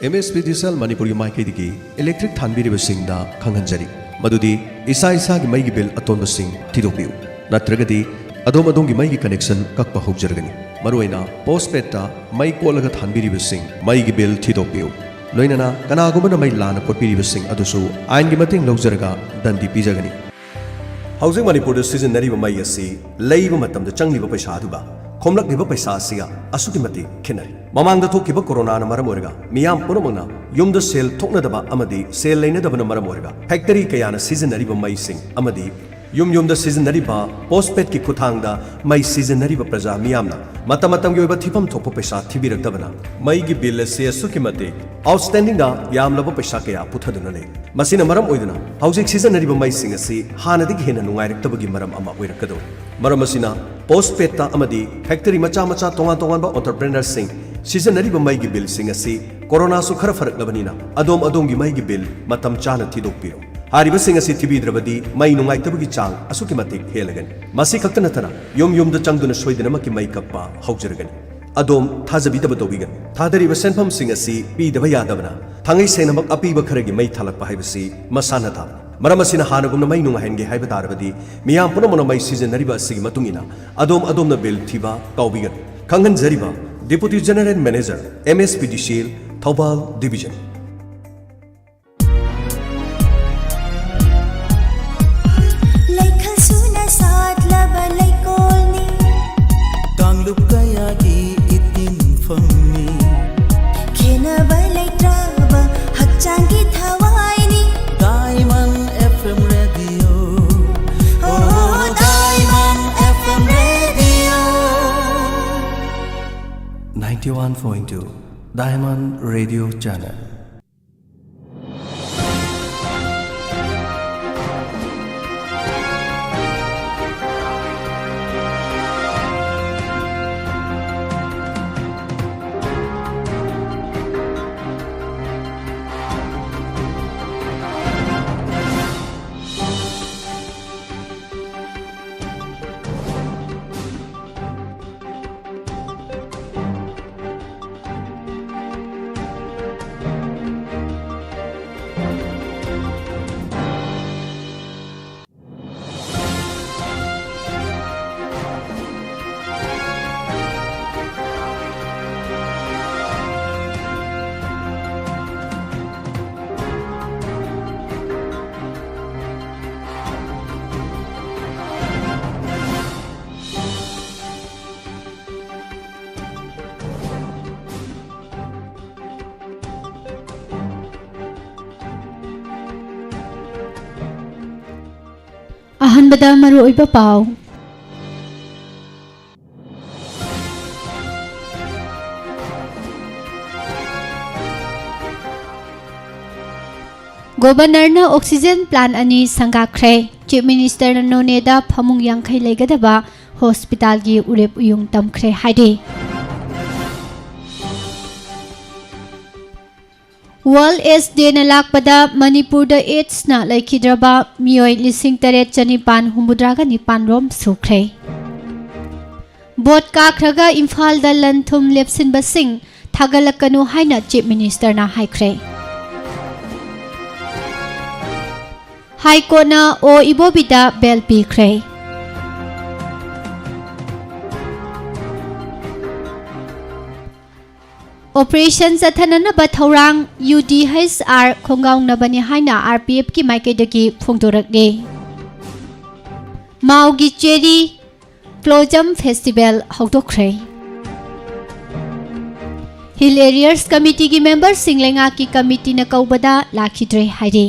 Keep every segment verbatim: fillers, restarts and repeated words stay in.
M S P ꯗꯤ C L ꯃꯅꯤꯄꯨꯔꯒꯤ ꯃꯥꯏꯀꯩꯗꯒꯤ electric ꯊꯥꯟꯕꯤꯔꯤꯕꯁꯤꯡꯗ ꯈꯪꯍꯟꯖꯔꯤ ꯃꯗꯨꯗꯤ ꯏꯁꯥ ꯏꯁꯥꯒꯤ ꯃꯩꯒꯤ ꯕꯤꯜ ꯑꯇꯣꯟꯕꯁꯤꯡ ꯊꯤꯗꯣꯛꯄꯤꯌꯨ, ꯅꯠꯇ꯭ꯔꯒꯗꯤ ꯑꯗꯣꯝ ꯑꯗꯣꯝꯒꯤ ꯃꯩꯒꯤ ꯀꯅꯦꯛꯁꯟ ꯀꯛꯄ ꯍꯧꯖꯔꯒꯅꯤ꯫ ꯃꯔꯨꯑꯣꯏꯅ ꯄꯣꯁꯄꯦꯗꯇ ꯃꯩ ꯀꯣꯠꯂꯒ ꯊꯥꯟꯕꯤꯔꯤꯕꯁꯤꯡ ꯃꯩꯒꯤ ꯕꯤꯜ ꯊꯤꯗꯣꯛꯄꯤꯌꯨ꯫ ꯂꯣꯏꯅꯅ ꯀꯅꯥꯒꯨꯝꯕꯅ ꯃꯩ ꯂꯥꯟꯅ ꯀꯣꯠꯄꯤꯔꯤꯕꯁꯤꯡ ꯑꯗꯨꯁꯨ ꯑꯥꯏꯟꯒꯤ ꯃꯇꯦꯡ ꯂꯧꯖꯔꯒ ꯗꯟꯗꯤ ꯄꯤꯖꯒꯅꯤ꯫ ꯍꯧꯖꯤꯛ ꯃꯅꯤꯄꯨꯔꯗ ꯁꯤꯖꯤꯟꯅꯔꯤꯕ ꯃꯩ ꯑꯁꯤ ꯂꯩꯕ ꯃꯇꯝꯗ ꯆꯪꯂꯤꯕ ꯄꯩꯁꯥ ꯑꯗꯨꯒ ꯈꯣꯝꯂꯛꯂꯤꯕ ꯄꯩꯁꯥ ꯑꯁꯤꯒ ꯑꯁꯨꯛꯀꯤ ꯃꯇꯤꯛ ꯈꯦꯠꯅꯔꯦ꯫ ꯃꯃꯥꯡꯗ ꯊꯣꯛꯈꯤꯕ ꯀꯣꯔꯣꯅꯥꯅ ꯃꯔꯝ ꯑꯣꯏꯔꯒ ꯃꯤꯌꯥꯝ ꯄꯨꯝꯅꯃꯛꯅ ꯌꯨꯝꯗ ꯁꯦꯜ ꯊꯣꯛꯅꯗꯕ ꯑꯃꯗꯤ ꯁꯦꯜ ꯂꯩꯅꯗꯕꯅ ꯃꯔꯝ ꯑꯣꯏꯔꯒ ꯐꯦꯛꯇꯔꯤ ꯀꯌꯥꯅ ꯁꯤꯖꯤꯟꯅꯔꯤꯕ ꯃꯩꯁꯤꯡ ꯑꯃꯗꯤ ꯌꯨꯝ ꯌꯨꯝꯗ ꯁꯤꯖꯤꯟꯅꯔꯤꯕ ꯄꯣꯁꯄꯦꯗꯀꯤ ꯈꯨꯠꯊꯥꯡꯗ ꯃꯩ ꯁꯤꯖꯤꯟꯅꯔꯤꯕ ꯄ꯭ꯔꯖꯥ ꯃꯤꯌꯥꯝꯅ ꯃꯇꯝ ꯃꯇꯝꯒꯤ ꯑꯣꯏꯕ ꯊꯤꯐꯝ ꯊꯣꯛꯄ ꯄꯩꯁꯥ ꯊꯤꯕꯤꯔꯛꯇꯕꯅ ꯃꯩꯒꯤ ꯕꯤꯜ ꯑꯁꯤ ꯑꯁꯨꯛꯀꯤ ꯃꯇꯤꯛ ꯑꯥꯎꯠꯁ꯭ꯇꯦꯟꯗꯤꯡꯗ ꯌꯥꯝꯂꯕ ꯄꯩꯁꯥ ꯀꯌꯥ ꯄꯨꯊꯗꯨꯅ ꯂꯩ꯫ ꯃꯁꯤꯅ ꯃꯔꯝ ꯑꯣꯏꯗꯨꯅ ꯍꯧꯖꯤꯛ ꯁꯤꯖꯤꯟꯅꯔꯤꯕ ꯃꯩꯁꯤꯡ ꯑꯁꯤ ꯍꯥꯟꯅꯗꯒꯤ ꯍꯦꯟꯅ ꯅꯨꯡꯉꯥꯏꯔꯛꯇꯕꯒꯤ ꯃꯔꯝ ꯑꯃ ꯑꯣꯏꯔꯛꯀꯗꯧꯔꯤ꯫ ꯃꯔꯝ ꯑꯁꯤꯅ ꯄꯣꯁꯄꯦꯗꯇ ꯑꯃꯗꯤ ꯐꯦꯛꯇꯔꯤ ꯃꯆꯥ ꯃꯆꯥ ꯇꯣꯉꯥꯟ ꯇꯣꯉꯥꯟꯕ ꯑꯣꯟꯇꯔꯄ꯭ꯔꯦꯅꯔꯁꯤꯡ ꯁꯤꯖꯤꯟꯅꯔꯤꯕ ꯃꯩꯒꯤ ꯕꯤꯜꯁꯤꯡ ꯑꯁꯤ ꯀꯣꯔꯣꯅꯥꯁꯨ ꯈꯔ ꯐꯔꯛꯂꯕꯅꯤꯅ ꯑꯗꯣꯝ ꯑꯗꯣꯝꯒꯤ ꯃꯩꯒꯤ ꯕꯤꯜ ꯃꯇꯝ ꯆꯥꯅ ꯊꯤꯗꯣꯛꯄꯤꯔꯣ꯫ ꯍꯥꯏꯔꯤꯕꯁꯤꯡ ꯑꯁꯤ ꯊꯤꯕꯤꯗ꯭ꯔꯕꯗꯤ ꯃꯩ ꯅꯨꯡꯉꯥꯏꯇꯕꯒꯤ ꯆꯥꯡ ꯑꯁꯨꯛꯀꯤ ꯃꯇꯤꯛ ꯍꯦꯜꯂꯒꯅꯤ꯫ ꯃꯁꯤ ꯈꯛꯇ ꯅꯠꯇꯅ ꯌꯨꯝ ꯌꯨꯝꯗ ꯆꯪꯗꯨꯅ ꯁꯣꯏꯗꯅꯃꯛꯀꯤ ꯃꯩ ꯀꯛꯄ ꯍꯧꯖꯔꯒꯅꯤ꯫ ꯑꯗꯣꯝ ꯊꯥꯖꯕꯤꯗꯕ ꯇꯧꯕꯤꯒꯅꯨ꯫ ꯊꯥꯗꯔꯤꯕ ꯁꯦꯟꯐꯝꯁꯤꯡ ꯑꯁꯤ ꯄꯤꯗꯕ ꯌꯥꯗꯕꯅ ꯊꯥꯡꯉꯩ ꯁꯦꯡꯅꯃꯛ ꯑꯄꯤꯕ ꯈꯔꯒꯤ ꯃꯩ ꯊꯥꯂꯛꯄ ꯍꯥꯏꯕꯁꯤ ꯃꯁꯥꯅ ꯇꯥꯕꯅꯤ꯫ ꯃꯔꯝ ꯑꯁꯤꯅ ꯍꯥꯟꯅꯒꯨꯝꯅ ꯃꯩ ꯅꯨꯡꯉꯥꯏꯍꯟꯒꯦ ꯍꯥꯏꯕ ꯇꯥꯔꯕꯗꯤ ꯃꯤꯌꯥꯝ ꯄꯨꯝꯅꯃꯛꯅ ꯃꯩ ꯁꯤꯖꯤꯟꯅꯔꯤꯕ ꯑꯁꯤꯒꯤ ꯃꯇꯨꯡ ꯏꯟꯅ ꯑꯗꯣꯝ ꯑꯗꯣꯝꯅ ꯕꯤꯜ ꯊꯤꯕ ꯀꯥꯎꯕꯤꯒꯅꯨ꯫ ꯈꯪꯍꯟꯖꯔꯤꯕ Deputy General Manager, M S P D C L, Thoubal Division꯫ ꯂꯩꯈꯜ ꯁꯨꯅ ꯁꯥꯠꯂꯕ ꯂꯩꯀꯣꯜꯅꯤ꯫ ꯀꯥꯡꯂꯨꯞ ꯀꯌꯥꯒꯤ ꯏꯇꯤꯟꯐꯝꯅꯤ꯫ ꯈꯦꯟꯅꯕ ꯂꯩꯇ꯭ꯔꯕ ꯍꯛꯆꯥꯡꯒꯤ ꯊꯋꯥꯏꯅꯤ꯫ Diamond F M Radio. Oh, Diamond F M Radio. Ninety-one point two Diamond Radio Channel. ꯑꯍꯥꯟꯕꯗ ꯃꯔꯨꯑꯣꯏꯕ ꯄꯥꯎ꯫ ꯒꯣꯕꯔꯅꯔꯅ ꯑꯣꯛꯁꯤꯖꯦꯟ ꯄ꯭ꯂꯥꯟ ꯑꯅꯤ ꯁꯪꯒꯥꯈ꯭ꯔꯦ꯫ ꯆꯤꯐ ꯃꯤꯅꯤꯁꯇꯔꯅ ꯅꯣꯅꯦꯗ ꯐꯃꯨꯡ ꯌꯥꯡꯈꯩ ꯂꯩꯒꯗꯕ ꯍꯣꯁꯄꯤꯇꯥꯜꯒꯤ ꯎꯔꯦꯞ ꯎꯌꯨꯡ ꯇꯝꯈ꯭ꯔꯦ ꯍꯥꯏꯔꯤ꯫ ꯋꯥꯔꯜꯗ ꯑꯦꯗꯁ ꯗꯦꯅ ꯂꯥꯛꯄꯗ ꯃꯅꯤꯄꯨꯔꯗ ꯑꯦꯗꯁꯅ ꯂꯩꯈꯤꯗ꯭ꯔꯕ ꯃꯤꯑꯣꯏ ꯂꯤꯁꯤꯡ ꯇꯔꯦꯠ ꯆꯅꯤꯄꯥꯟ ꯍꯨꯝꯐꯨꯇꯔꯥꯒ ꯅꯤꯄꯥꯟ ꯔꯣꯝ ꯁꯨꯈ꯭ꯔꯦ꯫ ꯚꯣꯠ ꯀꯥꯈ꯭ꯔꯒ ꯏꯝꯐꯥꯜꯗ ꯂꯟ ꯊꯨꯝ ꯂꯦꯞꯁꯤꯟꯕꯁꯤꯡ ꯊꯥꯒꯠꯂꯛꯀꯅꯨ ꯍꯥꯏꯅ ꯆꯤꯐ ꯃꯤꯅꯤꯁꯇꯔꯅ ꯍꯥꯏꯈ꯭ꯔꯦ꯫ ꯍꯥꯏ ꯀꯣꯔꯠꯅ ꯑꯣ ꯏꯕꯣꯕꯤꯗ ꯕꯦꯜ ꯄꯤꯈ꯭ꯔꯦ꯫ ꯑꯣꯄꯔꯦꯁꯟ ꯆꯠꯊꯅꯅꯕ ꯊꯧꯔꯥꯡ ꯌꯨ ꯗꯤ ꯑꯩꯆ ꯑꯥꯔ ꯈꯣꯡꯒꯥꯎꯅꯕꯅꯤ ꯍꯥꯏꯅ ꯑꯥꯔ ꯄꯤ ꯑꯦꯐꯀꯤ ꯃꯥꯏꯀꯩꯗꯒꯤ ꯐꯣꯡꯗꯣꯔꯛꯂꯤ꯫ ꯃꯥꯎꯒꯤ ꯆꯦꯔꯤ ꯕ꯭ꯂꯣꯖꯝ ꯐꯦꯁꯇꯤꯚꯦꯜ ꯍꯧꯗꯣꯛꯈ꯭ꯔꯦ꯫ ꯍꯤꯜ ꯑꯦꯔꯤꯌꯥꯁ ꯀꯃꯤꯇꯤꯒꯤ ꯃꯦꯝꯕꯔꯁꯤꯡ ꯂꯩꯉꯥꯛꯀꯤ ꯀꯃꯤꯇꯤꯅ ꯀꯧꯕꯗ ꯂꯥꯛꯈꯤꯗ꯭ꯔꯦ ꯍꯥꯏꯔꯤ꯫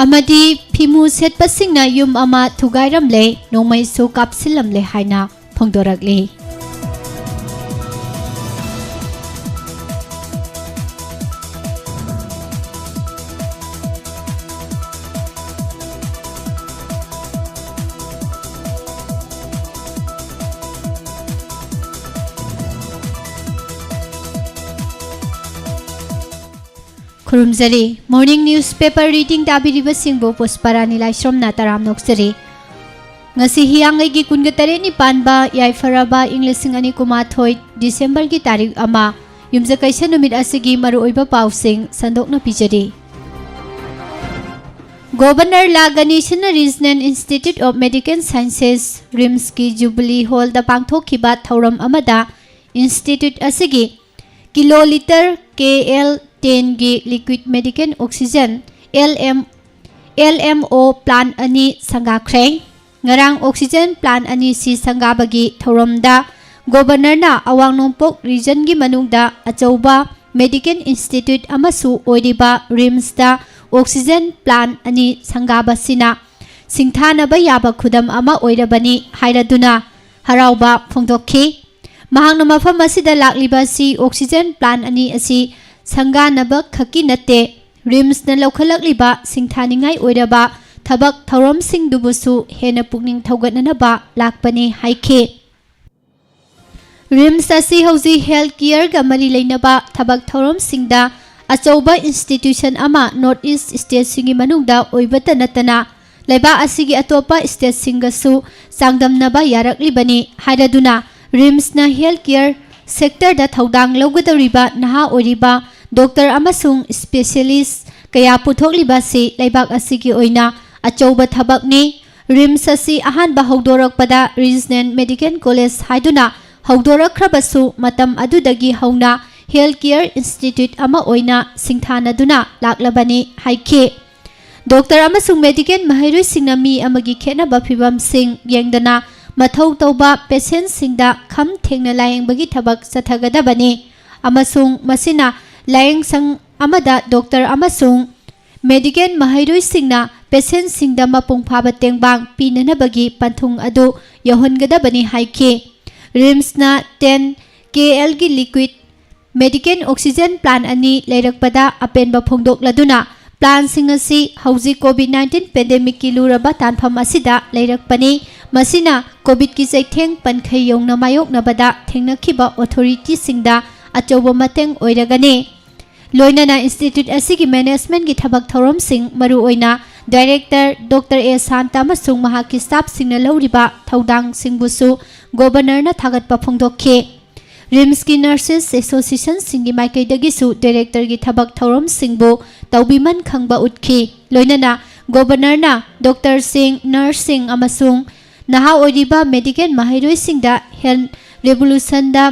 ꯑꯃꯗꯤ ꯐꯤꯃꯨ ꯁꯦꯠꯄꯁꯤꯡꯅ ꯌꯨꯝ ꯑꯃ ꯊꯨꯒꯥꯏꯔꯝꯂꯦ, ꯅꯣꯡꯃꯩꯁꯨ ꯀꯥꯞꯁꯤꯜꯂꯝꯂꯦ ꯍꯥꯏꯅ ꯐꯣꯡꯗꯣꯔꯛꯂꯤ꯫ ꯈꯨꯔꯨꯝꯖꯔꯤ꯫ Morning newspaper reading ꯇꯥꯕꯤꯔꯤꯕꯁꯤꯡꯕꯨ ꯄꯨꯁꯄꯔꯥꯅꯤ ꯂꯥꯏꯁ꯭ꯔꯝꯅ ꯇꯔꯥꯝꯅ ꯑꯣꯛꯆꯔꯤ꯫ ꯉꯁꯤ ꯍꯤꯌꯥꯡꯒꯩꯒꯤ ꯀꯨꯟꯒ ꯇꯔꯦꯠꯅꯤ ꯄꯥꯟꯕ ꯌꯥꯏꯐꯔꯕ ꯏꯪ ꯂꯤꯁꯤꯡ ꯑꯅꯤ ꯀꯨꯟꯃꯥꯊꯣꯏ ꯗꯤꯁꯦꯝꯕꯔꯒꯤ ꯇꯥꯔꯤꯛ ꯑꯃ, ꯌꯨꯝꯖꯀꯩꯁ ꯅꯨꯃꯤꯠ ꯑꯁꯤꯒꯤ ꯃꯔꯨꯑꯣꯏꯕ ꯄꯥꯎꯁꯤꯡ ꯁꯟꯗꯣꯛꯅ ꯄꯤꯖꯔꯤ꯫ ꯒꯣꯕꯔꯅꯔ ꯂꯥ ꯒꯅꯦꯁꯟꯅ regional institute of medical sciences, ꯔꯤꯝꯁꯀꯤ ꯖꯨꯕꯤꯂꯤ ꯍꯣꯜꯗ ꯄꯥꯡꯊꯣꯛꯈꯤꯕ ꯊꯧꯔꯝ ꯑꯃꯗ ꯏꯟꯁꯇꯤꯇ꯭ꯌꯨꯠ ꯑꯁꯤꯒꯤ ꯀꯤꯂꯣꯂꯤꯇꯔ ꯀꯦ ꯑꯦꯜ ꯇꯦꯟꯒꯤ liquid medical oxygen, LM, LMO plant ꯑꯅꯤ ꯁꯪꯒꯥꯈ꯭ꯔꯦ꯫ ꯉꯔꯥꯡ oxygen plant ꯑꯅꯤꯁꯤ ꯁꯪꯒꯥꯕꯒꯤ ꯊꯧꯔꯝꯗ Governorꯅ ꯑꯋꯥꯡ ꯅꯣꯡꯄꯣꯛ regionꯒꯤ ꯃꯅꯨꯡꯗ ꯑꯆꯧꯕ medical institute ꯑꯃꯁꯨ ꯑꯣꯏꯔꯤꯕ RIMSꯇ oxygen plant ꯑꯅꯤ ꯁꯪꯒꯥꯕꯁꯤꯅ ꯁꯤꯡꯊꯥꯅꯕ ꯌꯥꯕ ꯈꯨꯗꯝ ꯑꯃ ꯑꯣꯏꯔꯕꯅꯤ ꯍꯥꯏꯔꯗꯨꯅ ꯍꯔꯥꯎꯕ ꯐꯣꯡꯗꯣꯛꯈꯤ꯫ ꯃꯍꯥꯛꯅ ꯃꯐꯝ ꯑꯁꯤꯗ ꯂꯥꯛꯂꯤꯕ ꯑꯁꯤ oxygen plant ꯑꯅꯤ ꯑꯁꯤ ꯁꯪꯒꯥꯅꯕ ꯈꯛꯀꯤ ꯅꯠꯇꯦ, RIMSꯅ ꯂꯧꯈꯠꯂꯛꯂꯤꯕ ꯁꯤꯡꯊꯥꯅꯤꯡꯉꯥꯏ ꯑꯣꯏꯔꯕ ꯊꯕꯛ ꯊꯧꯔꯝꯁꯤꯡꯗꯨꯕꯨꯁꯨ ꯍꯦꯟꯅ ꯄꯨꯛꯅꯤꯡ ꯊꯧꯒꯠꯅꯅꯕ ꯂꯥꯛꯄꯅꯤ ꯍꯥꯏꯈꯤ꯫ RIMS ꯑꯁꯤ ꯍꯧꯖꯤꯛ health careꯒ ꯃꯔꯤ ꯂꯩꯅꯕ ꯊꯕꯛ ꯊꯧꯔꯝꯁꯤꯡꯗ ꯑꯆꯧꯕ institution ꯑꯃ North East stateꯁꯤꯡꯒꯤ ꯃꯅꯨꯡꯗ ꯑꯣꯏꯕꯇ ꯅꯠꯇꯅ ꯂꯩꯕꯥꯛ ꯑꯁꯤꯒꯤ ꯑꯇꯣꯞꯄ stateꯁꯤꯡꯒꯁꯨ ꯆꯥꯡꯗꯝꯅꯕ ꯌꯥꯔꯛꯂꯤꯕꯅꯤ ꯍꯥꯏꯔꯗꯨꯅ RIMSꯅ health care sectorꯗ ꯊꯧꯗꯥꯡ ꯂꯧꯒꯗꯧꯔꯤꯕ ꯅꯍꯥ ꯑꯣꯏꯔꯤꯕ doctor ꯑꯃꯁꯨꯡ specialist ꯀꯌꯥ ꯄꯨꯊꯣꯛꯂꯤꯕ ꯑꯁꯤ ꯂꯩꯕꯥꯛ ꯑꯁꯤꯒꯤ ꯑꯣꯏꯅ ꯑꯆꯧꯕ ꯊꯕꯛꯅꯤ꯫ RIMS ꯑꯁꯤ ꯑꯍꯥꯟꯕ ꯍꯧꯗꯣꯔꯛꯄꯗ Regional Medical College ꯍꯥꯏꯗꯨꯅ ꯍꯧꯗꯣꯔꯛꯈ꯭ꯔꯕꯁꯨ ꯃꯇꯝ ꯑꯗꯨꯗꯒꯤ ꯍꯧꯅ health care institute ꯑꯃ ꯑꯣꯏꯅ ꯁꯤꯡꯊꯥꯅꯗꯨꯅ ꯂꯥꯛꯂꯕꯅꯤ ꯍꯥꯏꯈꯤ꯫ Doctor ꯑꯃꯁꯨꯡ medical ꯃꯍꯩꯔꯣꯏꯁꯤꯡꯅ ꯃꯤ ꯑꯃꯒꯤ ꯈꯦꯠꯅꯕ ꯐꯤꯚꯝꯁꯤꯡ ꯌꯦꯡꯗꯅ ꯃꯊꯧ ꯇꯧꯕ patientꯁꯤꯡꯗ ꯈꯝ ꯊꯦꯡꯅ ꯂꯥꯌꯦꯡꯕꯒꯤ ꯊꯕꯛ ꯆꯠꯊꯒꯗꯕꯅꯤ ꯑꯃꯁꯨꯡ ꯃꯁꯤꯅ ꯂꯥꯌꯦꯡꯁꯪ ꯑꯃꯗ doctor ꯑꯃꯁꯨꯡ medical ꯃꯍꯩꯔꯣꯏꯁꯤꯡꯅ patientꯁꯤꯡꯗ ꯃꯄꯨꯡ ꯐꯥꯕ ꯇꯦꯡꯕꯥꯡ ꯄꯤꯅꯅꯕꯒꯤ ꯄꯟꯊꯨꯡ ꯑꯗꯨ ꯌꯧꯍꯟꯒꯗꯕꯅꯤ ꯍꯥꯏꯈꯤ꯫ RIMSꯅ ten KLꯒꯤ liquid medical oxygen plant ꯑꯅꯤ ꯂꯩꯔꯛꯄꯗ ꯑꯄꯦꯟꯕ ꯐꯣꯡꯗꯣꯛꯂꯗꯨꯅ plantꯁꯤꯡ ꯑꯁꯤ ꯍꯧꯖꯤꯛ COVID nineteen pandemicꯀꯤ ꯂꯨꯔꯕ ꯇꯥꯟꯐꯝ ꯑꯁꯤꯗ ꯂꯩꯔꯛꯄꯅꯤ꯫ ꯃꯁꯤꯅ COVIDꯀꯤ ꯆꯩꯊꯦꯡ ꯄꯟꯈꯩ ꯌꯧꯅ ꯃꯥꯌꯣꯛꯅꯕꯗ ꯊꯦꯡꯅꯈꯤꯕ authorityꯁꯤꯡꯗ ꯑꯆꯧꯕ ꯃꯇꯦꯡ ꯑꯣꯏꯔꯒꯅꯤ꯫ ꯂꯣꯏꯅꯅ institute ꯑꯁꯤꯒꯤ managementꯀꯤ ꯊꯕꯛ ꯊꯧꯔꯝꯁꯤꯡ, ꯃꯔꯨꯑꯣꯏꯅ director Doctor A ꯁꯥꯟꯇ ꯑꯃꯁꯨꯡ ꯃꯍꯥꯛꯀꯤ staffꯁꯤꯡꯅ ꯂꯧꯔꯤꯕ ꯊꯧꯗꯥꯡꯁꯤꯡꯕꯨꯁꯨ Governorꯅ ꯊꯥꯒꯠꯄ ꯐꯣꯡꯗꯣꯛꯈꯤ꯫ RIMSꯀꯤ nurses associationꯁꯤꯡꯒꯤ ꯃꯥꯏꯀꯩꯗꯒꯤꯁꯨ directorꯒꯤ ꯊꯕꯛ ꯊꯧꯔꯝꯁꯤꯡꯕꯨ ꯇꯧꯕꯤꯃꯟ ꯈꯪꯕ ꯎꯠꯈꯤ꯫ ꯂꯣꯏꯅꯅ Governorꯅ doctorꯁꯤꯡ, nurseꯁꯤꯡ ꯑꯃꯁꯨꯡ ꯅꯍꯥ ꯑꯣꯏꯔꯤꯕ medical ꯃꯍꯩꯔꯣꯏꯁꯤꯡꯗ health revolutionꯗ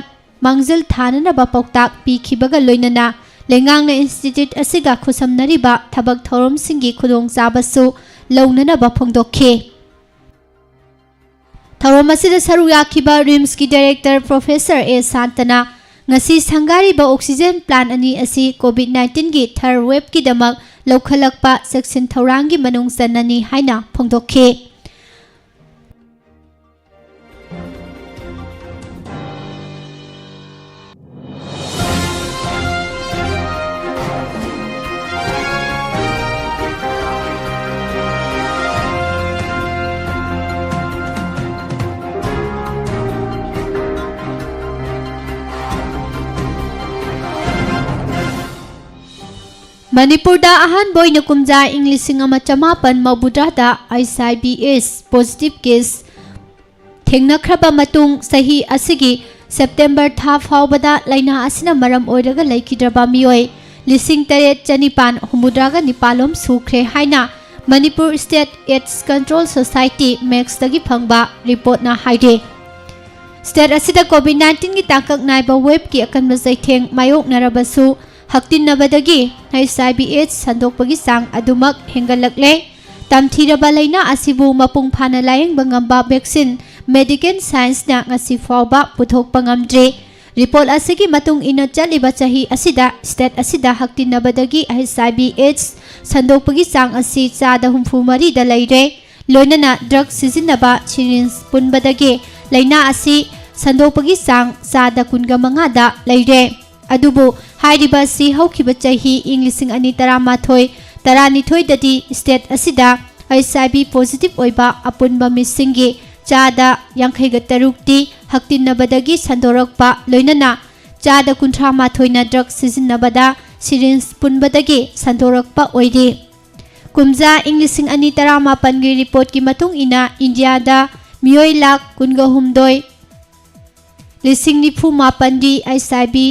ꯃꯥꯡꯖꯤꯜ ꯊꯥꯅꯅꯕ ꯄꯥꯎꯇꯥꯛ ꯄꯤꯈꯤꯕꯒ ꯂꯣꯏꯅꯅ ꯂꯩꯉꯥꯛꯅ ꯏꯟꯁꯇꯤꯇ꯭ꯌꯨꯠ ꯑꯁꯤꯒ ꯈꯨꯠꯁꯝꯅꯔꯤꯕ ꯊꯕꯛ ꯊꯧꯔꯝꯁꯤꯡꯒꯤ ꯈꯨꯗꯣꯡꯆꯥꯕꯁꯨ ꯂꯧꯅꯅꯕ ꯐꯣꯡꯗꯣꯛꯈꯤ꯫ ꯊꯧꯔꯝ ꯑꯁꯤꯗ ꯁꯔꯨꯛ ꯌꯥꯈꯤꯕ ꯔꯤꯝꯁꯀꯤ ꯗꯥꯏꯔꯦꯛꯇꯔ ꯄ꯭ꯔꯣꯐꯦꯁꯔ ꯑꯦ ꯁꯥꯟꯇꯅ ꯉꯁꯤ ꯁꯪꯒꯥꯔꯤꯕ ꯑꯣꯛꯁꯤꯖꯦꯟ ꯄ꯭ꯂꯥꯟ ꯑꯅꯤ ꯑꯁꯤ ꯀꯣꯚꯤꯗ ꯅꯥꯏꯟꯇꯤꯟꯒꯤ ꯊꯔꯗ ꯋꯦꯕꯀꯤꯗꯃꯛ ꯂꯧꯈꯠꯂꯛꯄ ꯆꯦꯛꯁꯤꯟ ꯊꯧꯔꯥꯡꯒꯤ ꯃꯅꯨꯡ ꯆꯟꯅꯅꯤ ꯍꯥꯏꯅ ꯐꯣꯡꯗꯣꯛꯈꯤ꯫ ꯃꯅꯤꯄꯨꯔꯗ ꯑꯍꯥꯟꯕ ꯑꯣꯏꯅ ꯀꯨꯝꯖꯥ ꯏꯪ ꯂꯤꯁꯤꯡ ꯑꯃ ꯆꯃꯥꯄꯟ ꯃꯧꯗ꯭ꯔꯥꯗ ꯑꯩꯆ ꯑꯥꯏ ꯚꯤ ꯑꯦꯗꯁ ꯄꯣꯖꯤꯇꯤꯚ ꯀꯦꯁ ꯊꯦꯡꯅꯈ꯭ꯔꯕ ꯃꯇꯨꯡ, ꯆꯍꯤ ꯑꯁꯤꯒꯤ ꯁꯦꯞꯇꯦꯝꯕꯔ ꯊꯥ ꯐꯥꯎꯕꯗ ꯂꯥꯏꯅꯥ ꯑꯁꯤꯅ ꯃꯔꯝ ꯑꯣꯏꯔꯒ ꯂꯩꯈꯤꯗ꯭ꯔꯕ ꯃꯤꯑꯣꯏ ꯂꯤꯁꯤꯡ ꯇꯔꯦꯠ ꯆꯅꯤꯄꯥꯟ ꯍꯨꯝꯐꯨꯇꯔꯥꯒ ꯅꯤꯄꯥꯜ ꯂꯣꯝ ꯁꯨꯈ꯭ꯔꯦ ꯍꯥꯏꯅ Manipur state AIDS control society, ꯃꯦꯛꯁꯇꯒꯤ ꯐꯪꯕ ꯔꯤꯄꯣꯔꯠꯅ ꯍꯥꯏꯔꯤ꯫ ꯁ꯭ꯇꯦꯠ ꯑꯁꯤꯗ ꯀꯣꯚꯤꯗ ꯅꯥꯏꯟꯇꯤꯟꯒꯤ ꯇꯥꯡꯀꯛ ꯅꯥꯏꯕ ꯋꯦꯕꯀꯤ ꯑꯀꯟꯕ ꯆꯩꯊꯦꯡ ꯃꯥꯌꯣꯛꯅꯔꯕꯁꯨ, ꯍꯛꯇꯤꯟꯅꯕꯗꯒꯤ ꯑꯩꯆ ꯑꯥꯏ ꯚꯤ ꯑꯦꯗꯁ ꯁꯟꯗꯣꯛꯄꯒꯤ ꯆꯥꯡ ꯑꯗꯨꯃꯛ ꯍꯦꯟꯒꯠꯂꯛꯂꯦ꯫ ꯇꯝꯊꯤꯔꯕ ꯂꯥꯏꯅꯥ ꯑꯁꯤꯕꯨ ꯃꯄꯨꯡ ꯐꯥꯅ ꯂꯥꯌꯦꯡꯕ ꯉꯝꯕ ꯚꯦꯛꯁꯤꯟ ꯃꯦꯗꯤꯀꯦꯜ ꯁꯥꯏꯟꯁꯅ ꯉꯁꯤ ꯐꯥꯎꯕ ꯄꯨꯊꯣꯛꯄ ꯉꯝꯗ꯭ꯔꯤ꯫ ꯔꯤꯄꯣꯔꯠ ꯑꯁꯤꯒꯤ ꯃꯇꯨꯡ ꯏꯟꯅ, ꯆꯠꯂꯤꯕ ꯆꯍꯤ ꯑꯁꯤꯗ ꯁ꯭ꯇꯦꯠ ꯑꯁꯤꯗ ꯍꯛꯇꯤꯟꯅꯕꯗꯒꯤ ꯑꯩꯆ ꯑꯥꯏ ꯚꯤ ꯑꯦꯗꯁ ꯁꯟꯗꯣꯛꯄꯒꯤ ꯆꯥꯡ ꯑꯁꯤ ꯆꯥꯗ ꯍꯨꯝꯐꯨ ꯃꯔꯤꯗ ꯂꯩꯔꯦ꯫ ꯂꯣꯏꯅꯅ ꯗ꯭ꯔꯒ ꯁꯤꯖꯤꯟꯅꯕ ꯁꯤꯔꯤꯟꯖ ꯄꯨꯟꯕꯗꯒꯤ ꯂꯥꯏꯅꯥ ꯑꯁꯤ ꯁꯟꯗꯣꯛꯄꯒꯤ ꯆꯥꯡ ꯆꯥꯗ ꯀꯨꯟꯒ ꯃꯉꯥꯗ ꯂꯩꯔꯦ꯫ ꯑꯗꯨꯕꯨ ꯍꯥꯏꯔꯤꯕ ꯑꯁꯤ ꯍꯧꯈꯤꯕ ꯆꯍꯤ ꯏꯪ ꯂꯤꯁꯤꯡ ꯑꯅꯤ ꯇꯔꯥꯃꯥꯊꯣꯏ ꯇꯔꯥꯅꯤꯊꯣꯏꯗꯗꯤ ꯁ꯭ꯇꯦꯠ ꯑꯁꯤꯗ ꯑꯩꯆ ꯑꯥꯏ ꯚꯤ ꯄꯣꯖꯤꯇꯤꯚ ꯑꯣꯏꯕ ꯑꯄꯨꯟꯕ ꯃꯤꯁꯤꯡꯒꯤ ꯆꯥꯗ ꯌꯥꯡꯈꯩꯒ ꯇꯔꯨꯛꯇꯤ ꯍꯛꯇꯤꯟꯅꯕꯗꯒꯤ ꯁꯟꯗꯣꯔꯛꯄ, ꯂꯣꯏꯅꯅ ꯆꯥꯗ ꯀꯨꯟꯊ꯭ꯔꯥ ꯃꯥꯊꯣꯏꯅ ꯗ꯭ꯔꯒ ꯁꯤꯖꯤꯟꯅꯕꯗ ꯁꯤꯔꯤꯟꯖ ꯄꯨꯟꯕꯗꯒꯤ ꯁꯟꯗꯣꯔꯛꯄ ꯑꯣꯏꯔꯤ꯫ ꯀꯨꯝꯖꯥ ꯏꯪ ꯂꯤꯁꯤꯡ ꯑꯅꯤ ꯇꯔꯥꯃꯥꯄꯟꯒꯤ ꯔꯤꯄꯣꯔꯠꯀꯤ ꯃꯇꯨꯡ ꯏꯟꯅ, ꯏꯟꯗꯤꯌꯥꯗ ꯃꯤꯑꯣꯏ ꯂꯥꯈ ꯀꯨꯟꯒ ꯍꯨꯝꯗꯣꯏ ꯂꯤꯁꯤꯡ ꯅꯤꯐꯨ ꯃꯥꯄꯟꯗꯤ ꯑꯩꯆ ꯑꯥꯏ ꯚꯤ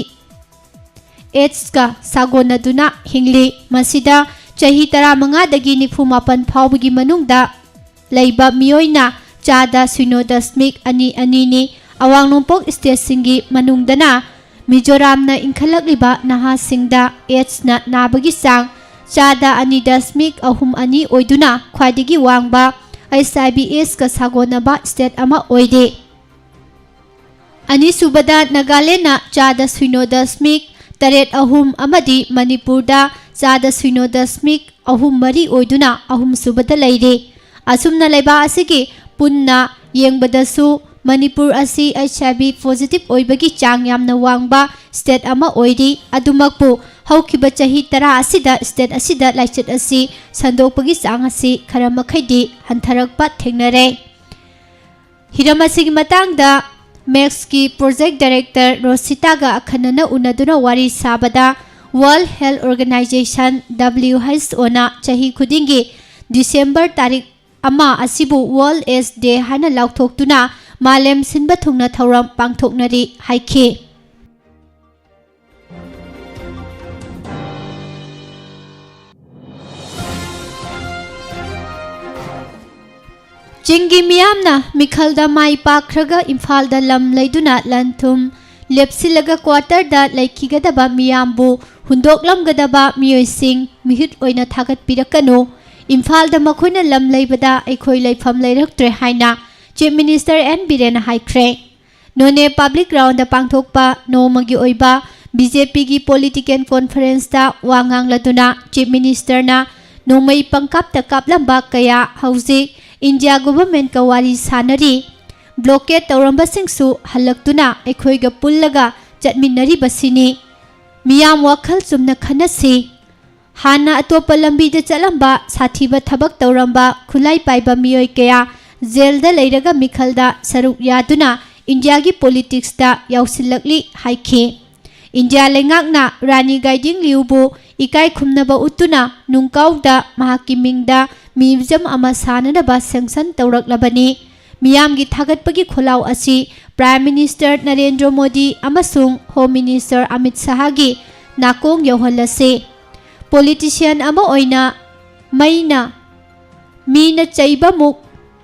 ꯑꯦꯗꯁꯀ ꯁꯥꯒꯣꯟꯅꯗꯨꯅ ꯍꯤꯡꯂꯤ꯫ ꯃꯁꯤꯗ ꯆꯍꯤ ꯇꯔꯥꯃꯉꯥꯗꯒꯤ ꯅꯤꯐꯨ ꯃꯥꯄꯟ ꯐꯥꯎꯕꯒꯤ ꯃꯅꯨꯡꯗ ꯂꯩꯕ ꯃꯤꯑꯣꯏꯅ ꯆꯥꯗ ꯁꯤꯅꯣ ꯗꯁꯃꯤꯛ ꯑꯅꯤ ꯑꯅꯤꯅꯤ꯫ ꯑꯋꯥꯡ ꯅꯣꯡꯄꯣꯛ ꯁ꯭ꯇꯦꯠꯁꯤꯡꯒꯤ ꯃꯅꯨꯡꯗꯅ ꯃꯤꯖꯣꯔꯥꯝꯅ ꯏꯟꯈꯠꯂꯛꯂꯤꯕ ꯅꯍꯥꯁꯤꯡꯗ ꯑꯦꯗꯁꯅ ꯅꯥꯕꯒꯤ ꯆꯥꯡ ꯆꯥꯗ ꯑꯅꯤ ꯗꯁꯃꯤꯛ ꯑꯍꯨꯝ ꯑꯅꯤ ꯑꯣꯏꯗꯨꯅ ꯈ꯭ꯋꯥꯏꯗꯒꯤ ꯋꯥꯡꯕ ꯑꯩꯆ ꯑꯥꯏ ꯚꯤ ꯑꯦꯗꯁꯀ ꯁꯥꯒꯣꯟꯅꯕ ꯁ꯭ꯇꯦꯠ ꯑꯃ ꯑꯣꯏꯔꯤ꯫ ꯑꯅꯤꯁꯨꯕꯗ ꯅꯥꯒꯥꯂꯦꯟꯗꯅ ꯆꯥꯗ ꯁꯤꯅꯣ ꯗꯁꯃꯤꯛ ꯇꯔꯦꯠ ꯑꯍꯨꯝ ꯑꯃꯗꯤ ꯃꯅꯤꯄꯨꯔꯗ ꯆꯥꯗ ꯁꯤꯅꯣ ꯗꯁꯃꯤꯛ ꯑꯍꯨꯝ ꯃꯔꯤ ꯑꯣꯏꯗꯨꯅ ꯑꯍꯨꯝꯁꯨꯕꯗ ꯂꯩꯔꯤ꯫ ꯑꯁꯨꯝꯅ ꯂꯩꯕꯥꯛ ꯑꯁꯤꯒꯤ ꯄꯨꯟꯅ ꯌꯦꯡꯕꯗꯁꯨ ꯃꯅꯤꯄꯨꯔ ꯑꯁꯤ ꯑꯩꯆ ꯑꯥꯏ ꯚꯤ ꯄꯣꯖꯤꯇꯤꯚ ꯑꯣꯏꯕꯒꯤ ꯆꯥꯡ ꯌꯥꯝꯅ ꯋꯥꯡꯕ ꯁ꯭ꯇꯦꯠ ꯑꯃ ꯑꯣꯏꯔꯤ꯫ ꯑꯗꯨꯃꯛꯄꯨ ꯍꯧꯈꯤꯕ ꯆꯍꯤ ꯇꯔꯥ ꯑꯁꯤꯗ ꯁ꯭ꯇꯦꯠ ꯑꯁꯤꯗ ꯂꯥꯏꯆꯠ ꯑꯁꯤ ꯁꯟꯗꯣꯛꯄꯒꯤ ꯆꯥꯡ ꯑꯁꯤ ꯈꯔ ꯃꯈꯩꯗꯤ ꯍꯟꯊꯔꯛꯄ ꯊꯦꯡꯅꯔꯦ꯫ ꯍꯤꯔꯝ ꯑꯁꯤꯒꯤ ꯃꯇꯥꯡꯗ ꯃꯦꯛꯁꯀꯤ ꯄ꯭ꯔꯣꯖꯦꯛ ꯗꯥꯏꯔꯦꯛꯇꯔ ꯔꯣꯁꯤꯇꯥꯒ ꯑꯈꯟꯅꯅ ꯎꯅꯗꯨꯅ ꯋꯥꯔꯤ ꯁꯥꯕꯗ, ꯋꯥꯔꯜꯗ ꯍꯦꯜꯊ ꯑꯣꯔꯒꯅꯥꯏꯖꯦꯁꯟ, ꯗꯕ꯭ꯂꯤꯌꯨ ꯑꯩꯆ ꯑꯣꯅ ꯆꯍꯤ ꯈꯨꯗꯤꯡꯒꯤ ꯗꯤꯁꯦꯝꯕꯔ ꯇꯥꯔꯤꯛ ꯑꯃ ꯑꯁꯤꯕꯨ ꯋꯥꯔꯜꯗ ꯑꯦꯗꯁ ꯗꯦ ꯍꯥꯏꯅ ꯂꯥꯎꯊꯣꯛꯇꯨꯅ ꯃꯥꯂꯦꯝ ꯁꯤꯟꯕ ꯊꯨꯡꯅ ꯊꯧꯔꯝ ꯄꯥꯡꯊꯣꯛꯅꯔꯤ ꯍꯥꯏꯈꯤ꯫ ꯆꯤꯡꯒꯤ ꯃꯤꯌꯥꯝꯅ ꯃꯤꯈꯜꯗ ꯃꯥꯏ ꯄꯥꯛꯈ꯭ꯔꯒ ꯏꯝꯐꯥꯜꯗ ꯂꯝ ꯂꯩꯗꯨꯅ ꯂꯟ ꯊꯨꯝ ꯂꯦꯞꯁꯤꯜꯂꯒ ꯀ꯭ꯋꯥꯇꯔꯗ ꯂꯩꯈꯤꯒꯗꯕ ꯃꯤꯌꯥꯝꯕꯨ ꯍꯨꯟꯗꯣꯛꯂꯝꯒꯗꯕ ꯃꯤꯑꯣꯏꯁꯤꯡ ꯃꯤꯍꯨꯠ ꯑꯣꯏꯅ ꯊꯥꯒꯠꯄꯤꯔꯛꯀꯅꯨ꯫ ꯏꯝꯐꯥꯜꯗ ꯃꯈꯣꯏꯅ ꯂꯝ ꯂꯩꯕꯗ ꯑꯩꯈꯣꯏ ꯂꯩꯐꯝ ꯂꯩꯔꯛꯇ꯭ꯔꯦ ꯍꯥꯏꯅ ꯆꯤꯐ ꯃꯤꯅꯤꯁꯇꯔ ꯑꯦꯟ ꯕꯤꯔꯦꯟꯅ ꯍꯥꯏꯈ꯭ꯔꯦ꯫ ꯅꯣꯅꯦ ꯄꯕ꯭ꯂꯤꯛ ꯒ꯭ꯔꯥꯎꯟꯗ ꯄꯥꯡꯊꯣꯛꯄ ꯅꯣꯡꯃꯒꯤ ꯑꯣꯏꯕ ꯕꯤ ꯖꯦ ꯄꯤꯒꯤ ꯄꯣꯂꯤꯇꯤꯀꯦꯜ ꯀꯣꯟꯐꯔꯦꯟꯁꯇ ꯋꯥ ꯉꯥꯡꯂꯗꯨꯅ ꯆꯤꯐ ꯃꯤꯅꯤꯁꯇꯔꯅ ꯅꯣꯡꯃꯩ ꯄꯪꯀꯥꯞꯇ ꯀꯥꯞꯂꯝꯕ ꯀꯌꯥ ꯍꯧꯖꯤꯛ ꯏꯟꯗꯤꯌꯥ ꯒꯣꯚꯔꯟꯃꯦꯟꯠꯀ ꯋꯥꯔꯤ ꯁꯥꯅꯔꯤ꯫ ꯕ꯭ꯂꯣꯀꯦꯗ ꯇꯧꯔꯝꯕꯁꯤꯡꯁꯨ ꯍꯜꯂꯛꯇꯨꯅ ꯑꯩꯈꯣꯏꯒ ꯄꯨꯜꯂꯒ ꯆꯠꯃꯤꯟꯅꯔꯤꯕꯁꯤꯅꯤ꯫ ꯃꯤꯌꯥꯝ ꯋꯥꯈꯜ ꯆꯨꯝꯅ ꯈꯟꯅꯁꯤ꯫ ꯍꯥꯟꯅ ꯑꯇꯣꯞꯄ ꯂꯝꯕꯤꯗ ꯆꯠꯂꯝꯕ, ꯁꯥꯊꯤꯕ ꯊꯕꯛ ꯇꯧꯔꯝꯕ, ꯈꯨꯠꯂꯥꯏ ꯄꯥꯏꯕ ꯃꯤꯑꯣꯏ ꯀꯌꯥ ꯖꯦꯜꯗ ꯂꯩꯔꯒ ꯃꯤꯈꯜꯗ ꯁꯔꯨꯛ ꯌꯥꯗꯨꯅ ꯏꯟꯗꯤꯌꯥꯒꯤ ꯄꯣꯂꯤꯇꯤꯛꯁꯇ ꯌꯥꯎꯁꯤꯜꯂꯛꯂꯤ ꯍꯥꯏꯈꯤ꯫ ꯏꯟꯗꯤꯌꯥ ꯂꯩꯉꯥꯛꯅ ꯔꯥꯅꯤ ꯒꯥꯏꯗꯤꯡ ꯂꯤꯌꯨꯕꯨ ꯏꯀꯥꯏ ꯈꯨꯝꯅꯕ ꯎꯠꯇꯨꯅ ꯅꯨꯡꯀꯥꯎꯗ ꯃꯍꯥꯛꯀꯤ ꯃꯤꯡꯗ ꯃ꯭ꯌꯨꯖꯤꯌꯝ ꯑꯃ ꯁꯥꯅꯅꯕ ꯁꯦꯡꯁꯟ ꯇꯧꯔꯛꯂꯕꯅꯤ꯫ ꯃꯤꯌꯥꯝꯒꯤ ꯊꯥꯒꯠꯄꯒꯤ ꯈꯣꯜꯂꯥꯎ ꯑꯁꯤ ꯄ꯭ꯔꯥꯏꯝ ꯃꯤꯅꯤꯁꯇꯔ ꯅꯔꯦꯟꯗ꯭ꯔ ꯃꯣꯗꯤ ꯑꯃꯁꯨꯡ ꯍꯣꯝ ꯃꯤꯅꯤꯁꯇꯔ ꯑꯃꯤꯠ ꯁꯍꯥꯒꯤ ꯅꯥꯀꯣꯡ ꯌꯧꯍꯜꯂꯁꯤ꯫ ꯄꯣꯂꯤꯇꯤꯁꯤꯌꯟ ꯑꯃ ꯑꯣꯏꯅ ꯃꯩꯅ, ꯃꯤꯅ ꯆꯩꯕꯃꯨꯛ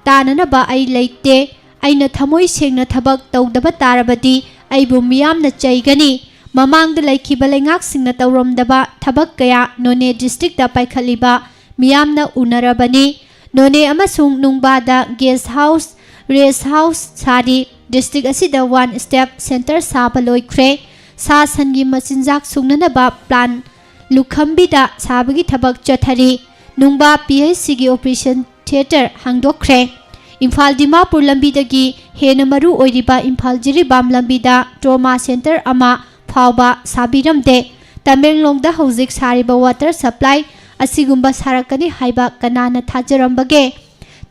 ꯇꯥꯅꯅꯕ ꯑꯩ ꯂꯩꯇꯦ꯫ ꯑꯩꯅ ꯊꯃꯣꯏ ꯁꯦꯡꯅ ꯊꯕꯛ ꯇꯧꯗꯕ ꯇꯥꯔꯕꯗꯤ ꯑꯩꯕꯨ ꯃꯤꯌꯥꯝꯅ ꯆꯩꯒꯅꯤ꯫ ꯃꯃꯥꯡꯗ ꯂꯩꯈꯤꯕ ꯂꯩꯉꯥꯛꯁꯤꯡꯅ ꯇꯧꯔꯝꯗꯕ ꯊꯕꯛ ꯀꯌꯥ ꯅꯣꯅꯦ ꯗꯤꯁꯇ꯭ꯔꯤꯛꯇ ꯄꯥꯏꯈꯠꯂꯤꯕ ꯃꯤꯌꯥꯝꯅ ꯎꯅꯔꯕꯅꯤ꯫ ꯅꯣꯅꯦ ꯑꯃꯁꯨꯡ ꯅꯨꯡꯕꯥꯗ ꯒꯦꯁ ꯍꯥꯎꯁ, ꯔꯦꯁ ꯍꯥꯎꯁ ꯁꯥꯔꯤ꯫ ꯗꯤꯁꯇ꯭ꯔꯤꯛ ꯑꯁꯤꯗ ꯋꯥꯟ ꯁ꯭ꯇꯦꯞ ꯁꯦꯟꯇꯔ ꯁꯥꯕ ꯂꯣꯏꯈ꯭ꯔꯦ꯫ ꯁꯥ ꯁꯟꯒꯤ ꯃꯆꯤꯟꯖꯥꯛ ꯁꯨꯡꯅꯅꯕ ꯄ꯭ꯂꯥꯟ ꯂꯨꯈꯝꯕꯤꯗ ꯁꯥꯕꯒꯤ ꯊꯕꯛ ꯆꯠꯊꯔꯤ꯫ ꯅꯨꯡꯕꯥ ꯄꯤ ꯑꯩꯆ ꯁꯤꯒꯤ ꯑꯣꯄꯔꯦꯁꯟ ꯊꯤꯌꯦꯇꯔ ꯍꯥꯡꯗꯣꯛꯈ꯭ꯔꯦ꯫ ꯏꯝꯐꯥꯜ ꯗꯤꯃꯥꯄꯨꯔ ꯂꯝꯕꯤꯗꯒꯤ ꯍꯦꯟꯅ ꯃꯔꯨ ꯑꯣꯏꯔꯤꯕ ꯏꯝꯐꯥꯜ ꯖꯤꯔꯤꯕꯥꯝ ꯂꯝꯕꯤꯗ ꯇ꯭ꯔꯣꯃꯥ ꯁꯦꯟꯇꯔ ꯑꯃ ꯐꯥꯎꯕ ꯁꯥꯕꯤꯔꯝꯗꯦ꯫ ꯇꯃꯦꯡꯂꯣꯡꯗ ꯍꯧꯖꯤꯛ ꯁꯥꯔꯤꯕ ꯋꯥꯇꯔ ꯁꯄ꯭ꯂꯥꯏ ꯑꯁꯤꯒꯨꯝꯕ ꯁꯥꯔꯛꯀꯅꯤ ꯍꯥꯏꯕ ꯀꯅꯥꯅ ꯊꯥꯖꯔꯝꯕꯒꯦ?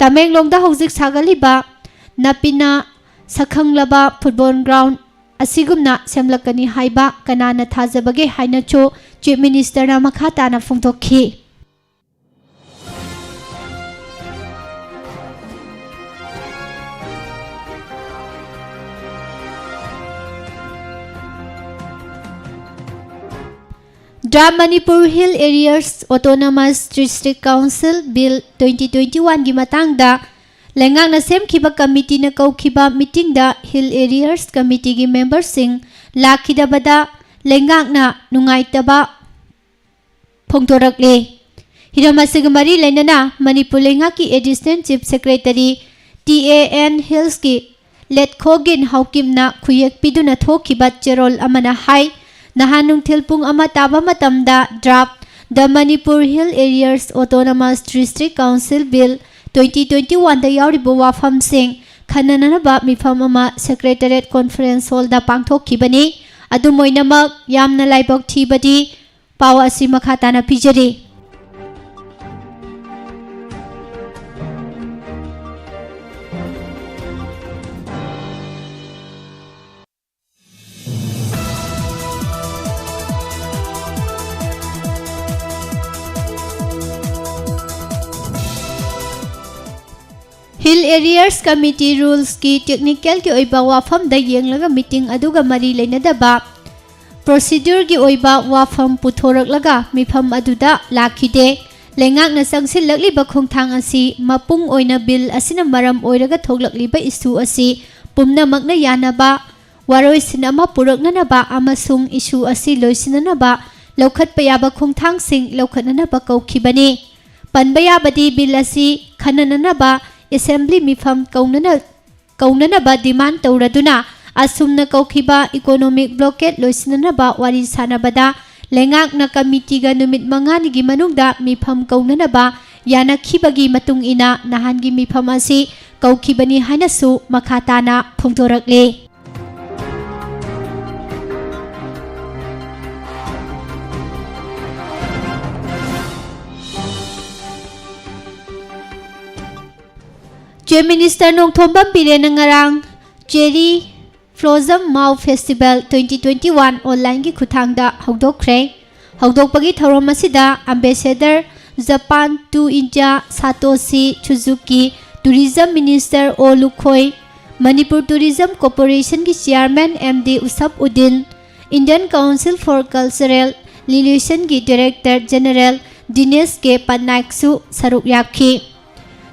ꯇꯃꯦꯡꯂꯣꯡꯗ ꯍꯧꯖꯤꯛ ꯁꯥꯒꯠꯂꯤꯕ ꯅꯄꯤꯅ ꯁꯛꯈꯪꯂꯕ ꯐꯨꯠꯕꯣꯜ ꯒ꯭ꯔꯥꯎꯟ ꯑꯁꯤꯒꯨꯝꯅ ꯁꯦꯝꯂꯛꯀꯅꯤ ꯍꯥꯏꯕ ꯀꯅꯥꯅ ꯊꯥꯖꯕꯒꯦ ꯍꯥꯏꯅꯁꯨ ꯆꯤꯐ ꯃꯤꯅꯤꯁꯇꯔꯅ ꯃꯈꯥ ꯇꯥꯅ ꯐꯣꯡꯗꯣꯛꯈꯤ꯫ Draft Manipur hill areas autonomous district council bill twenty twenty ꯋꯥꯟꯒꯤ ꯃꯇꯥꯡꯗ ꯂꯩꯉꯥꯛꯅ ꯁꯦꯝꯈꯤꯕ ꯀꯃꯤꯇꯤꯅ ꯀꯧꯈꯤꯕ ꯃꯤꯇꯤꯡꯗ ꯍꯤꯜ ꯑꯦꯔꯤꯌꯥꯁ ꯀꯃꯤꯇꯤꯒꯤ ꯃꯦꯝꯕꯔꯁꯤꯡ ꯂꯥꯛꯈꯤꯗꯕꯗ ꯂꯩꯉꯥꯛꯅ ꯅꯨꯡꯉꯥꯏꯇꯕ ꯐꯣꯡꯗꯣꯔꯛꯂꯦ꯫ ꯍꯤꯔꯝ ꯑꯁꯤꯒ ꯃꯔꯤ ꯂꯩꯅꯅ ꯃꯅꯤꯄꯨꯔ ꯂꯩꯉꯥꯛꯀꯤ additional chief secretary T A N ꯍꯤꯜꯁꯀꯤ ꯂꯦꯠꯈꯣꯒꯤꯟ ꯍꯥꯎꯀꯤꯝꯅ ꯈꯨꯌꯦꯛ ꯄꯤꯗꯨꯅ ꯊꯣꯛꯈꯤꯕ ꯆꯦꯔꯣꯜ ꯑꯃꯅ ꯍꯥꯏ, ꯅꯍꯥꯟ ꯅꯨꯡꯊꯤꯜ ꯄꯨꯡ ꯑꯃ ꯇꯥꯕ ꯃꯇꯝꯗ ꯗ꯭ꯔꯥꯐ ꯗ Manipur hill areas autonomous district council bill twenty twenty ꯋꯥꯟꯗ ꯌꯥꯎꯔꯤꯕ ꯋꯥꯐꯝꯁꯤꯡ ꯈꯟꯅꯅꯅꯕ ꯃꯤꯐꯝ ꯑꯃ ꯁꯦꯀ꯭ꯔꯦꯇꯔꯤꯌꯦꯠ ꯀꯣꯟꯐꯔꯦꯟꯁ ꯍꯣꯜꯗ ꯄꯥꯡꯊꯣꯛꯈꯤꯕꯅꯤ꯫ ꯑꯗꯨꯝ ꯑꯣꯏꯅꯃꯛ, ꯌꯥꯝꯅ ꯂꯥꯏꯕꯛ ꯊꯤꯕꯗꯤ, ꯄꯥꯎ ꯑꯁꯤ ꯃꯈꯥ ꯇꯥꯅ ꯄꯤꯖꯔꯤ꯫ ꯍꯤꯜ ꯑꯦꯔꯤꯌꯥꯁ ꯀꯃꯤꯇꯤ ꯔꯨꯜꯁꯀꯤ ꯇꯦꯛꯅꯤꯀꯦꯜꯒꯤ ꯑꯣꯏꯕ ꯋꯥꯐꯝꯗ ꯌꯦꯡꯂꯒ ꯃꯤꯇꯤꯡ ꯑꯗꯨꯒ ꯃꯔꯤ ꯂꯩꯅꯗꯕ ꯄ꯭ꯔꯣꯁꯤꯗ꯭ꯌꯨꯔꯒꯤ ꯑꯣꯏꯕ ꯋꯥꯐꯝ ꯄꯨꯊꯣꯔꯛꯂꯒ ꯃꯤꯐꯝ ꯑꯗꯨꯗ ꯂꯥꯛꯈꯤꯗꯦ꯫ ꯂꯩꯉꯥꯛꯅ ꯆꯪꯁꯤꯜꯂꯛꯂꯤꯕ ꯈꯣꯡꯊꯥꯡ ꯑꯁꯤ ꯃꯄꯨꯡ ꯑꯣꯏꯅ ꯕꯤꯜ ꯑꯁꯤꯅ ꯃꯔꯝ ꯑꯣꯏꯔꯒ ꯊꯣꯛꯂꯛꯂꯤꯕ ꯏꯁꯨ ꯑꯁꯤ ꯄꯨꯝꯅꯃꯛꯅ ꯌꯥꯅꯕ ꯋꯥꯔꯣꯏꯁꯤꯟ ꯑꯃ ꯄꯨꯔꯛꯅꯅꯕ ꯑꯃꯁꯨꯡ issue ꯑꯁꯤ ꯂꯣꯏꯁꯤꯟꯅꯅꯕ ꯂꯧꯈꯠꯄ ꯌꯥꯕ ꯈꯣꯡꯊꯥꯡꯁꯤꯡ ꯂꯧꯈꯠꯅꯅꯕ ꯀꯧꯈꯤꯕꯅꯤ꯫ ꯄꯟꯕ ꯌꯥꯕꯗꯤ, ꯕꯤꯜ ꯑꯁꯤ ꯈꯟꯅꯅꯅꯕ ꯑꯦꯁꯦꯝꯕ꯭ꯂꯤ ꯃꯤꯐꯝ ꯀꯧꯅꯅ-, ꯀꯧꯅꯅꯕ demand ꯇꯧꯔꯗꯨꯅ ꯑꯁꯨꯝꯅ ꯀꯧꯈꯤꯕ economic blockade ꯂꯣꯏꯁꯤꯟꯅꯅꯕ ꯋꯥꯔꯤ ꯁꯥꯅꯕꯗ ꯂꯩꯉꯥꯛꯅ ꯀꯃꯤꯇꯤꯒ ꯅꯨꯃꯤꯠ ꯃꯉꯥꯅꯤꯒꯤ ꯃꯅꯨꯡꯗ ꯃꯤꯐꯝ ꯀꯧꯅꯅꯕ ꯌꯥꯅꯈꯤꯕꯒꯤ ꯃꯇꯨꯡ ꯏꯟꯅ ꯅꯍꯥꯟꯒꯤ ꯃꯤꯐꯝ ꯑꯁꯤ ꯀꯧꯈꯤꯕꯅꯤ ꯍꯥꯏꯅꯁꯨ ꯃꯈꯥ ꯇꯥꯅ ꯐꯣꯡꯗꯣꯔꯛꯂꯤ꯫ Chief Minister ꯅꯣꯡꯊꯣꯝꯕꯝ ꯕꯤꯔꯦꯟꯅ ꯉꯔꯥꯡ Cherry Blossom Mao Festival twenty twenty-one online ꯒꯤ ꯈꯨꯠꯊꯥꯡꯗ ꯍꯧꯗꯣꯛꯈ꯭ꯔꯦ꯫ ꯍꯧꯗꯣꯛꯄꯒꯤ ꯊꯧꯔꯝ ꯑꯁꯤꯗ Ambassador Japan to India Satoshi Suzuki, Tourism Minister ꯑꯣ ꯂꯨꯈꯣꯏ, ꯃꯅꯤꯄꯨꯔ Tourism Corporation ꯒꯤ Chairman M D ꯎꯁꯞ Uddin, Indian Council for Cultural Relation ꯒꯤ Director General ꯗꯤꯅꯦꯁ ꯀꯦ ꯄꯟꯅꯥꯏꯛꯁꯨ ꯁꯔꯨꯛ ꯌꯥꯈꯤ꯫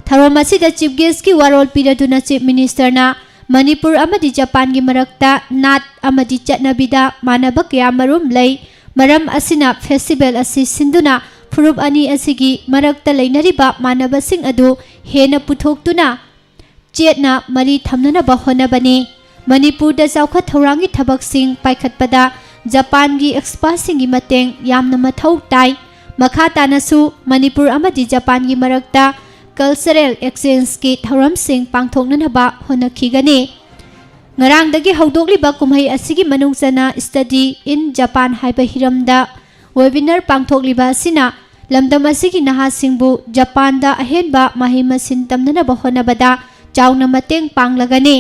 ꯊꯧꯔꯝ ꯑꯁꯤꯗ Chief Guest ꯀꯤ ꯋꯥꯔꯣꯜ ꯄꯤꯔꯗꯨꯅ Chief Minister ꯅ ꯃꯅꯤꯄꯨꯔ ꯑꯃꯗꯤ ꯖꯄꯥꯟꯒꯤ ꯃꯔꯛꯇ ꯅꯥꯠ ꯑꯃꯗꯤ ꯆꯠꯅꯕꯤꯗ ꯃꯥꯟꯅꯕ ꯀꯌꯥꯃꯔꯨꯝ ꯂꯩ, ꯃꯔꯝ ꯑꯁꯤꯅ festival ꯑꯁꯤ ꯁꯤꯟꯗꯨꯅ ꯐꯨꯔꯨꯞ ꯑꯅꯤ ꯑꯁꯤꯒꯤ ꯃꯔꯛꯇ ꯂꯩꯅꯔꯤꯕ ꯃꯥꯟꯅꯕꯁꯤꯡ ꯑꯗꯨ ꯍꯦꯟꯅ ꯄꯨꯊꯣꯛꯇꯨꯅ ꯆꯦꯠꯅ ꯃꯔꯤ ꯊꯝꯅꯅꯕ ꯍꯣꯠꯅꯕꯅꯤ꯫ ꯃꯅꯤꯄꯨꯔꯗ ꯆꯥꯎꯈꯠ ꯊꯧꯔꯥꯡꯒꯤ ꯊꯕꯛꯁꯤꯡ ꯄꯥꯏꯈꯠꯄꯗ ꯖꯄꯥꯟꯒꯤ expertꯁꯤꯡꯒꯤ ꯃꯇꯦꯡ ꯌꯥꯝꯅ ꯃꯊꯧ ꯇꯥꯏ꯫ ꯃꯈꯥ ꯇꯥꯅꯁꯨ ꯃꯅꯤꯄꯨꯔ ꯑꯃꯗꯤ ꯖꯄꯥꯟꯒꯤ ꯃꯔꯛꯇ cultural exchangeꯀꯤ ꯊꯧꯔꯝꯁꯤꯡ ꯄꯥꯡꯊꯣꯛꯅꯅꯕ ꯍꯣꯠꯅꯈꯤꯒꯅꯤ꯫ ꯉꯔꯥꯡꯗꯒꯤ ꯍꯧꯗꯣꯛꯂꯤꯕ ꯀꯨꯝꯍꯩ ꯑꯁꯤꯒꯤ ꯃꯅꯨꯡ ꯆꯟꯅ Study in Japan ꯍꯥꯏꯕ ꯍꯤꯔꯝꯗ webinar ꯄꯥꯡꯊꯣꯛꯂꯤꯕ ꯑꯁꯤꯅ ꯂꯝꯗꯝ ꯑꯁꯤꯒꯤ ꯅꯍꯥꯁꯤꯡꯕꯨ ꯖꯄꯥꯟꯗ ꯑꯍꯦꯟꯕ ꯃꯍꯩ ꯃꯁꯤꯡ ꯇꯝꯅꯅꯕ ꯍꯣꯠꯅꯕꯗ ꯆꯥꯎꯅ ꯃꯇꯦꯡ ꯄꯥꯡꯂꯒꯅꯤ꯫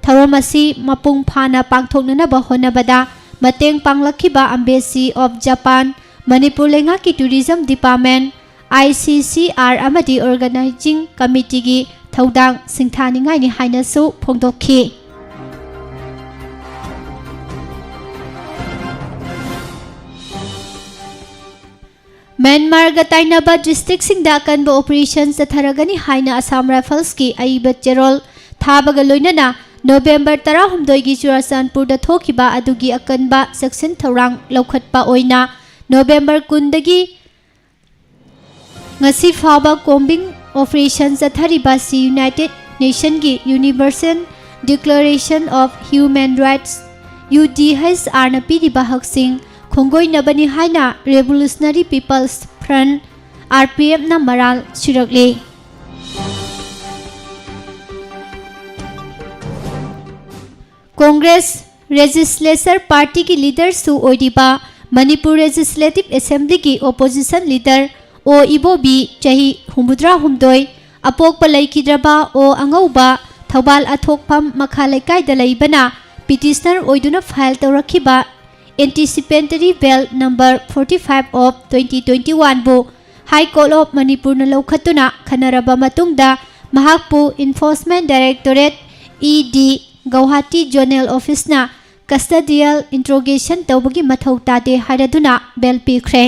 ꯊꯧꯔꯝ ꯑꯁꯤ ꯃꯄꯨꯡ ꯐꯥꯅ ꯄꯥꯡꯊꯣꯛꯅꯅꯕ ꯍꯣꯠꯅꯕꯗ ꯃꯇꯦꯡ ꯄꯥꯡꯂꯛꯈꯤꯕ Embassy of Japan, ꯃꯅꯤꯄꯨꯔ ꯂꯩꯉꯥꯛꯀꯤ Tourism Department, I C C R ꯑꯃꯗꯤ Organizing Committeeꯒꯤ ꯊꯧꯗꯥꯡ ꯁꯤꯡꯊꯥꯅꯤꯡꯉꯥꯏꯅꯤ ꯍꯥꯏꯅꯁꯨ ꯐꯣꯡꯗꯣꯛꯈꯤ꯫ ꯃ꯭ꯌꯥꯟꯃꯥꯔꯒ ꯇꯥꯏꯅꯕ districtꯁꯤꯡꯗ ꯑꯀꯟꯕ operation ꯆꯠꯊꯔꯒꯅꯤ ꯍꯥꯏꯅ Assam Riflesꯀꯤ ꯑꯏꯕ ꯆꯦꯔꯣꯜ ꯊꯥꯕꯒ ꯂꯣꯏꯅꯅ ꯅꯣꯕꯦꯝꯕꯔ ꯇꯔꯥꯍꯨꯝꯗꯣꯏꯒꯤ ꯆꯨꯔꯥꯆꯥꯟꯄꯨꯔꯗ ꯊꯣꯛꯈꯤꯕ ꯑꯗꯨꯒꯤ ꯑꯀꯟꯕ ꯆꯦꯛꯁꯤꯟ ꯊꯧꯔꯥꯡ ꯂꯧꯈꯠꯄ ꯑꯣꯏꯅ ꯅꯣꯕꯦꯝꯕꯔ ꯀꯨꯟꯗꯒꯤ ꯉꯁꯤ ꯐꯥꯎꯕ ꯀꯣꯝꯕꯤꯡ ꯑꯣꯄꯔꯦꯁꯟ ꯆꯠꯊꯔꯤꯕ ꯑꯁꯤ ꯌꯨꯅꯥꯏꯇꯦꯗ ꯅꯦꯁꯟꯒꯤ universal declaration of human rights, U D H ꯑꯥꯔꯅ ꯄꯤꯔꯤꯕ ꯍꯛꯁꯤꯡ ꯈꯣꯡꯒꯣꯏꯅꯕꯅꯤ ꯍꯥꯏꯅ revolutionary peoples front, R P ꯑꯦꯐꯅ ꯃꯔꯥꯜ ꯁꯤꯔꯛꯂꯤ꯫ ꯀꯣꯡꯒ꯭ꯔꯦꯁ ꯂꯦꯖꯤꯁꯂꯦꯆꯔ ꯄꯥꯔꯇꯤꯒꯤ ꯂꯤꯗꯔꯁꯨ ꯑꯣꯏꯔꯤꯕ ꯃꯅꯤꯄꯨꯔ ꯂꯦꯖꯤꯁꯂꯦꯇꯤꯚ ꯑꯦꯁꯦꯝꯕ꯭ꯂꯤꯒꯤ ꯑꯣꯄꯣꯖꯤꯁꯟ ꯂꯤꯗꯔ ꯑꯣ ꯏꯕꯣꯕꯤ, ꯆꯍꯤ ꯍꯨꯝꯐꯨꯇꯔꯥꯍꯨꯝꯗꯣꯏ, ꯑꯄꯣꯛꯄ ꯂꯩꯈꯤꯗ꯭ꯔꯕ ꯑꯣ ꯑꯉꯧꯕ, ꯊꯧꯕꯥꯜ ꯑꯊꯣꯛꯐꯝ ꯃꯈꯥ ꯂꯩꯀꯥꯏꯗ ꯂꯩꯕꯅ ꯄꯤꯇꯤꯁꯅꯔ ꯑꯣꯏꯗꯨꯅ ꯐꯥꯏꯜ ꯇꯧꯔꯛꯈꯤꯕ ꯑꯦꯟꯇꯤꯁꯤꯄꯦꯇꯔꯤ ꯕꯦꯜ number forty five of twenty twenty one ꯕꯨ ꯍꯥꯏ ꯀꯣꯔꯠ ꯑꯣꯐ ꯃꯅꯤꯄꯨꯔꯅ ꯂꯧꯈꯠꯇꯨꯅ ꯈꯟꯅꯔꯕ ꯃꯇꯨꯡꯗ ꯃꯍꯥꯛꯄꯨ ꯏꯟꯐꯣꯔꯁꯃꯦꯟ ꯗꯥꯏꯔꯦꯛꯇꯣꯔꯦꯠ, ꯏ ꯗꯤ, ꯒꯧꯍꯥꯇꯤ ꯖꯣꯅꯦꯜ ꯑꯣꯐꯤꯁꯅ ꯀꯁꯇꯗꯤꯌꯦꯜ ꯏꯟꯇ꯭ꯔꯣꯒꯦꯁꯟ ꯇꯧꯕꯒꯤ ꯃꯊꯧ ꯇꯥꯗꯦ ꯍꯥꯏꯔꯗꯨꯅ ꯕꯦꯜ ꯄꯤꯈ꯭ꯔꯦ꯫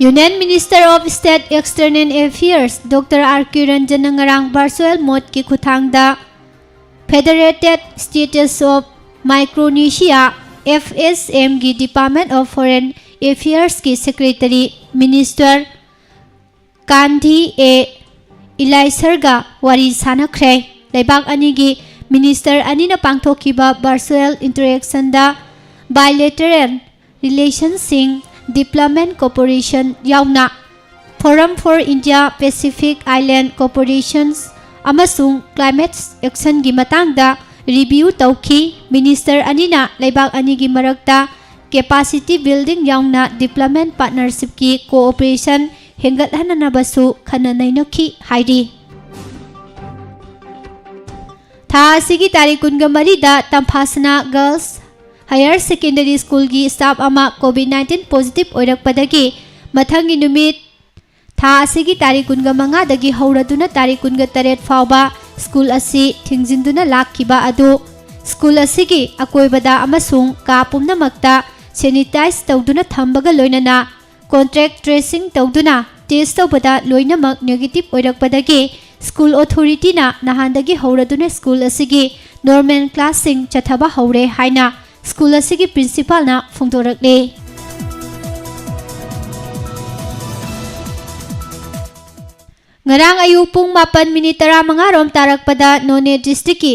Union Minister of State External Affairs Doctor R K Ranjan ꯅ ꯉꯔꯥꯡ virtual mode ꯀꯤ ꯈꯨꯠꯊꯥꯡꯗ Federated States of Micronesia, F S M ꯒꯤ Department of Foreign Affairs ꯀꯤ Secretary Minister ꯀꯥꯟꯙꯤ ꯑꯦ ꯏꯂꯥꯏꯁꯔꯒ ꯋꯥꯔꯤ ꯁꯥꯅꯈ꯭ꯔꯦ꯫ ꯂꯩꯕꯥꯛ ꯑꯅꯤꯒꯤ minister ꯑꯅꯤꯅ ꯄꯥꯡꯊꯣꯛꯈꯤꯕ virtual interaction ꯗ bilateral relation ꯁꯤꯡ, development cooperation ꯌꯥꯎꯅ Forum for India Pacific Island Cooperations ꯑꯃꯁꯨꯡ climate action ꯒꯤ ꯃꯇꯥꯡꯗ review ꯇꯧꯈꯤ꯫ Minister ꯑꯅꯤꯅ ꯂꯩꯕꯥꯛ ꯑꯅꯤꯒꯤ ꯃꯔꯛꯇ capacity building ꯌꯥꯎꯅ development partnership ꯀꯤ cooperation ꯍꯦꯟꯒꯠꯍꯟꯅꯅꯕꯁꯨ ꯈꯟꯅ ꯅꯩꯅꯈꯤ ꯍꯥꯏꯔꯤ꯫ ꯊꯥ ꯑꯁꯤꯒꯤ ꯇꯥꯔꯤꯛ ꯀꯨꯟꯃꯔꯤꯗ ꯇꯝꯐꯥꯁꯅꯥ Girls Higher Secondary School ꯒꯤ staff ꯑꯃ COVID nineteen positive ꯑꯣꯏꯔꯛꯄꯗꯒꯤ ꯃꯊꯪꯒꯤ ꯅꯨꯃꯤꯠ, ꯊꯥ ꯑꯁꯤꯒꯤ ꯇꯥꯔꯤꯛ ꯀꯨꯟꯃꯉꯥꯗꯒꯤ ꯍꯧꯔꯗꯨꯅ ꯇꯥꯔꯤꯛ ꯀꯨꯟꯇꯔꯦꯠ ꯐꯥꯎꯕ ꯁ꯭ꯀꯨꯜ ꯑꯁꯤ ꯊꯤꯡꯖꯤꯟꯗꯨꯅ ꯂꯥꯛꯈꯤꯕ ꯑꯗꯨ ꯁ꯭ꯀꯨꯜ ꯑꯁꯤꯒꯤ ꯑꯀꯣꯏꯕꯗ ꯑꯃꯁꯨꯡ ꯀꯥ ꯄꯨꯝꯅꯃꯛꯇ ꯁꯦꯅꯤꯇꯥꯏꯖ ꯇꯧꯗꯨꯅ ꯊꯝꯕꯒ ꯂꯣꯏꯅꯅ ꯀꯣꯟꯇꯦꯛ ꯇ꯭ꯔꯦꯁꯤꯡ ꯇꯧꯗꯨꯅ ꯇꯦꯁ ꯇꯧꯕꯗ ꯂꯣꯏꯅꯃꯛ ꯅꯦꯒꯦꯇꯤꯚ ꯑꯣꯏꯔꯛꯄꯗꯒꯤ ꯁ꯭ꯀꯨꯜ ꯑꯣꯊꯣꯔꯤꯇꯤꯅ ꯅꯍꯥꯟꯗꯒꯤ ꯍꯧꯔꯗꯨꯅ ꯁ꯭ꯀꯨꯜ ꯑꯁꯤꯒꯤ ꯅꯣꯔꯃꯦꯜ ꯀ꯭ꯂꯥꯁꯁꯤꯡ ꯆꯠꯊꯕ ꯍꯧꯔꯦ ꯍꯥꯏꯅ ꯁ꯭ꯀꯨꯜ ꯑꯁꯤꯒꯤ ꯄ꯭ꯔꯤꯟꯁꯤꯄꯥꯜꯅ ꯐꯣꯡꯗꯣꯔꯛꯂꯤ꯫ ꯉꯔꯥꯡ ꯑꯌꯨꯛ ꯄꯨꯡ ꯃꯥꯄꯟ ꯃꯤꯅꯤꯠ ꯇꯔꯥꯃꯉꯥ ꯔꯣꯝ ꯇꯥꯔꯛꯄꯗ ꯅꯣꯅꯦ ꯗꯤꯁꯇ꯭ꯔꯤꯛꯀꯤ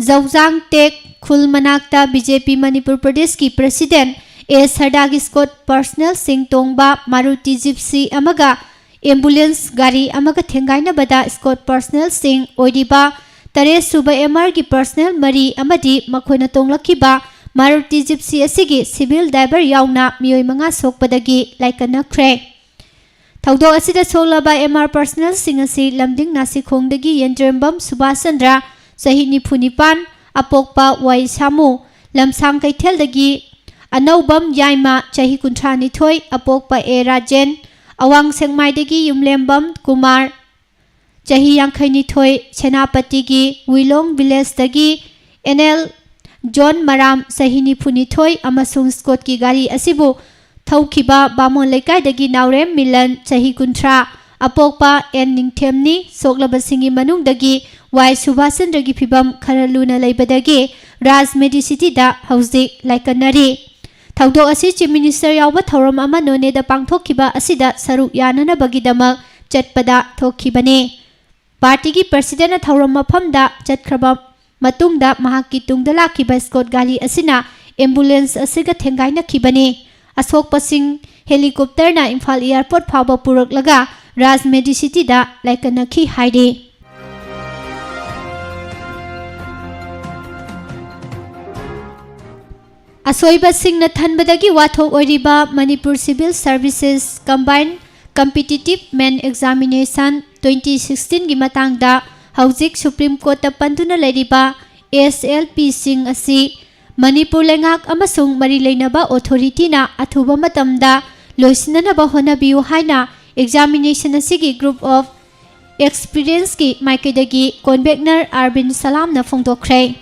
ꯖꯧꯖꯥꯡ ꯇꯦꯛ ꯈꯨꯜ ꯃꯅꯥꯛꯇ ꯕꯤ ꯖꯦ ꯄꯤ ꯃꯅꯤꯄꯨꯔ ꯄ꯭ꯔꯗꯦꯁꯀꯤ ꯄ꯭ꯔꯁꯤꯗꯦꯟ ꯑꯦ ꯁꯔꯗꯥꯒꯤ ꯁ꯭ꯀꯣꯠ ꯄꯔꯁꯅꯦꯜꯁꯤꯡ ꯇꯣꯡꯕ ꯃꯥꯔꯨꯇꯤ ꯖꯤꯞꯁꯤ ꯑꯃꯒ ꯑꯦꯝꯕꯨꯂꯦꯟꯁ ꯒꯥꯔꯤ ꯑꯃꯒ ꯊꯦꯡꯒꯥꯏꯅꯕꯗ ꯁ꯭ꯀꯣꯠ ꯄꯔꯁꯅꯦꯜꯁꯤꯡ ꯑꯣꯏꯔꯤꯕ ꯇꯔꯦꯠ ꯁꯨꯕ ꯑꯦꯝ ꯑꯥꯔꯒꯤ ꯄꯔꯁꯅꯦꯜ ꯃꯔꯤ ꯑꯃꯗꯤ ꯃꯈꯣꯏꯅ ꯇꯣꯡꯂꯛꯈꯤꯕ ꯃꯥꯔꯨꯇꯤ ꯖꯤꯞꯁꯤ ꯑꯁꯤꯒꯤ ꯁꯤꯚꯤꯜ ꯗ꯭ꯔꯥꯏꯚꯔ ꯌꯥꯎꯅ ꯃꯤꯑꯣꯏ ꯃꯉꯥ ꯁꯣꯛꯄꯗꯒꯤ ꯂꯥꯏꯀꯠꯅꯈ꯭ꯔꯦ꯫ ꯊꯧꯗꯣꯛ ꯑꯁꯤꯗ ꯁꯣꯛꯂꯕ ꯑꯦꯝ ꯑꯥꯔ ꯄꯔꯁꯅꯦꯜꯁꯤꯡ ꯑꯁꯤ ꯂꯝꯗꯤꯡ ꯅꯥꯁꯤꯈꯣꯡꯗꯒꯤ ꯌꯦꯟꯗ꯭ꯔꯦꯝꯕꯝ ꯁꯨꯕꯥꯁ ꯆꯟꯗ꯭ꯔ, ꯆꯍꯤ ꯅꯤꯐꯨ ꯅꯤꯄꯥꯟ, ꯑꯄꯣꯛꯄ ꯋꯥꯏ ꯁꯥꯃꯨ, ꯂꯝꯁꯥꯡ ꯀꯩꯊꯦꯜꯗꯒꯤ ꯑꯅꯧꯕꯝ ꯌꯥꯏꯃ, ꯆꯍꯤ ꯀꯨꯟꯊ꯭ꯔꯥ ꯅꯤꯊꯣꯏ, ꯑꯄꯣꯛꯄ ꯑꯦ ꯔꯥꯖꯦꯟ, ꯑꯋꯥꯡ ꯁꯦꯛꯃꯥꯏꯗꯒꯤ ꯌꯨꯝꯂꯦꯝꯕꯝ ꯀꯨꯃꯥꯔ, ꯆꯍꯤ ꯌꯥꯡꯈꯩ ꯅꯤꯊꯣꯏ, ꯁꯦꯅꯥꯄꯇꯤꯒꯤ ꯋꯤꯂꯣꯡ ꯚꯤꯂꯦꯖꯇꯒꯤ ꯑꯦꯟ ꯑꯦꯜ ꯖꯣꯟ ꯃꯔꯥꯝ, ꯆꯍꯤ ꯅꯤꯐꯨ ꯅꯤꯊꯣꯏ, ꯑꯃꯁꯨꯡ ꯁ꯭ꯀꯣꯠꯀꯤ ꯒꯥꯔꯤ ꯑꯁꯤꯕꯨ ꯊꯧꯈꯤꯕ ꯕꯥꯃꯣꯟ ꯂꯩꯀꯥꯏꯗꯒꯤ ꯅꯥꯎꯔꯦꯝ ꯃꯤꯂꯟ, ꯆꯍꯤ ꯀꯨꯟꯊ꯭ꯔꯥ, ꯑꯄꯣꯛꯄ ꯑꯦꯟ ꯅꯤꯡꯊꯦꯝꯅꯤ꯫ ꯁꯣꯛꯂꯕꯁꯤꯡꯒꯤ ꯃꯅꯨꯡꯗꯒꯤ ꯋꯥꯏ ꯁꯨꯕꯥꯁ ꯆꯟꯗ꯭ꯔꯒꯤ ꯐꯤꯕꯝ ꯈꯔ ꯂꯨꯅ ꯂꯩꯕꯗꯒꯤ ꯔꯥꯖ ꯃꯦꯗꯤꯁꯤꯇꯤꯗ ꯍꯧꯖꯤꯛ ꯂꯥꯏꯀꯠꯅꯔꯤ꯫ ꯊꯧꯗꯣꯛ ꯑꯁꯤ ꯆꯤꯐ ꯃꯤꯅꯤꯁꯇꯔ ꯌꯥꯎꯕ ꯊꯧꯔꯝ ꯑꯃ ꯅꯣꯅꯦꯗ ꯄꯥꯡꯊꯣꯛꯈꯤꯕ ꯑꯁꯤꯗ ꯁꯔꯨꯛ ꯌꯥꯅꯅꯕꯒꯤꯗꯃꯛ ꯆꯠꯄꯗ ꯊꯣꯛꯈꯤꯕꯅꯤ꯫ ꯄꯥꯔꯇꯤꯒꯤ ꯄ꯭ꯔꯁꯤꯗꯦꯟꯅ ꯊꯧꯔꯝ ꯃꯐꯝꯗ ꯆꯠꯈ꯭ꯔꯕ ꯃꯇꯨꯡꯗ ꯃꯍꯥꯛꯀꯤ ꯇꯨꯡꯗ ꯂꯥꯛꯈꯤꯕ ꯁ꯭ꯀꯣꯠ ꯒꯥꯔꯤ ꯑꯁꯤꯅ ꯑꯦꯝꯕꯨꯂꯦꯟꯁ ꯑꯁꯤꯒ ꯊꯦꯡꯒꯥꯏꯅꯈꯤꯕꯅꯤ꯫ ꯑꯁꯣꯛꯄꯁꯤꯡ ꯍꯦꯂꯤꯀꯣꯞꯇꯔꯅ ꯏꯝꯐꯥꯜ ꯑꯦꯌꯥꯔꯄꯣꯔꯠ ꯐꯥꯎꯕ ꯄꯨꯔꯛꯂꯒ ꯔꯥꯖ ꯃꯦꯗꯤꯁꯤꯇꯤꯗ ꯂꯥꯏꯀꯠꯅꯈꯤ ꯍꯥꯏꯔꯤ꯫ ꯑꯁꯣꯏꯕꯁꯤꯡꯅ ꯊꯟꯕꯗꯒꯤ ꯋꯥꯊꯣꯛ ꯑꯣꯏꯔꯤꯕ Manipur civil services combined competitive main examination twenty ꯁꯤꯛꯁꯇꯤꯟꯒꯤ ꯃꯇꯥꯡꯗ ꯍꯧꯖꯤꯛ ꯁꯨꯄ꯭ꯔꯤꯝ ꯀꯣꯔꯠꯇ ꯄꯟꯗꯨꯅ ꯂꯩꯔꯤꯕ ꯑꯦꯁ ꯑꯦꯜ ꯄꯤꯁꯤꯡ ꯑꯁꯤ ꯃꯅꯤꯄꯨꯔ ꯂꯩꯉꯥꯛ ꯑꯃꯁꯨꯡ ꯃꯔꯤ ꯂꯩꯅꯕ ꯑꯣꯊꯣꯔꯤꯇꯤꯅ ꯑꯊꯨꯕ ꯃꯇꯝꯗ ꯂꯣꯏꯁꯤꯟꯅꯅꯕ ꯍꯣꯠꯅꯕꯤꯌꯨ ꯍꯥꯏꯅ ꯑꯦꯛꯖꯥꯃꯤꯅꯦꯁꯟ ꯑꯁꯤꯒꯤ ꯒ꯭ꯔꯨꯞ ꯑꯣꯐ ꯑꯦꯛꯁꯄꯤꯔꯤꯌꯦꯟꯁꯀꯤ ꯃꯥꯏꯀꯩꯗꯒꯤ ꯀꯣꯟꯚꯦꯛꯅꯔ ꯑꯥꯔꯕꯤꯟ ꯁꯂꯥꯝꯅ ꯐꯣꯡꯗꯣꯛꯈ꯭ꯔꯦ꯫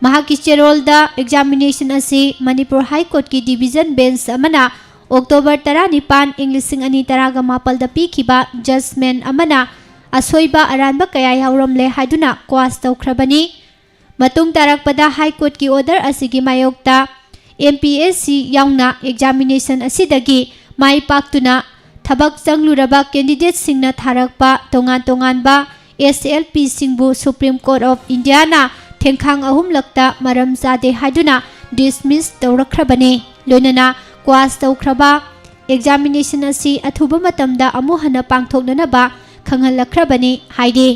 ꯃꯍꯥꯛꯀꯤ ꯆꯦꯔꯣꯜꯗ examination ꯑꯁꯤ ꯃꯅꯤꯄꯨꯔ High Courtꯀꯤ division bench ꯑꯃꯅ October ꯇꯔꯥꯅꯤꯄꯥꯟ, ꯏꯪ ꯂꯤꯁꯤꯡ ꯑꯅꯤ ꯇꯔꯥꯒ ꯃꯥꯄꯜꯗ ꯄꯤꯈꯤꯕ judgment ꯑꯃꯅ ꯑꯁꯣꯏꯕ ꯑꯔꯥꯟꯕ ꯀꯌꯥ ꯌꯥꯎꯔꯝꯂꯦ ꯍꯥꯏꯗꯨꯅ quash ꯇꯧꯈ꯭ꯔꯕꯅꯤ꯫ ꯃꯇꯨꯡ ꯇꯥꯔꯛꯄꯗ High Courtꯀꯤ order ꯑꯁꯤꯒꯤ ꯃꯥꯌꯣꯛꯇ M P S C ꯌꯥꯎꯅ examination ꯑꯁꯤꯗꯒꯤ ꯃꯥꯏ ꯄꯥꯛꯇꯨꯅ ꯊꯕꯛ ꯆꯪꯂꯨꯔꯕ candidateꯁꯤꯡꯅ ꯊꯥꯔꯛꯄ ꯇꯣꯉꯥꯟ ꯇꯣꯉꯥꯟꯕ S L Pꯁꯤꯡꯕꯨ Supreme Court of Indiaꯅ ꯊꯦꯡꯈꯥꯡ ꯑꯍꯨꯝꯂꯛꯇ ꯃꯔꯝ ꯆꯥꯗꯦ ꯍꯥꯏꯗꯨꯅ dismiss ꯇꯧꯔꯛꯈ꯭ꯔꯕꯅꯤ꯫ ꯂꯣꯏꯅꯅ quash ꯇꯧꯈ꯭ꯔꯕ examination ꯑꯁꯤ ꯑꯊꯨꯕ ꯃꯇꯝꯗ ꯑꯃꯨꯛ ꯍꯟꯅ ꯄꯥꯡꯊꯣꯛꯅꯅꯕ ꯈꯪꯍꯜꯂꯛꯈ꯭ꯔꯕꯅꯤ ꯍꯥꯏꯔꯤ꯫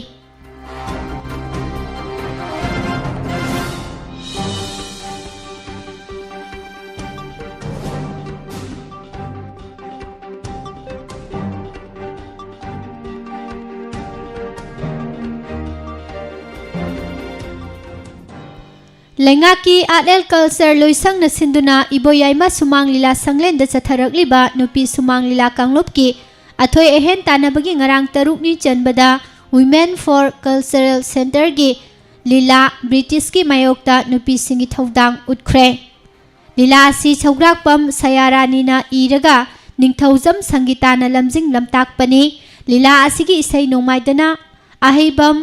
ꯂꯩꯉꯥꯛꯀꯤ Art and Culture ꯂꯣꯏꯁꯪꯅ ꯁꯤꯟꯗꯨꯅ ꯏꯕꯣꯌꯥꯏꯃ ꯁꯨꯃꯥꯡ ꯂꯤꯂꯥ ꯁꯪꯂꯦꯟꯗ ꯆꯠꯊꯔꯛꯂꯤꯕ ꯅꯨꯄꯤ ꯁꯨꯃꯥꯡ ꯂꯤꯂꯥ ꯀꯥꯡꯂꯨꯞꯀꯤ ꯑꯊꯣꯏ ꯑꯍꯦꯟ ꯇꯥꯟꯅꯕꯒꯤ ꯉꯔꯥꯡ ꯇꯔꯨꯛꯅꯤ ꯆꯟꯕꯗ Women for Cultural Centreꯒꯤ ꯂꯤꯂꯥ ꯕ꯭ꯔꯤꯇꯤꯁꯀꯤ ꯃꯥꯌꯣꯛꯇ ꯅꯨꯄꯤꯁꯤꯡꯒꯤ ꯊꯧꯗꯥꯡ ꯎꯠꯈ꯭ꯔꯦ꯫ ꯂꯤꯂꯥ ꯑꯁꯤ ꯁꯧꯒ꯭ꯔꯥꯛꯄꯝ ꯁꯌꯥꯔꯥꯅꯤꯅ ꯏꯔꯒ ꯅꯤꯡꯊꯧꯖꯝ ꯁꯪꯒꯤꯇꯥꯅ ꯂꯝꯖꯤꯡ ꯂꯝꯇꯥꯛꯄꯅꯤ꯫ ꯂꯤꯂꯥ ꯑꯁꯤꯒꯤ ꯏꯁꯩ ꯅꯣꯡꯃꯥꯏꯗꯅ ꯑꯍꯩꯕꯝ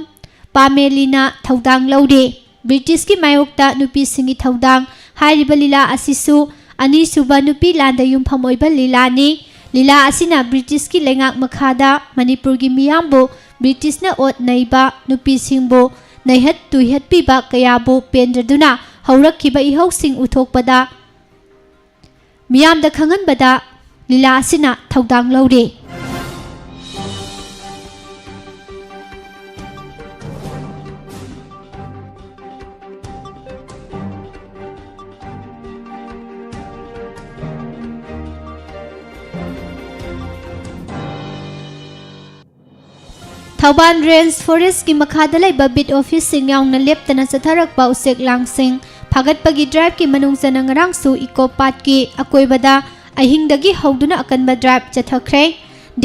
ꯄꯥꯃꯦꯂꯤꯅ ꯊꯧꯗꯥꯡ ꯂꯧꯔꯤ꯫ ꯕ꯭ꯔꯤꯇꯤꯁꯀꯤ ꯃꯥꯌꯣꯛꯇ ꯅꯨꯄꯤꯁꯤꯡꯒꯤ ꯊꯧꯗꯥꯡ ꯍꯥꯏꯔꯤꯕ ꯂꯤꯂꯥ ꯑꯁꯤꯁꯨ ꯑꯅꯤꯁꯨꯕ ꯅꯨꯄꯤ ꯂꯥꯟꯗ ꯌꯨꯝꯐꯝ ꯑꯣꯏꯕ ꯂꯤꯂꯥꯅꯤ꯫ ꯂꯤꯂꯥ ꯑꯁꯤꯅ ꯕ꯭ꯔꯤꯇꯤꯁꯀꯤ ꯂꯩꯉꯥꯛ ꯃꯈꯥꯗ ꯃꯅꯤꯄꯨꯔꯒꯤ ꯃꯤꯌꯥꯝꯕꯨ ꯕ꯭ꯔꯤꯇꯤꯁꯅ ꯑꯣꯠ ꯅꯩꯕ, ꯅꯨꯄꯤꯁꯤꯡꯕꯨ ꯅꯩꯍꯠ ꯇꯨꯏꯍꯠꯄꯤꯕ ꯀꯌꯥꯕꯨ ꯄꯦꯟꯗ꯭ꯔꯗꯨꯅ ꯍꯧꯔꯛꯈꯤꯕ ꯏꯍꯧꯁꯤꯡ ꯎꯊꯣꯛꯄꯗ, ꯃꯤꯌꯥꯝꯗ ꯈꯪꯍꯟꯕꯗ ꯂꯤꯂꯥ ꯑꯁꯤꯅ ꯊꯧꯗꯥꯡ ꯂꯧꯔꯤ꯫ ꯊꯧꯕꯥꯜ ꯔꯦꯟꯖ ꯐꯣꯔꯦꯁꯀꯤ ꯃꯈꯥꯗ ꯂꯩꯕ ꯕꯤꯠ ꯑꯣꯐꯤꯁꯁꯤꯡ ꯌꯥꯎꯅ ꯂꯦꯞꯇꯅ ꯆꯠꯊꯔꯛꯄ ꯎꯆꯦꯛ ꯂꯥꯡꯁꯤꯡ ꯐꯥꯒꯠꯄꯒꯤ ꯗ꯭ꯔꯥꯏꯚꯀꯤ ꯃꯅꯨꯡ ꯆꯟꯅ ꯉꯔꯥꯡꯁꯨ ꯏꯀꯣ ꯄꯥꯠꯀꯤ ꯑꯀꯣꯏꯕꯗ ꯑꯍꯤꯡꯗꯒꯤ ꯍꯧꯗꯨꯅ ꯑꯀꯟꯕ ꯗ꯭ꯔꯥꯏꯚ ꯆꯠꯊꯈ꯭ꯔꯦ꯫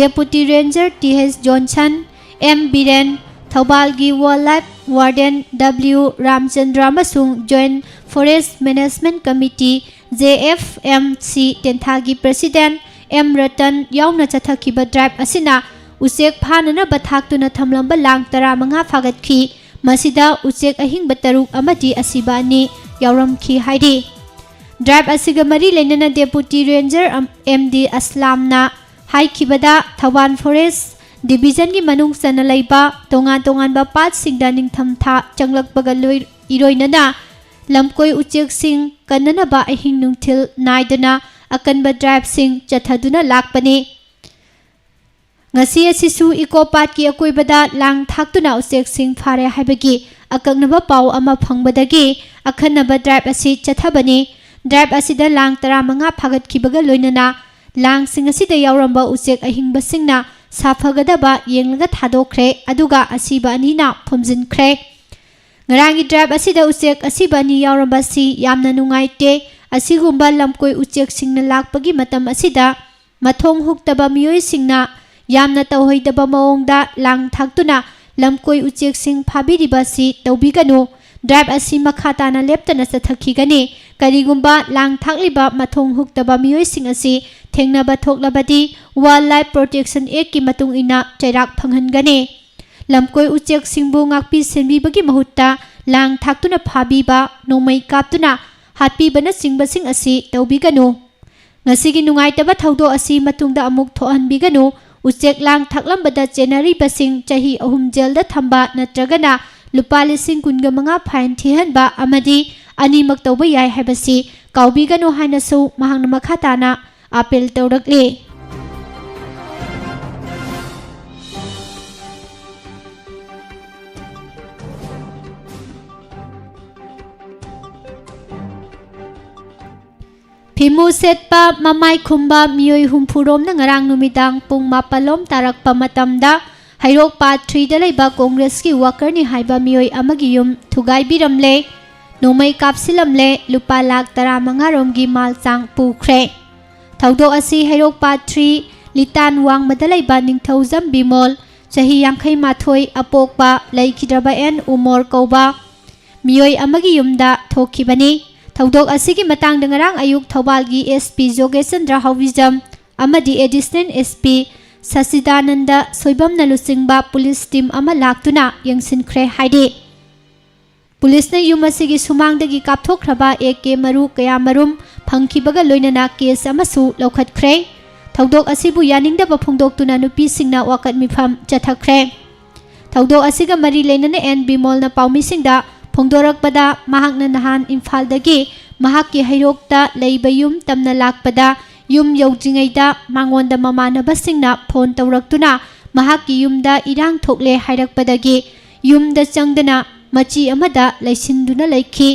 Deputy Ranger T H Johnson, M Biren, ꯊꯧꯕꯥꯜꯒꯤ Wildlife Warden W ꯔꯥꯝꯆꯟꯗ꯭ꯔ ꯑꯃꯁꯨꯡ Joint Forest Management Committee, J F M C, ꯇꯦꯟꯊꯥꯒꯤ President ꯑꯦꯝ ꯔꯇꯟ ꯌꯥꯎꯅ ꯆꯠꯊꯈꯤꯕ drive ꯑꯁꯤꯅ ꯎꯆꯦꯛ ꯐꯥꯅꯅꯕ ꯊꯥꯛꯇꯨꯅ ꯊꯝꯂꯝꯕ ꯂꯥꯡ ꯇꯔꯥꯃꯉꯥ ꯐꯥꯒꯠꯈꯤ꯫ ꯃꯁꯤꯗ ꯎꯆꯦꯛ ꯑꯍꯤꯡꯕ ꯇꯔꯨꯛ ꯑꯃꯗꯤ ꯑꯁꯤꯕ ꯑꯅꯤ ꯌꯥꯎꯔꯝꯈꯤ ꯍꯥꯏꯔꯤ꯫ Drive ꯑꯁꯤꯒ ꯃꯔꯤ ꯂꯩꯅꯅ Deputy Ranger ꯑꯝ-, ꯑꯦꯝ ꯗꯤ ꯑꯁꯂꯥꯝꯅ ꯍꯥꯏꯈꯤꯕꯗ, ꯊꯧꯕꯥꯜ Forest Divisionꯒꯤ ꯃꯅꯨꯡ ꯆꯟꯅ ꯂꯩꯕ ꯇꯣꯉꯥꯟ ꯇꯣꯉꯥꯟꯕ ꯄꯥꯠꯁꯤꯡꯗ ꯅꯤꯡꯊꯝꯊꯥ ꯆꯪꯂꯛꯄꯒ ꯂꯣꯏ-, ꯏꯔꯣꯏꯅꯅ ꯂꯝꯀꯣꯏ ꯎꯆꯦꯛꯁꯤꯡ ꯀꯟꯅꯅꯕ ꯑꯍꯤꯡ ꯅꯨꯡꯊꯤꯜ ꯅꯥꯏꯗꯅ ꯑꯀꯟꯕ driveꯁꯤꯡ ꯆꯠꯊꯗꯨꯅ ꯂꯥꯛꯄꯅꯤ꯫ ꯉꯁꯤ ꯑꯁꯤꯁꯨ Eco Parkꯀꯤ ꯑꯀꯣꯏꯕꯗ ꯂꯥꯡ ꯊꯥꯛꯇꯨꯅ ꯎꯆꯦꯛꯁꯤꯡ ꯐꯥꯔꯦ ꯍꯥꯏꯕꯒꯤ ꯑꯀꯛꯅꯕ ꯄꯥꯎ ꯑꯃ ꯐꯪꯕꯗꯒꯤ ꯑꯈꯟꯅꯕ drive ꯑꯁꯤ ꯆꯠꯊꯕꯅꯤ꯫ Drive ꯑꯁꯤꯗ ꯂꯥꯡ ꯇꯔꯥꯃꯉꯥ ꯐꯥꯒꯠꯈꯤꯕꯒ ꯂꯣꯏꯅꯅ ꯂꯥꯡꯁꯤꯡ ꯑꯁꯤꯗ ꯌꯥꯎꯔꯝꯕ ꯎꯆꯦꯛ ꯑꯍꯤꯡꯕꯁꯤꯡꯅ ꯁꯥꯐꯒꯗꯕ ꯌꯦꯡꯂꯒ ꯊꯥꯗꯣꯛꯈ꯭ꯔꯦ, ꯑꯗꯨꯒ ꯑꯁꯤꯕ ꯑꯅꯤꯅ ꯐꯨꯝꯖꯤꯟꯈ꯭ꯔꯦ꯫ ꯉꯔꯥꯡꯒꯤ drive ꯑꯁꯤꯗ ꯎꯆꯦꯛ ꯑꯁꯤꯕ ꯑꯅꯤ ꯌꯥꯎꯔꯝꯕꯁꯤ ꯌꯥꯝꯅ ꯅꯨꯡꯉꯥꯏꯇꯦ꯫ ꯑꯁꯤꯒꯨꯝꯕ ꯂꯝꯀꯣꯏ ꯎꯆꯦꯛꯁꯤꯡꯅ ꯂꯥꯛꯄꯒꯤ ꯃꯇꯝ ꯑꯁꯤꯗ ꯃꯊꯣꯡ ꯍꯨꯛꯇꯕ ꯃꯤꯑꯣꯏꯁꯤꯡꯅ ꯌꯥꯝꯅ ꯇꯧꯍꯩꯗꯕ ꯃꯑꯣꯡꯗ ꯂꯥꯡ ꯊꯥꯛꯇꯨꯅ ꯂꯝꯀꯣꯏ ꯎꯆꯦꯛꯁꯤꯡ ꯐꯥꯕꯤꯔꯤꯕ ꯑꯁꯤ ꯇꯧꯕꯤꯒꯅꯨ꯫ Drive ꯑꯁꯤ ꯃꯈꯥ ꯇꯥꯅ ꯂꯦꯞꯇꯅ ꯆꯠꯊꯈꯤꯒꯅꯤ꯫ ꯀꯔꯤꯒꯨꯝꯕ ꯂꯥꯡ ꯊꯥꯛꯂꯤꯕ ꯃꯊꯣꯡ ꯍꯨꯛꯇꯕ ꯃꯤꯑꯣꯏꯁꯤꯡ ꯑꯁꯤ ꯊꯦꯡꯅꯕ ꯊꯣꯛꯂꯕꯗꯤ Wildlife Protection Actꯀꯤ ꯃꯇꯨꯡ ꯏꯟꯅ ꯆꯩꯔꯥꯛ ꯐꯪꯍꯟꯒꯅꯤ꯫ ꯂꯝꯀꯣꯏ ꯎꯆꯦꯛꯁꯤꯡꯕꯨ ꯉꯥꯛꯄꯤ ꯁꯦꯟꯕꯤꯕꯒꯤ ꯃꯍꯨꯠꯇ ꯂꯥꯡ ꯊꯥꯛꯇꯨꯅ ꯐꯥꯕꯤꯕ, ꯅꯣꯡꯃꯩ ꯀꯥꯞꯇꯨꯅ ꯍꯥꯠꯄꯤꯕꯅꯆꯤꯡꯕꯁꯤꯡ ꯑꯁꯤ ꯇꯧꯕꯤꯒꯅꯨ꯫ ꯉꯁꯤꯒꯤ ꯅꯨꯡꯉꯥꯏꯇꯕ ꯊꯧꯗꯣꯛ ꯑꯁꯤ ꯃꯇꯨꯡꯗ ꯑꯃꯨꯛ ꯊꯣꯛꯍꯟꯕꯤꯒꯅꯨ꯫ ꯎꯆꯦꯛ ꯂꯥꯡ ꯊꯥꯛꯂꯝꯕꯗ ꯆꯦꯟꯅꯔꯤꯕꯁꯤꯡ ꯆꯍꯤ ꯑꯍꯨꯝ ꯖꯦꯜꯗ ꯊꯝꯕ ꯅꯠꯇ꯭ꯔꯒꯅ ꯂꯨꯄꯥ ꯂꯤꯁꯤꯡ ꯀꯨꯟꯒ ꯃꯉꯥ fine ꯊꯤꯍꯟꯕ ꯑꯃꯗꯤ ꯑꯅꯤꯃꯛ ꯇꯧꯕ ꯌꯥꯏ ꯍꯥꯏꯕꯁꯤ ꯀꯥꯎꯕꯤꯒꯅꯨ ꯍꯥꯏꯅꯁꯨ ꯃꯍꯥꯛꯅ ꯃꯈꯥ ꯇꯥꯅ ꯑꯥꯄꯤꯜ ꯇꯧꯔꯛꯂꯤ꯫ ꯐꯤꯃꯨ ꯁꯦꯠꯄ, ꯃꯃꯥꯏ ꯈꯨꯝꯕ ꯃꯤꯑꯣꯏ ꯍꯨꯝꯐꯨ ꯔꯣꯝꯅ ꯉꯔꯥꯡ ꯅꯨꯃꯤꯗꯥꯡ ꯄꯨꯡ ꯃꯥꯄꯜ ꯂꯣꯝ ꯇꯥꯔꯛꯄ ꯃꯇꯝꯗ ꯍꯩꯔꯣꯛ Part Threeꯗ ꯂꯩꯕ Congressꯀꯤ workerꯅꯤ ꯍꯥꯏꯕ ꯃꯤꯑꯣꯏ ꯑꯃꯒꯤ ꯌꯨꯝ ꯊꯨꯒꯥꯏꯕꯤꯔꯝꯂꯦ꯫ ꯅꯣꯡꯃꯩ ꯀꯥꯞꯁꯤꯜꯂꯝꯂꯦ꯫ ꯂꯨꯄꯥ ꯂꯥꯈ ꯇꯔꯥꯃꯉꯥ ꯔꯣꯝꯒꯤ ꯃꯥꯜ ꯆꯥꯡ ꯄꯨꯈ꯭ꯔꯦ꯫ ꯊꯧꯗꯣꯛ ꯑꯁꯤ ꯍꯩꯔꯣꯛ Part Three ꯂꯤꯇꯥꯟ ꯋꯥꯡꯃꯗ ꯂꯩꯕ ꯅꯤꯡꯊꯧꯖꯝ ꯕꯤꯃꯣꯜ ꯆꯍꯤ ꯌꯥꯡꯈꯩ ꯃꯥꯊꯣꯏ ꯑꯄꯣꯛꯄ ꯂꯩꯈꯤꯗ꯭ꯔꯕ ꯑꯦꯟ ꯎꯃꯣꯔ ꯀꯧꯕ ꯃꯤꯑꯣꯏ ꯑꯃꯒꯤ ꯌꯨꯝꯗ ꯊꯣꯛꯈꯤꯕꯅꯤ꯫ ꯊꯧꯗꯣꯛ ꯑꯁꯤꯒꯤ ꯃꯇꯥꯡꯗ ꯉꯔꯥꯡ ꯑꯌꯨꯛ ꯊꯧꯕꯥꯜꯒꯤ ꯑꯦꯁ ꯄꯤ ꯖꯣꯒꯦꯁꯆꯟꯗ꯭ꯔ ꯍꯥꯎꯕꯤꯖꯝ ꯑꯃꯗꯤ ꯑꯦꯗꯤꯁꯅꯦꯜ ꯑꯦꯁ ꯄꯤ ꯁꯆꯤꯗꯥꯅꯟꯗ ꯁꯣꯏꯕꯝꯅ ꯂꯨꯆꯤꯡꯕ ꯄꯨꯂꯤꯁ ꯇꯤꯝ ꯑꯃ ꯂꯥꯛꯇꯨꯅ ꯌꯦꯡꯁꯤꯟꯈ꯭ꯔꯦ ꯍꯥꯏꯔꯤ꯫ ꯄꯨꯂꯤꯁꯅ ꯌꯨꯝ ꯑꯁꯤꯒꯤ ꯁꯨꯃꯥꯡꯗꯒꯤ ꯀꯥꯞꯊꯣꯛꯈ꯭ꯔꯕ ꯑꯦ ꯀꯦ ꯃꯔꯨ ꯀꯌꯥꯃꯔꯨꯝ ꯐꯪꯈꯤꯕꯒ ꯂꯣꯏꯅꯅ ꯀꯦꯁ ꯑꯃꯁꯨ ꯂꯧꯈꯠꯈ꯭ꯔꯦ꯫ ꯊꯧꯗꯣꯛ ꯑꯁꯤꯕꯨ ꯌꯥꯅꯤꯡꯗꯕ ꯐꯣꯡꯗꯣꯛꯇꯨꯅ ꯅꯨꯄꯤꯁꯤꯡꯅ ꯋꯥꯀꯠ ꯃꯤꯐꯝ ꯆꯠꯊꯈ꯭ꯔꯦ꯫ ꯊꯧꯗꯣꯛ ꯑꯁꯤꯒ ꯃꯔꯤ ꯂꯩꯅꯅ ꯑꯦꯟ ꯕꯤꯃꯣꯜꯅ ꯄꯥꯎꯃꯤꯁꯤꯡꯗ ꯐꯣꯡꯗꯣꯔꯛꯄꯗ, ꯃꯍꯥꯛꯅ ꯅꯍꯥꯟ ꯏꯝꯐꯥꯜꯗꯒꯤ ꯃꯍꯥꯛꯀꯤ ꯍꯩꯔꯣꯛꯇ ꯂꯩꯕ ꯌꯨꯝ ꯇꯝꯅ ꯂꯥꯛꯄꯗ, ꯌꯨꯝ ꯌꯧꯗ꯭ꯔꯤꯉꯩꯗ ꯃꯉꯣꯟꯗ ꯃꯃꯥꯟꯅꯕꯁꯤꯡꯅ ꯐꯣꯟ ꯇꯧꯔꯛꯇꯨꯅ ꯃꯍꯥꯛꯀꯤ ꯌꯨꯝꯗ ꯏꯔꯥꯡ ꯊꯣꯛꯂꯦ ꯍꯥꯏꯔꯛꯄꯗꯒꯤ ꯌꯨꯝꯗ ꯆꯪꯗꯅ ꯃꯆꯤ ꯑꯃꯗ ꯂꯩꯁꯤꯟꯗꯨꯅ ꯂꯩꯈꯤ꯫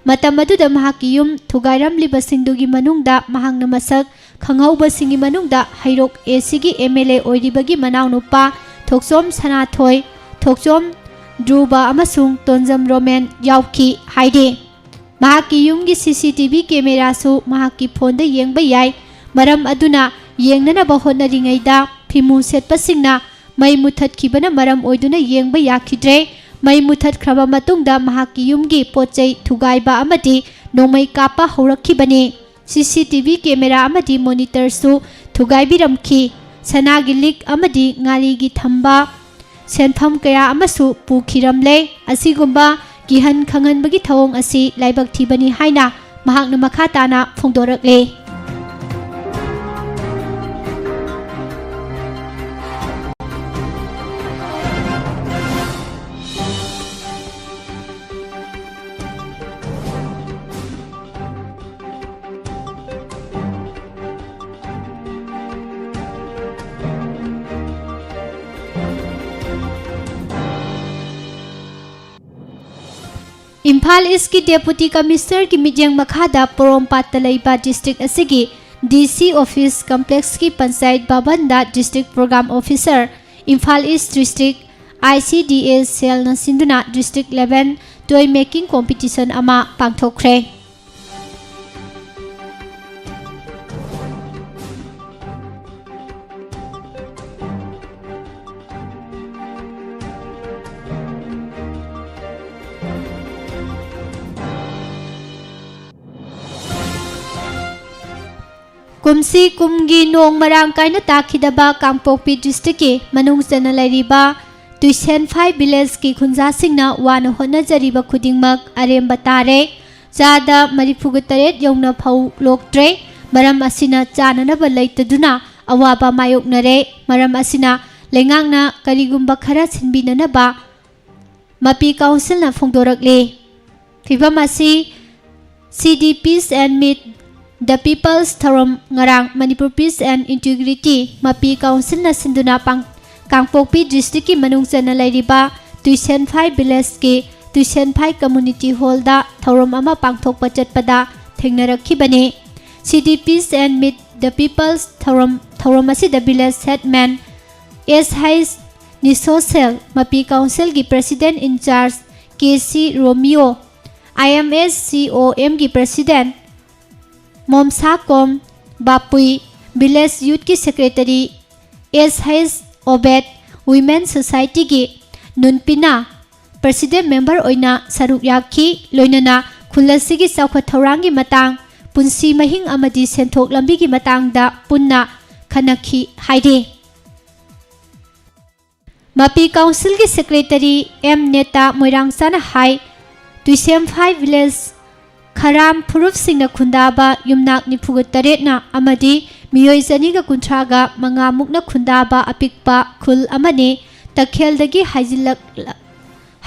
ꯃꯇꯝ ꯑꯗꯨꯗ ꯃꯍꯥꯛꯀꯤ ꯌꯨꯝ ꯊꯨꯒꯥꯏꯔꯝꯂꯤꯕꯁꯤꯡꯗꯨꯒꯤ ꯃꯅꯨꯡꯗ ꯃꯍꯥꯛꯅ ꯃꯁꯛ ꯈꯪꯍꯧꯕꯁꯤꯡꯒꯤ ꯃꯅꯨꯡꯗ ꯍꯩꯔꯣꯛ ꯑꯦ ꯁꯤꯒꯤ ꯑꯦꯝ ꯑꯦꯜ ꯑꯦ ꯑꯣꯏꯔꯤꯕꯒꯤ ꯃꯅꯥꯎꯅꯨꯄꯥ ꯊꯣꯛꯆꯣꯝ ꯁꯅꯥꯊꯣꯏ, ꯊꯣꯛꯆꯣꯝ ꯙ꯭ꯔꯨꯕ ꯑꯃꯁꯨꯡ ꯇꯣꯟꯖꯝ ꯔꯣꯃꯦꯟ ꯌꯥꯎꯈꯤ ꯍꯥꯏꯔꯤ꯫ ꯃꯍꯥꯛꯀꯤ ꯌꯨꯝꯒꯤ ꯁꯤ ꯁꯤ ꯇꯤ ꯚꯤ ꯀꯦꯃꯦꯔꯥꯁꯨ ꯃꯍꯥꯛꯀꯤ ꯐꯣꯟꯗ ꯌꯦꯡꯕ ꯌꯥꯏ꯫ ꯃꯔꯝ ꯑꯗꯨꯅ ꯌꯦꯡꯅꯅꯕ ꯍꯣꯠꯅꯔꯤꯉꯩꯗ ꯐꯤꯃꯨ ꯁꯦꯠꯄꯁꯤꯡꯅ ꯃꯩ ꯃꯨꯊꯠꯈꯤꯕꯅ ꯃꯔꯝ ꯑꯣꯏꯗꯨꯅ ꯌꯦꯡꯕ ꯌꯥꯈꯤꯗ꯭ꯔꯦ꯫ ꯃꯩ ꯃꯨꯊꯠꯈ꯭ꯔꯕ ꯃꯇꯨꯡꯗ ꯃꯍꯥꯛꯀꯤ ꯌꯨꯝꯒꯤ ꯄꯣꯠ ꯆꯩ ꯊꯨꯒꯥꯏꯕ ꯑꯃꯗꯤ ꯅꯣꯡꯃꯩ ꯀꯥꯞꯄ ꯍꯧꯔꯛꯈꯤꯕꯅꯤ꯫ ꯁꯤ ꯁꯤ ꯇꯤ ꯚꯤ ꯀꯦꯃꯦꯔꯥ ꯑꯃꯗꯤ ꯃꯣꯅꯤꯇꯔꯁꯨ ꯊꯨꯒꯥꯏꯕꯤꯔꯝꯈꯤ꯫ ꯁꯅꯥꯒꯤ ꯂꯤꯛ ꯑꯃꯗꯤ ꯉꯥꯔꯤꯒꯤ ꯊꯝꯕ ꯁꯦꯟꯐꯝ ꯀꯌꯥ ꯑꯃꯁꯨ ꯄꯨꯈꯤꯔꯝꯂꯦ꯫ ꯑꯁꯤꯒꯨꯝꯕ ꯀꯤꯍꯟ ꯈꯪꯍꯟꯕꯒꯤ ꯊꯧꯑꯣꯡ ꯑꯁꯤ ꯂꯥꯏꯕꯛ ꯊꯤꯕꯅꯤ ꯍꯥꯏꯅ ꯃꯍꯥꯛꯅ ꯃꯈꯥ ꯇꯥꯅ ꯐꯣꯡꯗꯣꯔꯛꯂꯦ꯫ ꯏꯝꯐꯥꯜ ꯏꯁꯀꯤ ꯗꯦꯄꯨꯇꯤ ꯀꯃꯤꯁꯅꯔꯒꯤ ꯃꯤꯠꯌꯦꯡ ꯃꯈꯥꯗ ꯄꯣꯔꯣꯝꯄꯥꯠꯇ ꯂꯩꯕ ꯗꯤꯁꯇ꯭ꯔꯤꯛ ꯑꯁꯤꯒꯤ ꯗꯤ ꯁꯤ ꯑꯣꯐꯤꯁ ꯀꯝꯄ꯭ꯂꯦꯛꯁꯀꯤ ꯄꯟꯆꯥꯌꯠ ꯚꯕꯟꯗ district programme officer, Imphal east district, I C D S ꯁꯦꯜꯅ ꯁꯤꯟꯗꯨꯅ district level toy making competition ꯑꯃ ꯄꯥꯡꯊꯣꯛꯈ꯭ꯔꯦ꯫ ꯀꯨꯝꯁꯤ ꯀꯨꯝꯒꯤ ꯅꯣꯡ ꯃꯔꯥꯡ ꯀꯥꯏꯅ ꯇꯥꯈꯤꯗꯕ ꯀꯥꯡꯄꯣꯛꯄꯤ ꯗꯤꯁꯇ꯭ꯔꯤꯛꯀꯤ ꯃꯅꯨꯡ ꯆꯟꯅ ꯂꯩꯔꯤꯕ ꯇꯨꯏꯁꯦꯟꯐꯥꯏ ꯚꯤꯂꯦꯖꯀꯤ ꯈꯨꯟꯖꯥꯁꯤꯡꯅ ꯋꯥꯅ ꯍꯣꯠꯅꯖꯔꯤꯕ ꯈꯨꯗꯤꯡꯃꯛ ꯑꯔꯦꯝꯕ ꯇꯥꯔꯦ꯫ ꯆꯥꯗ ꯃꯔꯤꯐꯨꯒ ꯇꯔꯦꯠ ꯌꯧꯅ ꯐꯧ ꯂꯣꯛꯇ꯭ꯔꯦ꯫ ꯃꯔꯝ ꯑꯁꯤꯅ ꯆꯥꯅꯅꯕ ꯂꯩꯇꯗꯨꯅ ꯑꯋꯥꯕ ꯃꯥꯌꯣꯛꯅꯔꯦ꯫ ꯃꯔꯝ ꯑꯁꯤꯅ ꯂꯩꯉꯥꯛꯅ ꯀꯔꯤꯒꯨꯝꯕ ꯈꯔ ꯁꯤꯟꯕꯤꯅꯅꯕ ꯃꯄꯤ ꯀꯥꯎꯟꯁꯤꯜꯅ ꯐꯣꯡꯗꯣꯔꯛꯂꯤ꯫ ꯐꯤꯚꯝ ꯑꯁꯤ ꯁꯤ ꯗꯤ Peace and Meet the People's ꯊꯧꯔꯝ ꯉꯔꯥꯡ ꯃꯅꯤꯄꯨꯔ Peace and Integrity ꯃꯄꯤ ꯀꯥꯎꯟꯁꯤꯜꯅ ꯁꯤꯟꯗꯨꯅ ꯄꯥꯡ-, ꯀꯥꯡꯄꯣꯛꯄꯤ ꯗꯤꯁꯇ꯭ꯔꯤꯛꯀꯤ ꯃꯅꯨꯡ ꯆꯟꯅ ꯂꯩꯔꯤꯕ ꯇꯨꯏꯁꯦꯟꯐꯥꯏ ꯚꯤꯂꯦꯖꯀꯤ ꯇꯨꯏꯁꯦꯟꯐꯥꯏ ꯀꯝꯃ꯭ꯌꯨꯅꯤꯇꯤ ꯍꯣꯜꯗ ꯊꯧꯔꯝ ꯑꯃ ꯄꯥꯡꯊꯣꯛꯄ ꯆꯠꯄꯗ ꯊꯦꯡꯅꯔꯛꯈꯤꯕꯅꯤ꯫ ꯁꯤ ꯗꯤ Peace and Meet the People's ꯊꯧꯔꯝ, ꯊꯧꯔꯝ ꯑꯁꯤꯗ ꯚꯤꯂꯦꯖ ꯍꯦꯗꯃꯦꯟ ꯑꯦꯁ ꯍꯩꯆ ꯅꯤꯁꯣꯁꯦꯜ, ꯃꯄꯤ ꯀꯥꯎꯟꯁꯤꯜꯒꯤ ꯄ꯭ꯔꯦꯁꯤꯗꯦꯟ ꯏꯟ ꯆꯥꯔꯖ ꯀꯦ ꯁꯤ ꯔꯣꯃꯤꯌꯣ, ꯑꯥꯏ ꯑꯦꯝ ꯑꯦꯁ ꯁꯤ ꯑꯣ ꯑꯦꯝꯒꯤ ꯄ꯭ꯔꯦꯁꯤꯗꯦꯟ ꯃꯣꯝꯁꯥꯀꯣꯝ ꯕꯥꯄꯨꯏ, ꯚꯤꯂꯦꯖ ꯌꯨꯠꯀꯤ ꯁꯦꯀ꯭ꯔꯦꯇꯔꯤ ꯑꯦꯁ ꯍꯩꯆ ꯑꯣꯕꯦꯗ, ꯋꯤꯃꯦꯟ ꯁꯣꯁꯥꯏꯇꯤꯒꯤ ꯅꯨꯟꯄꯤꯅꯥ ꯄ꯭ꯔꯦꯁꯤꯗꯦꯟ ꯃꯦꯝꯕꯔ ꯑꯣꯏꯅ ꯁꯔꯨꯛ ꯌꯥꯈꯤ꯫ ꯂꯣꯏꯅꯅ ꯈꯨꯜ ꯑꯁꯤꯒꯤ ꯆꯥꯎꯈꯠ ꯊꯧꯔꯥꯡꯒꯤ ꯃꯇꯥꯡ, ꯄꯨꯟꯁꯤ ꯃꯍꯤꯡ ꯑꯃꯗꯤ ꯁꯦꯟꯊꯣꯛ ꯂꯝꯕꯤꯒꯤ ꯃꯇꯥꯡꯗ ꯄꯨꯟꯅ ꯈꯟꯅꯈꯤ ꯍꯥꯏꯔꯤ꯫ ꯃꯄꯤ ꯀꯥꯎꯟꯁꯤꯜꯒꯤ ꯁꯦꯀ꯭ꯔꯦꯇꯔꯤ ꯑꯦꯝ ꯅꯦꯇꯥ ꯃꯣꯏꯔꯥꯡꯆꯥꯅ ꯍꯥꯏ, ꯇꯨꯏꯁꯦꯝꯐꯥꯏ ꯚꯤꯂꯦꯖ ꯈꯔꯥꯝ ꯐꯨꯔꯨꯞꯁꯤꯡꯅ ꯈꯨꯟꯗꯥꯕ ꯌꯨꯝꯅꯥꯛ ꯅꯤꯐꯨꯒ ꯇꯔꯦꯠꯅ ꯑꯃꯗꯤ ꯃꯤꯑꯣꯏ ꯆꯅꯤꯒ ꯀꯨꯟꯊ꯭ꯔꯥꯒ ꯃꯉꯥꯃꯨꯛꯅ ꯈꯨꯟꯗꯥꯕ ꯑꯄꯤꯛꯄ ꯈꯨꯜ ꯑꯃꯅꯤ꯫ ꯇꯈꯦꯜꯗꯒꯤ ꯍꯥꯏꯖꯤꯜꯂꯛ-,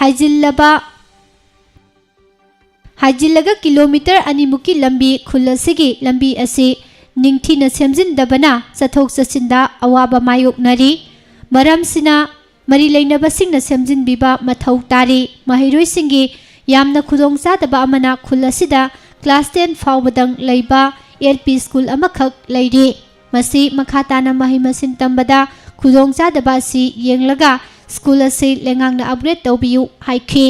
ꯍꯥꯏꯖꯤꯜꯂꯕ ꯍꯥꯏꯖꯤꯜꯂꯒ ꯀꯤꯂꯣꯃꯤꯇꯔ ꯑꯅꯤꯃꯨꯛꯀꯤ ꯂꯝꯕꯤ, ꯈꯨꯜ ꯑꯁꯤꯒꯤ ꯂꯝꯕꯤ ꯑꯁꯤ ꯅꯤꯡꯊꯤꯅ ꯁꯦꯝꯖꯤꯟꯗꯕꯅ ꯆꯠꯊꯣꯛ ꯆꯠꯁꯤꯟꯗ ꯑꯋꯥꯕ ꯃꯥꯌꯣꯛꯅꯔꯤ꯫ ꯃꯔꯝꯁꯤꯅ ꯃꯔꯤ ꯂꯩꯅꯕꯁꯤꯡꯅ ꯁꯦꯝꯖꯤꯟꯕꯤꯕ ꯃꯊꯧ ꯇꯥꯔꯤ꯫ ꯃꯍꯩꯔꯣꯏꯁꯤꯡꯒꯤ ꯌꯥꯝꯅ ꯈꯨꯗꯣꯡꯆꯥꯗꯕ ꯑꯃꯅ ꯈꯨꯜ ꯑꯁꯤꯗ class ten ꯐꯥꯎꯕꯗꯪ ꯂꯩꯕ L P school ꯑꯃꯈꯛ ꯂꯩꯔꯤ꯫ ꯃꯁꯤ ꯃꯈꯥ ꯇꯥꯅ ꯃꯍꯩ ꯃꯁꯤꯡ ꯇꯝꯕꯗ ꯈꯨꯗꯣꯡꯆꯥꯗꯕ ꯑꯁꯤ ꯌꯦꯡꯂꯒ school ꯑꯁꯤ ꯂꯩꯉꯥꯛꯅ upgrade ꯇꯧꯕꯤꯌꯨ ꯍꯥꯏꯈꯤ꯫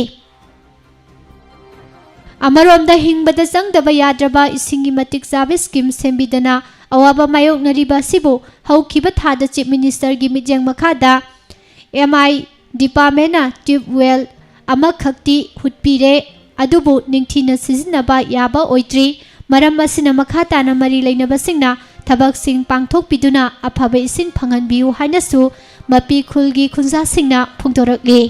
ꯑꯃꯔꯣꯝꯗ ꯍꯤꯡꯕꯗ ꯆꯪꯗꯕ ꯌꯥꯗ꯭ꯔꯕ ꯏꯁꯤꯡꯒꯤ ꯃꯇꯤꯛ ꯆꯥꯕ scheme ꯁꯦꯝꯕꯤꯗꯅ ꯑꯋꯥꯕ ꯃꯥꯌꯣꯛꯅꯔꯤꯕ ꯑꯁꯤꯕꯨ ꯍꯧꯈꯤꯕ ꯊꯥꯗ Chief Ministerꯒꯤ ꯃꯤꯠꯌꯦꯡ ꯃꯈꯥꯗ M I departmentꯅ tube well ꯑꯃꯈꯛꯇꯤ ꯍꯨꯠꯄꯤꯔꯦ, ꯑꯗꯨꯕꯨ ꯅꯤꯡꯊꯤꯅ ꯁꯤꯖꯤꯟꯅꯕ ꯌꯥꯕ ꯑꯣꯏꯗ꯭ꯔꯤ꯫ ꯃꯔꯝ ꯑꯁꯤꯅ ꯃꯈꯥ ꯇꯥꯅ ꯃꯔꯤ ꯂꯩꯅꯕꯁꯤꯡꯅ ꯊꯕꯛꯁꯤꯡ ꯄꯥꯡꯊꯣꯛꯄꯤꯗꯨꯅ ꯑꯐꯕ ꯏꯁꯤꯡ ꯐꯪꯍꯟꯕꯤꯌꯨ ꯍꯥꯏꯅꯁꯨ ꯃꯄꯤ ꯈꯨꯜꯒꯤ ꯈꯨꯟꯖꯥꯁꯤꯡꯅ ꯐꯣꯡꯗꯣꯔꯛꯂꯤ꯫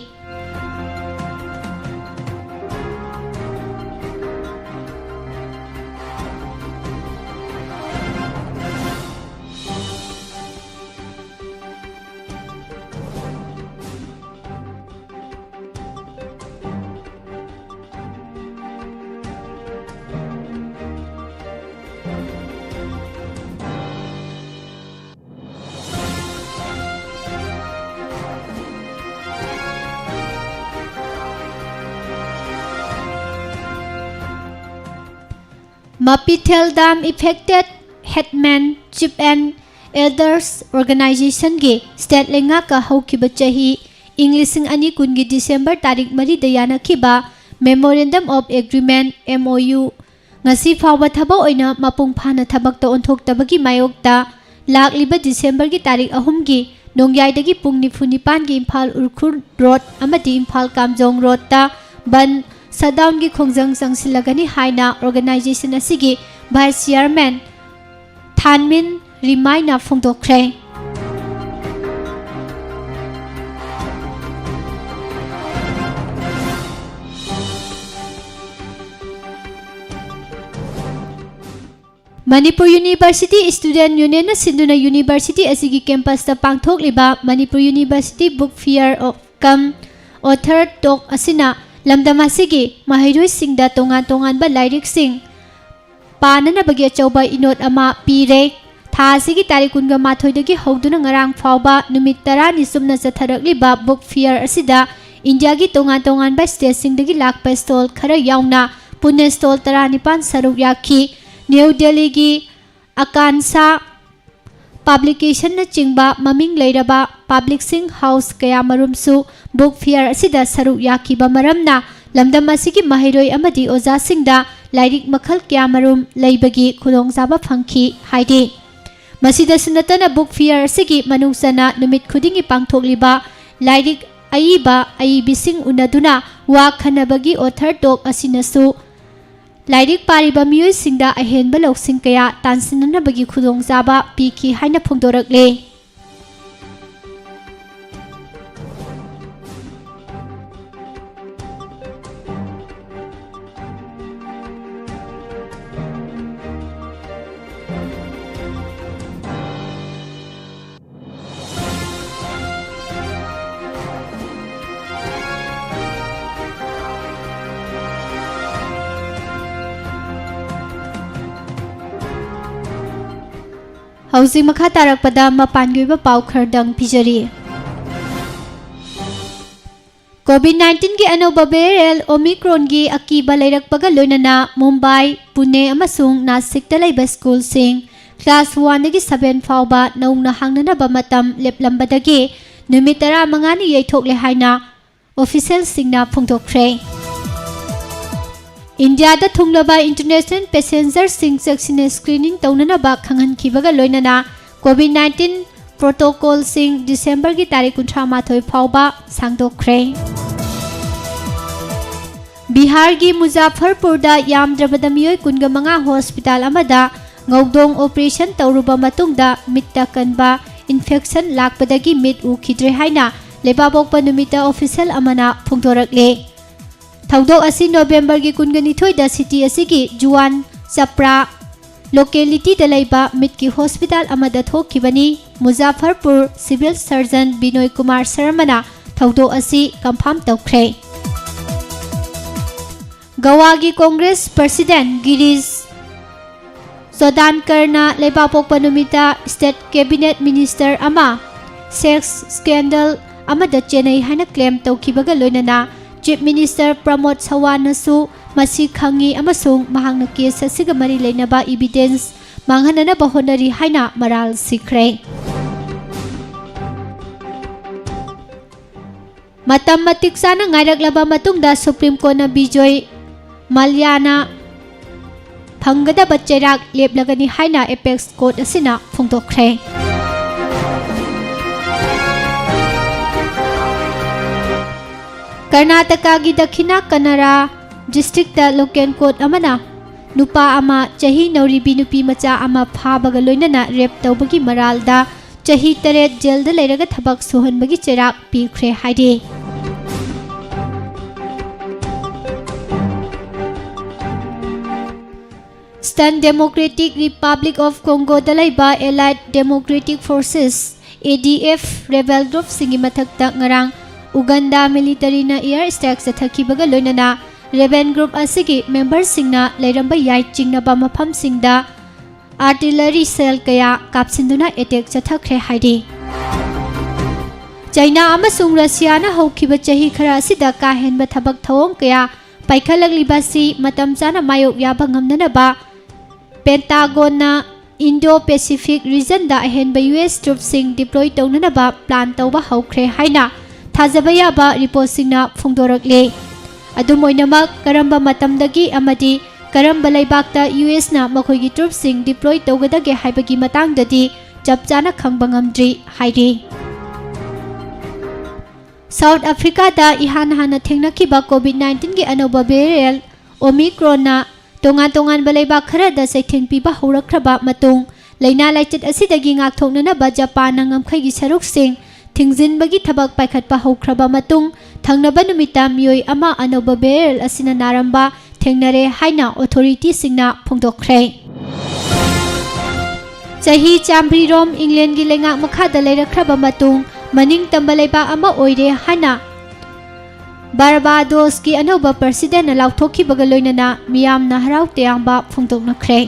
ꯃꯄꯤꯊꯦꯜ dam affected headman, chief and elders organizationꯒꯤ state ꯂꯩꯉꯥꯛꯀ ꯍꯧꯈꯤꯕ ꯆꯍꯤ ꯏꯪ ꯂꯤꯁꯤꯡ ꯑꯅꯤ ꯀꯨꯟꯒꯤ December ꯇꯥꯔꯤꯛ ꯃꯔꯤꯗ ꯌꯥꯅꯈꯤꯕ Memorandum of Agreement, M O U, ꯉꯁꯤ ꯐꯥꯎꯕ ꯊꯕꯛ ꯑꯣꯏꯅ ꯃꯄꯨꯡ ꯐꯥꯅ ꯊꯕꯛꯇ ꯑꯣꯟꯊꯣꯛꯇꯕꯒꯤ ꯃꯥꯌꯣꯛꯇ ꯂꯥꯛꯂꯤꯕ Decemberꯒꯤ ꯇꯥꯔꯤꯛ ꯑꯍꯨꯝꯒꯤ ꯅꯣꯡꯌꯥꯏꯗꯒꯤ ꯄꯨꯡ ꯅꯤꯐꯨ ꯅꯤꯄꯥꯟꯒꯤ ꯏꯝꯐꯥꯜ ꯎꯔꯈꯨꯜ ꯔꯣꯗ ꯑꯃꯗꯤ ꯏꯝꯐꯥꯜ ꯀꯥꯝꯖꯣꯡ ꯔꯣꯗꯇ ꯕꯟ ꯁꯠꯗꯥꯎꯟꯒꯤ ꯈꯣꯡꯖꯪ ꯆꯪꯁꯤꯜꯂꯒꯅꯤ ꯍꯥꯏꯅ organization ꯑꯁꯤꯒꯤ vice chairman ꯊꯥꯟꯃꯤꯟ ꯔꯤꯃꯥꯏꯅ ꯐꯣꯡꯗꯣꯛꯈ꯭ꯔꯦ꯫ Manipur University Student Unionꯅ ꯁꯤꯟꯗꯨꯅ university ꯑꯁꯤꯒꯤ campusꯇ ꯄꯥꯡꯊꯣꯛꯂꯤꯕ Manipur University Book Fair cum Author Talk ꯑꯁꯤꯅ ꯂꯝꯗꯝ ꯑꯁꯤꯒꯤ ꯃꯍꯩꯔꯣꯏꯁꯤꯡꯗ ꯇꯣꯉꯥꯟ ꯇꯣꯉꯥꯟꯕ ꯂꯥꯏꯔꯤꯛꯁꯤꯡ ꯄꯥꯅꯅꯕꯒꯤ ꯑꯆꯧꯕ ꯏꯅꯣꯠ ꯑꯃ ꯄꯤꯔꯦ꯫ ꯊꯥ ꯑꯁꯤꯒꯤ ꯇꯥꯔꯤꯛ ꯀꯨꯟꯒ ꯃꯥꯊꯣꯏꯗꯒꯤ ꯍꯧꯗꯨꯅ ꯉꯔꯥꯡ ꯐꯥꯎꯕ ꯅꯨꯃꯤꯠ ꯇꯔꯥꯅꯤ ꯆꯨꯞꯅ ꯆꯠꯊꯔꯛꯂꯤꯕ book fair ꯑꯁꯤꯗ ꯏꯟꯗꯤꯌꯥꯒꯤ ꯇꯣꯉꯥꯟ ꯇꯣꯉꯥꯟꯕ stateꯁꯤꯡꯗꯒꯤ ꯂꯥꯛꯄ stall ꯈꯔ ꯌꯥꯎꯅ ꯄꯨꯟꯅ stall ꯇꯔꯥꯅꯤꯄꯥꯟ ꯁꯔꯨꯛ ꯌꯥꯈꯤ꯫ ꯅ꯭ꯌꯨ ꯗꯦꯜꯂꯤꯒꯤ ꯑꯀꯥꯟꯁꯥ Publicationꯅꯆꯤꯡꯕ ꯃꯃꯤꯡ ꯂꯩꯔꯕ publishing house ꯀꯌꯥꯃꯔꯨꯝꯁꯨ book fair ꯑꯁꯤꯗ ꯁꯔꯨꯛ ꯌꯥꯈꯤꯕ ꯃꯔꯝꯅ ꯂꯝꯗꯝ ꯑꯁꯤꯒꯤ ꯃꯍꯩꯔꯣꯏ ꯑꯃꯗꯤ ꯑꯣꯖꯥꯁꯤꯡꯗ ꯂꯥꯏꯔꯤꯛ ꯃꯈꯜ ꯀꯌꯥꯃꯔꯨꯝ ꯂꯩꯕꯒꯤ ꯈꯨꯗꯣꯡꯆꯥꯕ ꯐꯪꯈꯤ ꯍꯥꯏꯔꯤ꯫ ꯃꯁꯤꯗꯁꯨ ꯅꯠꯇꯅ book fair ꯑꯁꯤꯒꯤ ꯃꯅꯨꯡ ꯆꯟꯅ ꯅꯨꯃꯤꯠ ꯈꯨꯗꯤꯡꯒꯤ ꯄꯥꯡꯊꯣꯛꯂꯤꯕ ꯂꯥꯏꯔꯤꯛ ꯑꯏꯕ ꯑꯏꯕꯤꯁꯤꯡ ꯎꯅꯗꯨꯅ ꯋꯥ ꯈꯟꯅꯕꯒꯤ Author Talk ꯑꯁꯤꯅꯁꯨ ꯂꯥꯏꯔꯤꯛ ꯄꯥꯔꯤꯕ ꯃꯤꯑꯣꯏꯁꯤꯡꯗ ꯑꯍꯦꯟꯕ ꯂꯧꯁꯤꯡ ꯀꯌꯥ ꯇꯥꯟꯁꯤꯟꯅꯅꯕꯒꯤ ꯈꯨꯗꯣꯡꯆꯥꯕ ꯄꯤꯈꯤ ꯍꯥꯏꯅ ꯐꯣꯡꯗꯣꯔꯛꯂꯤ꯫ ꯍꯧꯖꯤꯛ ꯃꯈꯥ ꯇꯥꯔꯛꯄꯗ ꯃꯄꯥꯟꯒꯤ ꯑꯣꯏꯕ ꯄꯥꯎ ꯈꯔꯗꯪ ꯄꯤꯖꯔꯤ꯫ COVID nineteen ꯒꯤ ꯑꯅꯧꯕ variant Omicron ꯒꯤ ꯑꯀꯤꯕ ꯂꯩꯔꯛꯄꯒ ꯂꯣꯏꯅꯅ ꯃꯨꯝꯕꯥꯏ, ꯄꯨꯅꯦ ꯑꯃꯁꯨꯡ ꯅꯥꯁꯤꯛꯇ ꯂꯩꯕ ꯁ꯭ꯀꯨꯜꯁꯤꯡ class one ꯗꯒꯤ seven ꯐꯥꯎꯕ ꯅꯧꯅ ꯍꯥꯡꯅꯅꯕ ꯃꯇꯝ ꯂꯦꯞꯂꯝꯕꯗꯒꯤ ꯅꯨꯃꯤꯠ ꯇꯔꯥꯃꯉꯥꯅꯤ ꯌꯩꯊꯣꯛꯂꯦ ꯍꯥꯏꯅ official ꯁꯤꯡꯅ ꯐꯣꯡꯗꯣꯛꯈ꯭ꯔꯦ꯫ ꯏꯟꯗꯤꯌꯥꯗ ꯊꯨꯡꯂꯕ international passenger ꯁꯤꯡ ꯆꯦꯛꯁꯤꯟꯅ screening ꯇꯧꯅꯅꯕ ꯈꯪꯍꯟꯈꯤꯕꯒ ꯂꯣꯏꯅꯅ COVID nineteen protocol ꯁꯤꯡ December ꯒꯤ ꯇꯥꯔꯤꯛ ꯀꯨꯟꯊ꯭ꯔꯥ ꯃꯥꯊꯣꯏ ꯐꯥꯎꯕ ꯁꯥꯡꯗꯣꯛꯈ꯭ꯔꯦ꯫ ꯕꯤꯍꯥꯔꯒꯤ ꯃꯨꯖꯥꯐꯔꯄꯨꯔꯗ ꯌꯥꯝꯗ꯭ꯔꯕꯗ ꯃꯤꯑꯣꯏ ꯀꯨꯟꯒ ꯃꯉꯥ hospital ꯑꯃꯗ ꯉꯧꯗꯣꯡ operation ꯇꯧꯔꯨꯕ ꯃꯇꯨꯡꯗ ꯃꯤꯠꯇ ꯀꯟꯕ infection ꯂꯥꯛꯄꯗꯒꯤ ꯃꯤꯠ ꯎꯈꯤꯗ꯭ꯔꯦ ꯍꯥꯏꯅ ꯂꯩꯕꯥꯛꯄꯣꯛꯄ ꯅꯨꯃꯤꯠꯇ official ꯑꯃꯅ ꯐꯣꯡꯗꯣꯔꯛꯂꯦ꯫ ꯊꯧꯗꯣꯛ ꯑꯁꯤ November ꯒꯤ ꯀꯨꯟꯒ ꯅꯤꯊꯣꯏꯗ city ꯑꯁꯤꯒꯤ ꯖꯨꯋꯥꯟ ꯆꯄ꯭ꯔꯥ locality ꯗ ꯂꯩꯕ ꯃꯤꯠꯀꯤ hospital ꯑꯃꯗ ꯊꯣꯛꯈꯤꯕꯅꯤ꯫ ꯃꯨꯖꯥꯐꯔꯄꯨꯔ civil surgeon ꯕꯤꯅꯣꯏ ꯀꯨꯃꯥꯔ ꯁꯔꯃꯅ ꯊꯧꯗꯣꯛ ꯑꯁꯤ confirm ꯇꯧꯈ꯭ꯔꯦ꯫ ꯒꯋꯥꯒꯤ Congress president ꯒꯤꯔꯤꯁ ꯆꯣꯗꯥꯟꯀꯔꯅ ꯂꯩꯕꯥꯛꯄꯣꯛꯄ ꯅꯨꯃꯤꯠꯇ state cabinet minister ꯑꯃ sex scandal ꯑꯃꯗ ꯆꯦꯟꯅꯩ ꯍꯥꯏꯅ claim ꯇꯧꯈꯤꯕꯒ ꯂꯣꯏꯅꯅ Chief Minister ꯄ꯭ꯔꯃꯣꯗ ꯁꯋꯥꯟꯅꯁꯨ ꯃꯁꯤ ꯈꯪꯉꯤ ꯑꯃꯁꯨꯡ ꯃꯍꯥꯛꯅ case ꯑꯁꯤꯒ ꯃꯔꯤ ꯂꯩꯅꯕ evidence ꯃꯥꯡꯍꯟꯅꯅꯕ ꯍꯣꯠꯅꯔꯤ ꯍꯥꯏꯅ ꯃꯔꯥꯜ ꯁꯤꯈ꯭ꯔꯦ꯫ ꯃꯇꯝ ꯃꯇꯤꯛ ꯆꯥꯅ ꯉꯥꯏꯔꯛꯂꯕ ꯃꯇꯨꯡꯗ Supreme Court ꯅ ꯕꯤꯖꯣꯏ ꯃꯥꯜꯌꯥꯅ ꯐꯪꯒꯗꯕ ꯆꯩꯔꯥꯛ ꯂꯦꯞꯂꯒꯅꯤ ꯍꯥꯏꯅ apex court ꯑꯁꯤꯅ ꯐꯣꯡꯗꯣꯛꯈ꯭ꯔꯦ꯫ ꯀꯔꯅꯥꯇꯀꯥꯒꯤ ꯗꯈꯤꯅꯥ ꯀꯟꯅꯔꯥ ꯗꯤꯁꯇ꯭ꯔꯤꯛꯇ ꯂꯣꯀꯦꯜ ꯀꯣꯔꯠ ꯑꯃꯅ ꯅꯨꯄꯥ ꯑꯃ ꯆꯍꯤ ꯅꯧꯔꯤꯕꯤ ꯅꯨꯄꯤ ꯃꯆꯥ ꯑꯃ ꯐꯥꯕꯒ ꯂꯣꯏꯅꯅ ꯔꯦꯞ ꯇꯧꯕꯒꯤ ꯃꯔꯥꯜꯗ ꯆꯍꯤ ꯇꯔꯦꯠ ꯖꯦꯜꯗ ꯂꯩꯔꯒ ꯊꯕꯛ ꯁꯨꯍꯟꯕꯒꯤ ꯆꯩꯔꯥꯛ ꯄꯤꯈ꯭ꯔꯦ ꯍꯥꯏꯔꯤ꯫ Student Democratic Republic of Congoꯗ ꯂꯩꯕ Allied Democratic Forces, ADF, rebel groupꯁꯤꯡꯒꯤ ꯃꯊꯛꯇ ꯉꯔꯥꯡ ꯎꯒꯟꯗꯥ ꯃꯤꯂꯤꯇꯔꯤꯅ air strike ꯆꯠꯊꯈꯤꯕꯒ ꯂꯣꯏꯅꯅ rebel group ꯑꯁꯤꯒꯤ memberꯁꯤꯡꯅ ꯂꯩꯔꯝꯕ ꯌꯥꯏ ꯆꯤꯡꯅꯕ ꯃꯐꯝꯁꯤꯡꯗ artillery shell ꯀꯌꯥ ꯀꯥꯞꯁꯤꯟꯗꯨꯅ attack ꯆꯠꯊꯈ꯭ꯔꯦ ꯍꯥꯏꯔꯤ꯫ ꯆꯩꯅꯥ ꯑꯃꯁꯨꯡ ꯔꯁꯤꯌꯥꯅ ꯍꯧꯈꯤꯕ ꯆꯍꯤ ꯈꯔ ꯑꯁꯤꯗ ꯀꯥ ꯍꯦꯟꯕ ꯊꯕꯛ ꯊꯧꯑꯣꯡ ꯀꯌꯥ ꯄꯥꯏꯈꯠꯂꯛꯂꯤꯕ ꯑꯁꯤ ꯃꯇꯝ ꯆꯥꯅ ꯃꯥꯌꯣꯛ ꯌꯥꯕ ꯉꯝꯅꯅꯕ ꯄꯦꯟꯇꯥꯒꯣꯟꯅ Indo-Pacific regionꯗ ꯑꯍꯦꯟꯕ US troops ꯁꯤꯡ deploy ꯇꯧꯅꯅꯕ plan ꯇꯧꯕ ꯍꯧꯈ꯭ꯔꯦ ꯍꯥꯏꯅ ꯊꯥꯖꯕ ꯌꯥꯕ reportꯁꯤꯡꯅ ꯐꯣꯡꯗꯣꯔꯛꯂꯤ꯫ ꯑꯗꯨꯝ ꯑꯣꯏꯅꯃꯛ, ꯀꯔꯝꯕ ꯃꯇꯝꯗꯒꯤ ꯑꯃꯗꯤ ꯀꯔꯝꯕ ꯂꯩꯕꯥꯛꯇ USꯅ ꯃꯈꯣꯏꯒꯤ troops ꯁꯤꯡ deploy ꯇꯧꯒꯗꯒꯦ ꯍꯥꯏꯕꯒꯤ ꯃꯇꯥꯡꯗꯗꯤ ꯆꯞ ꯆꯥꯅ ꯈꯪꯕ ꯉꯝꯗ꯭ꯔꯤ ꯍꯥꯏꯔꯤ꯫ South Africaꯗ ꯏꯍꯥꯟ ꯍꯥꯟꯅ ꯊꯦꯡꯅꯈꯤꯕ COVID nineteenꯒꯤ ꯑꯅꯧꯕ variant Omicronꯅ ꯇꯣꯉꯥꯟ ꯇꯣꯉꯥꯟꯕ ꯂꯩꯕꯥꯛ ꯈꯔꯗ ꯆꯩꯊꯦꯡ ꯄꯤꯕ ꯍꯧꯔꯛꯈ꯭ꯔꯕ ꯃꯇꯨꯡ, ꯂꯩꯅꯥ ꯂꯥꯏꯆꯠ ꯑꯁꯤꯗꯒꯤ ꯉꯥꯛꯊꯣꯛꯅꯅꯕ ꯖꯄꯥꯟꯅ ꯉꯝꯈꯩꯒꯤ ꯁꯔꯨꯛꯁꯤꯡ ꯊꯤꯡꯖꯤꯟꯕꯒꯤ ꯊꯕꯛ ꯄꯥꯏꯈꯠꯄ ꯍꯧꯈ꯭ꯔꯕ ꯃꯇꯨꯡ, ꯊꯪꯅꯕ ꯅꯨꯃꯤꯠꯇ ꯃꯤꯑꯣꯏ ꯑꯃ ꯑꯅꯧꯕ variant ꯑꯁꯤꯅ ꯅꯥꯔꯝꯕ ꯊꯦꯡꯅꯔꯦ ꯍꯥꯏꯅ authorityꯁꯤꯡꯅ ꯐꯣꯡꯗꯣꯛꯈ꯭ꯔꯦ꯫ ꯆꯍꯤ ꯆꯥꯝꯃꯔꯤꯔꯣꯝ Englandꯒꯤ ꯂꯩꯉꯥꯛ ꯃꯈꯥꯗ ꯂꯩꯔꯛꯈ꯭ꯔꯕ ꯃꯇꯨꯡ, ꯃꯅꯤꯡ ꯇꯝꯕ ꯂꯩꯕꯥꯛ ꯑꯃ ꯑꯣꯏꯔꯦ ꯍꯥꯏꯅ ꯕꯥꯔꯕꯥꯗꯣꯁꯀꯤ ꯑꯅꯧꯕ presidentꯅ ꯂꯥꯎꯊꯣꯛꯈꯤꯕꯒ ꯂꯣꯏꯅꯅ ꯃꯤꯌꯥꯝꯅ ꯍꯔꯥꯎ ꯇꯌꯥꯝꯕ ꯐꯣꯡꯗꯣꯛꯅꯈ꯭ꯔꯦ꯫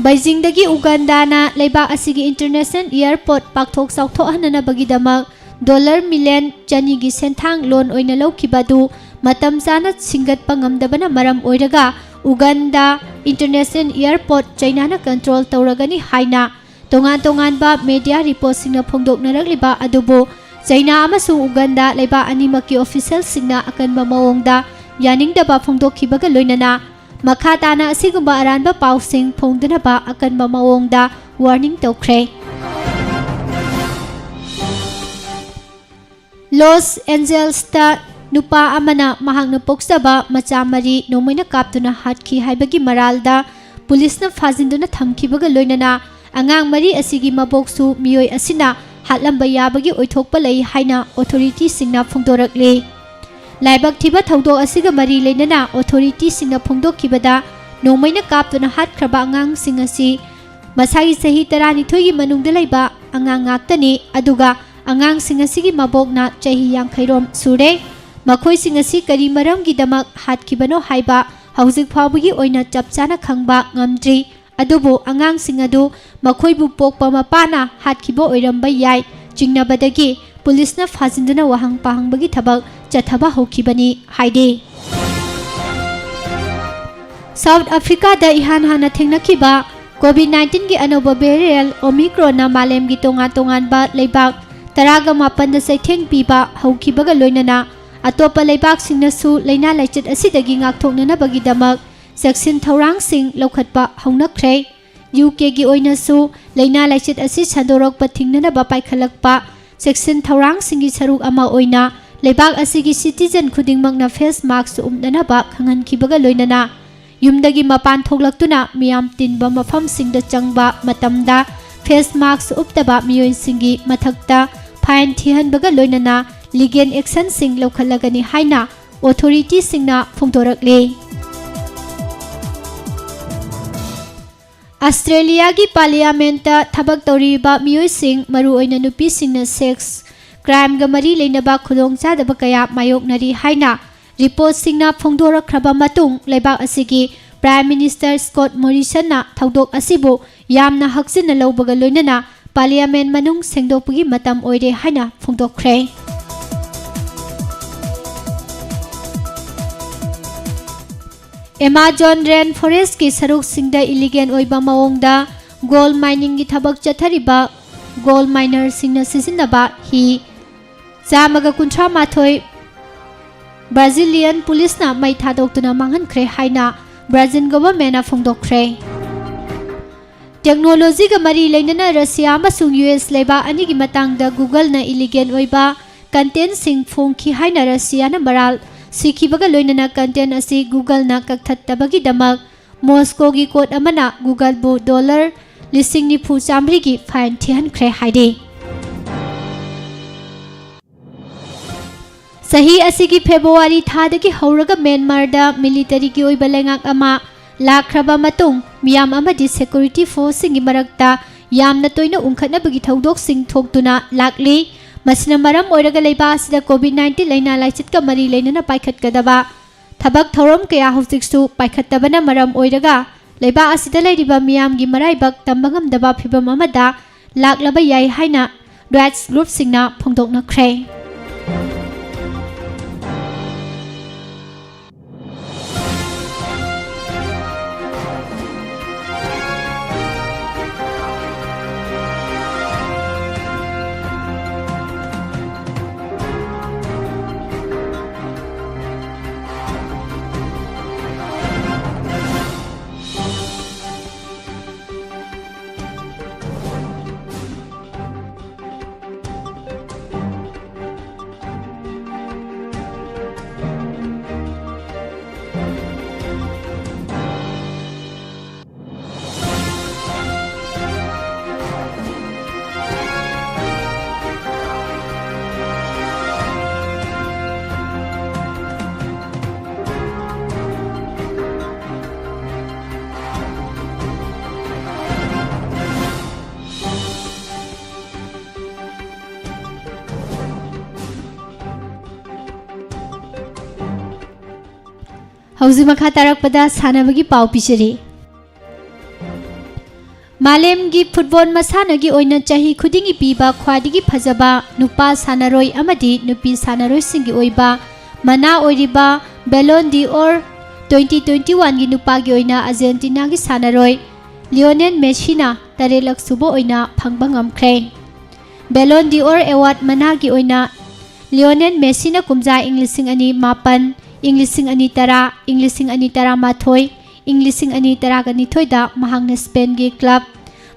ꯕꯩꯖꯤꯡꯗꯒꯤ ꯎꯒꯥꯟꯗꯥꯅ ꯂꯩꯕꯥꯛ ꯑꯁꯤꯒꯤ international airport ꯄꯥꯛꯊꯣꯛ ꯆꯥꯎꯊꯣꯛꯍꯟꯅꯅꯕꯒꯤꯗꯃꯛ dollar million ꯆꯅꯤꯒꯤ ꯁꯦꯟꯊꯥꯡ loan ꯑꯣꯏꯅ ꯂꯧꯈꯤꯕ ꯑꯗꯨ ꯃꯇꯝ ꯆꯥꯅ ꯁꯤꯡꯒꯠꯄ ꯉꯝꯗꯕꯅ ꯃꯔꯝ ꯑꯣꯏꯔꯒ ꯎꯒꯥꯟꯗꯥ international airport ꯆꯩꯅꯥꯅ control ꯇꯧꯔꯒꯅꯤ ꯍꯥꯏꯅ ꯇꯣꯉꯥꯟ ꯇꯣꯉꯥꯟꯕ media reportꯁꯤꯡꯅ ꯐꯣꯡꯗꯣꯛꯅꯔꯛꯂꯤꯕ ꯑꯗꯨꯕꯨ ꯆꯩꯅꯥ ꯑꯃꯁꯨꯡ ꯎꯒꯥꯟꯗꯥ ꯂꯩꯕꯥꯛ ꯑꯅꯤꯃꯛꯀꯤ officialꯁꯤꯡꯅ ꯑꯀꯟꯕ ꯃꯑꯣꯡꯗ ꯌꯥꯅꯤꯡꯗꯕ ꯐꯣꯡꯗꯣꯛꯈꯤꯕꯒ ꯂꯣꯏꯅꯅ ꯃꯈꯥ ꯇꯥꯅ ꯑꯁꯤꯒꯨꯝꯕ ꯑꯔꯥꯟꯕ ꯄꯥꯎꯁꯤꯡ ꯐꯣꯡꯗꯅꯕ ꯑꯀꯟꯕ ꯃꯑꯣꯡꯗ warning ꯇꯧꯈ꯭ꯔꯦ꯫ ꯂꯣꯁ ꯑꯦꯟꯖꯦꯜꯁꯇ ꯅꯨꯄꯥ ꯑꯃꯅ ꯃꯍꯥꯛꯅ ꯄꯣꯛꯆꯕ ꯃꯆꯥ ꯃꯔꯤ ꯅꯣꯡꯃꯩꯅ ꯀꯥꯞꯇꯨꯅ ꯍꯥꯠꯈꯤ ꯍꯥꯏꯕꯒꯤ ꯃꯔꯥꯜꯗ ꯄꯨꯂꯤꯁꯅ ꯐꯥꯖꯤꯟꯗꯨꯅ ꯊꯝꯈꯤꯕꯒ ꯂꯣꯏꯅꯅ ꯑꯉꯥꯡ ꯃꯔꯤ ꯑꯁꯤꯒꯤ ꯃꯕꯣꯛꯁꯨ ꯃꯤꯑꯣꯏ ꯑꯁꯤꯅ ꯍꯥꯠꯂꯝꯕ ꯌꯥꯕꯒꯤ ꯑꯣꯏꯊꯣꯛꯄ ꯂꯩ ꯍꯥꯏꯅ ꯑꯣꯊꯣꯔꯤꯇꯤꯁꯤꯡꯅ ꯐꯣꯡꯗꯣꯔꯛꯂꯤ꯫ ꯂꯥꯏꯕꯛ ꯊꯤꯕ ꯊꯧꯗꯣꯛ ꯑꯁꯤꯒ ꯃꯔꯤ ꯂꯩꯅꯅ ꯑꯣꯊꯣꯔꯤꯇꯤꯁꯤꯡꯅ ꯐꯣꯡꯗꯣꯛꯈꯤꯕꯗ, ꯅꯣꯡꯃꯩꯅ ꯀꯥꯞꯇꯨꯅ ꯍꯥꯠꯈ꯭ꯔꯕ ꯑꯉꯥꯡꯁꯤꯡ ꯑꯁꯤ ꯃꯁꯥꯒꯤ ꯆꯍꯤ ꯇꯔꯥꯅꯤꯊꯣꯏꯒꯤ ꯃꯅꯨꯡꯗ ꯂꯩꯕ ꯑꯉꯥꯡ ꯉꯥꯛꯇꯅꯤ, ꯑꯗꯨꯒ ꯑꯉꯥꯡꯁꯤꯡ ꯑꯁꯤꯒꯤ ꯃꯕꯣꯛꯅ ꯆꯍꯤ ꯌꯥꯡꯈꯩ ꯔꯣꯝ ꯁꯨꯔꯦ꯫ ꯃꯈꯣꯏꯁꯤꯡ ꯑꯁꯤ ꯀꯔꯤ ꯃꯔꯝꯒꯤꯗꯃꯛ ꯍꯥꯠꯈꯤꯕꯅꯣ ꯍꯥꯏꯕ ꯍꯧꯖꯤꯛ ꯐꯥꯎꯕꯒꯤ ꯑꯣꯏꯅ ꯆꯞ ꯆꯥꯅ ꯈꯪꯕ ꯉꯝꯗ꯭ꯔꯤ꯫ ꯑꯗꯨꯕꯨ ꯑꯉꯥꯡꯁꯤꯡ ꯑꯗꯨ ꯃꯈꯣꯏꯕꯨ ꯄꯣꯛꯄ ꯃꯄꯥꯅ ꯍꯥꯠꯈꯤꯕ ꯑꯣꯏꯔꯝꯕ ꯌꯥꯏ ꯆꯤꯡꯅꯕꯗꯒꯤ ꯄꯨꯂꯤꯁꯅ ꯐꯥꯖꯤꯟꯗꯨꯅ ꯋꯥꯍꯪ ꯄꯥꯍꯪꯕꯒꯤ ꯊꯕꯛ ꯆꯠꯊꯕ ꯍꯧꯈꯤꯕꯅꯤ ꯍꯥꯏꯔꯤ꯫ ꯁꯥꯎꯠ ꯑꯐ꯭ꯔꯤꯀꯥꯗ ꯏꯍꯥꯟ ꯍꯥꯟꯅ ꯊꯦꯡꯅꯈꯤꯕ ꯀꯣꯚꯤꯗ ꯅꯥꯏꯟꯇꯤꯟꯒꯤ ꯑꯅꯧꯕ ꯚꯦꯔꯤꯌꯦꯟ ꯑꯣꯃꯤꯀ꯭ꯔꯣꯟꯅ ꯃꯥꯂꯦꯝꯒꯤ ꯇꯣꯉꯥꯟ ꯇꯣꯉꯥꯟꯕ ꯂꯩꯕꯥꯛ ꯇꯔꯥꯒ ꯃꯥꯄꯟꯗ ꯆꯩꯊꯦꯡ ꯄꯤꯕ ꯍꯧꯈꯤꯕꯒ ꯂꯣꯏꯅꯅ ꯑꯇꯣꯞꯄ ꯂꯩꯕꯥꯛꯁꯤꯡꯅꯁꯨ ꯂꯥꯏꯅꯥ ꯂꯥꯏꯆꯠ ꯑꯁꯤꯗꯒꯤ ꯉꯥꯛꯊꯣꯛꯅꯅꯕꯒꯤꯗꯃꯛ ꯆꯦꯛꯁꯤꯟ ꯊꯧꯔꯥꯡꯁꯤꯡ ꯂꯧꯈꯠꯄ ꯍꯧꯅꯈ꯭ꯔꯦ꯫ ꯌꯨ ꯀꯦꯒꯤ ꯑꯣꯏꯅꯁꯨ ꯂꯥꯏꯅꯥ ꯂꯥꯏꯆꯠ ꯑꯁꯤ ꯁꯟꯗꯣꯔꯛꯄ ꯊꯤꯡꯅꯅꯕ ꯄꯥꯏꯈꯠꯂꯛꯄ ꯆꯦꯛꯁꯤꯟ ꯊꯧꯔꯥꯡꯁꯤꯡꯒꯤ ꯁꯔꯨꯛ ꯑꯃ ꯑꯣꯏꯅ ꯂꯩꯕꯥꯛ ꯑꯁꯤꯒꯤ ꯁꯤꯇꯤꯖꯟ ꯈꯨꯗꯤꯡꯃꯛꯅ ꯐꯦꯁ ꯃꯥꯁ꯭ꯛ ꯎꯞꯅꯅꯕ ꯈꯪꯍꯟꯈꯤꯕꯒ ꯂꯣꯏꯅꯅ ꯌꯨꯝꯗꯒꯤ ꯃꯄꯥꯟ ꯊꯣꯛꯂꯛꯇꯨꯅ ꯃꯤꯌꯥꯝ ꯇꯤꯟꯕ ꯃꯐꯝꯁꯤꯡꯗ ꯆꯪꯕ ꯃꯇꯝꯗ ꯐꯦꯁ ꯃꯥꯁ꯭ꯛ ꯎꯞꯇꯕ ꯃꯤꯑꯣꯏꯁꯤꯡꯒꯤ ꯃꯊꯛꯇ ꯐꯥꯏꯟ ꯊꯤꯍꯟꯕꯒ ꯂꯣꯏꯅꯅ ꯂꯤꯒꯦꯜ ꯑꯦꯛꯁꯟꯁꯤꯡ ꯂꯧꯈꯠꯂꯒꯅꯤ ꯍꯥꯏꯅ ꯑꯣꯊꯣꯔꯤꯇꯤꯁꯤꯡꯅ ꯐꯣꯡꯗꯣꯔꯛꯂꯤ꯫ ꯑꯁꯇ꯭ꯔꯦꯂꯤꯌꯥꯒꯤ ꯄꯥꯔꯂꯤꯌꯥꯃꯦꯟꯠꯇ ꯊꯕꯛ ꯇꯧꯔꯤꯕ ꯃꯤꯑꯣꯏꯁꯤꯡ, ꯃꯔꯨꯑꯣꯏꯅ ꯅꯨꯄꯤꯁꯤꯡꯅ ꯁꯦꯛꯁ ꯀ꯭ꯔꯥꯏꯝꯒ ꯃꯔꯤ ꯂꯩꯅꯕ ꯈꯨꯗꯣꯡꯆꯥꯗꯕ ꯀꯌꯥ ꯃꯥꯌꯣꯛꯅꯔꯤ ꯍꯥꯏꯅ ꯔꯤꯄꯣꯔꯠꯁꯤꯡꯅ ꯐꯣꯡꯗꯣꯔꯛꯈ꯭ꯔꯕ ꯃꯇꯨꯡ, ꯂꯩꯕꯥꯛ ꯑꯁꯤꯒꯤ ꯄ꯭ꯔꯥꯏꯝ ꯃꯤꯅꯤꯁꯇꯔ ꯁ꯭ꯀꯣꯠ ꯃꯣꯔꯤꯁꯟꯅ ꯊꯧꯗꯣꯛ ꯑꯁꯤꯕꯨ ꯌꯥꯝꯅ ꯍꯛꯆꯤꯟꯅ ꯂꯧꯕꯒ ꯂꯣꯏꯅꯅ ꯄꯥꯔꯂꯤꯌꯥꯃꯦꯟꯠ ꯃꯅꯨꯡ ꯁꯦꯡꯗꯣꯛꯄꯒꯤ ꯃꯇꯝ ꯑꯣꯏꯔꯦ ꯍꯥꯏꯅ ꯐꯣꯡꯗꯣꯛꯈ꯭ꯔꯦ꯫ ꯑꯦꯃꯥꯖꯣꯟ ꯔꯦꯟ ꯐꯣꯔꯦꯁ꯭ꯠꯀꯤ ꯁꯔꯨꯛꯁꯤꯡꯗ ꯏꯂꯤꯒꯦꯜ ꯑꯣꯏꯕ ꯃꯑꯣꯡꯗ ꯒꯣꯜ ꯃꯥꯏꯅꯤꯡꯒꯤ ꯊꯕꯛ ꯆꯠꯊꯔꯤꯕ ꯒꯣꯜ ꯃꯥꯏꯅꯔꯁꯤꯡꯅ ꯁꯤꯖꯤꯟꯅꯕ ꯍꯤ ꯆꯥꯝꯃꯒ ꯀꯨꯟꯊ꯭ꯔꯥ ꯃꯥꯊꯣꯏ ꯕ꯭ꯔꯥꯖꯤꯂꯤꯌꯟ ꯄꯨꯂꯤꯁꯅ ꯃꯩ ꯊꯥꯗꯣꯛꯇꯨꯅ ꯃꯥꯡꯍꯟꯈ꯭ꯔꯦ ꯍꯥꯏꯅ ꯕ꯭ꯔꯥꯖꯤꯜ ꯒꯣꯚꯔꯟꯃꯦꯟꯠꯅ ꯐꯣꯡꯗꯣꯛꯈ꯭ꯔꯦ꯫ ꯇꯦꯛꯅꯣꯂꯣꯖꯤꯒ ꯃꯔꯤ ꯂꯩꯅꯅ ꯔꯁꯤꯌꯥ ꯑꯃꯁꯨꯡ ꯌꯨ ꯑꯦꯁ ꯂꯩꯕꯥꯛ ꯑꯅꯤꯒꯤ ꯃꯇꯥꯡꯗ ꯒꯨꯒꯜꯅ ꯏꯂꯤꯒꯦꯜ ꯑꯣꯏꯕ ꯀꯟꯇꯦꯟꯁꯤꯡ ꯐꯣꯡꯈꯤ ꯍꯥꯏꯅ ꯔꯁꯤꯌꯥꯅ ꯃꯔꯥꯜ ꯁꯤꯈꯤꯕꯒ ꯂꯣꯏꯅꯅ ꯀꯟꯇꯦꯟ ꯑꯁꯤ Googleꯅ ꯀꯛꯊꯠꯇꯕꯒꯤꯗꯃꯛ ꯃꯣꯁꯀꯣꯒꯤ ꯀꯣꯔꯠ ꯑꯃꯅ Googleꯕꯨ ꯗꯣꯂꯔ ꯂꯤꯁꯤꯡ ꯅꯤꯐꯨ ꯆꯥꯃꯔꯤꯒꯤ ꯐꯥꯏꯟ ꯊꯤꯍꯟꯈ꯭ꯔꯦ ꯍꯥꯏꯔꯤ꯫ ꯆꯍꯤ ꯑꯁꯤꯒꯤ ꯐꯦꯕ꯭ꯔꯨꯋꯥꯔꯤ ꯊꯥꯗꯒꯤ ꯍꯧꯔꯒ ꯃ꯭ꯌꯥꯟꯃꯥꯔꯗ ꯃꯤꯂꯤꯇꯔꯤꯒꯤ ꯑꯣꯏꯕ ꯂꯩꯉꯥꯛ ꯑꯃ ꯂꯥꯛꯈ꯭ꯔꯕ ꯃꯇꯨꯡ, ꯃꯤꯌꯥꯝ ꯑꯃꯗꯤ ꯁꯦꯀ꯭ꯌꯨꯔꯤꯇꯤ ꯐꯣꯔꯁꯁꯤꯡꯒꯤ ꯃꯔꯛꯇ ꯌꯥꯝꯅ ꯇꯣꯏꯅ ꯎꯪꯈꯠꯅꯕꯒꯤ ꯊꯧꯗꯣꯛꯁꯤꯡ ꯊꯣꯛꯇꯨꯅ ꯂꯥꯛꯂꯤ꯫ ꯃꯁꯤꯅ ꯃꯔꯝ ꯑꯣꯏꯔꯒ ꯂꯩꯕꯥꯛ ꯑꯁꯤꯗ ꯀꯣꯚꯤꯗ ꯅꯥꯏꯟꯇꯤꯟ ꯂꯥꯏꯅꯥ ꯂꯥꯏꯆꯠꯀ ꯃꯔꯤ ꯂꯩꯅꯅ ꯄꯥꯏꯈꯠꯀꯗꯕ ꯊꯕꯛ ꯊꯧꯔꯝ ꯀꯌꯥ ꯍꯧꯖꯤꯛꯁꯨ ꯄꯥꯏꯈꯠꯇꯕꯅ ꯃꯔꯝ ꯑꯣꯏꯔꯒ ꯂꯩꯕꯥꯛ ꯑꯁꯤꯗ ꯂꯩꯔꯤꯕ ꯃꯤꯌꯥꯝꯒꯤ ꯃꯔꯥꯏꯕꯛ ꯇꯝꯕ ꯉꯝꯗꯕ ꯐꯤꯚꯝ ꯑꯃꯗ ꯂꯥꯛꯂꯕ ꯌꯥꯏ ꯍꯥꯏꯅ ꯔꯥꯏꯠꯁ ꯒ꯭ꯔꯨꯞꯁꯤꯡꯅ ꯐꯣꯡꯗꯣꯛꯅꯈ꯭ꯔꯦ꯫ ꯍꯧꯖꯤꯛ ꯃꯈꯥ ꯇꯥꯔꯛꯄꯗ ꯁꯥꯟꯅꯕꯒꯤ ꯄꯥꯎ ꯄꯤꯖꯔꯤ꯫ ꯃꯥꯂꯦꯝꯒꯤ ꯐꯨꯠꯕꯣꯜ ꯃꯁꯥꯟꯅꯒꯤ ꯑꯣꯏꯅ ꯆꯍꯤ ꯈꯨꯗꯤꯡꯒꯤ ꯄꯤꯕ ꯈ꯭ꯋꯥꯏꯗꯒꯤ ꯐꯖꯕ ꯅꯨꯄꯥ ꯁꯥꯟꯅꯔꯣꯏ ꯑꯃꯗꯤ ꯅꯨꯄꯤ ꯁꯥꯟꯅꯔꯣꯏꯁꯤꯡꯒꯤ ꯑꯣꯏꯕ ꯃꯅꯥ ꯑꯣꯏꯔꯤꯕ Ballon d'Or twenty twenty-oneꯒꯤ ꯅꯨꯄꯥꯒꯤ ꯑꯣꯏꯅ ꯑꯥꯔꯖꯦꯟꯇꯤꯅꯥꯒꯤ ꯁꯥꯟꯅꯔꯣꯏ ꯂꯤꯑꯣꯅꯦꯜ ꯃꯦꯁꯤꯅ ꯇꯔꯦꯠꯂꯛ ꯁꯨꯕ ꯑꯣꯏꯅ ꯐꯪꯕ ꯉꯝꯈ꯭ꯔꯦ꯫ Ballon d'Or Award ꯃꯅꯥꯒꯤ ꯑꯣꯏꯅ ꯂꯤꯑꯣꯅꯦꯜ ꯃꯦꯁꯤꯅ ꯀꯨꯝꯖꯥ ꯏꯪ ꯂꯤꯁꯤꯡ ꯑꯅꯤ ꯃꯥꯄꯟ, ꯏꯪ ꯂꯤꯁꯤꯡ ꯑꯅꯤ ꯇꯔꯥ, ꯏꯪ ꯂꯤꯁꯤꯡ ꯑꯅꯤ ꯇꯔꯥꯃꯥꯊꯣꯏ, ꯏꯪ ꯂꯤꯁꯤꯡ ꯑꯅꯤ ꯇꯔꯥꯒ ꯅꯤꯊꯣꯏꯗ ꯃꯍꯥꯛꯅ ꯁ꯭ꯄꯦꯟꯒꯤ ꯀ꯭ꯂꯕ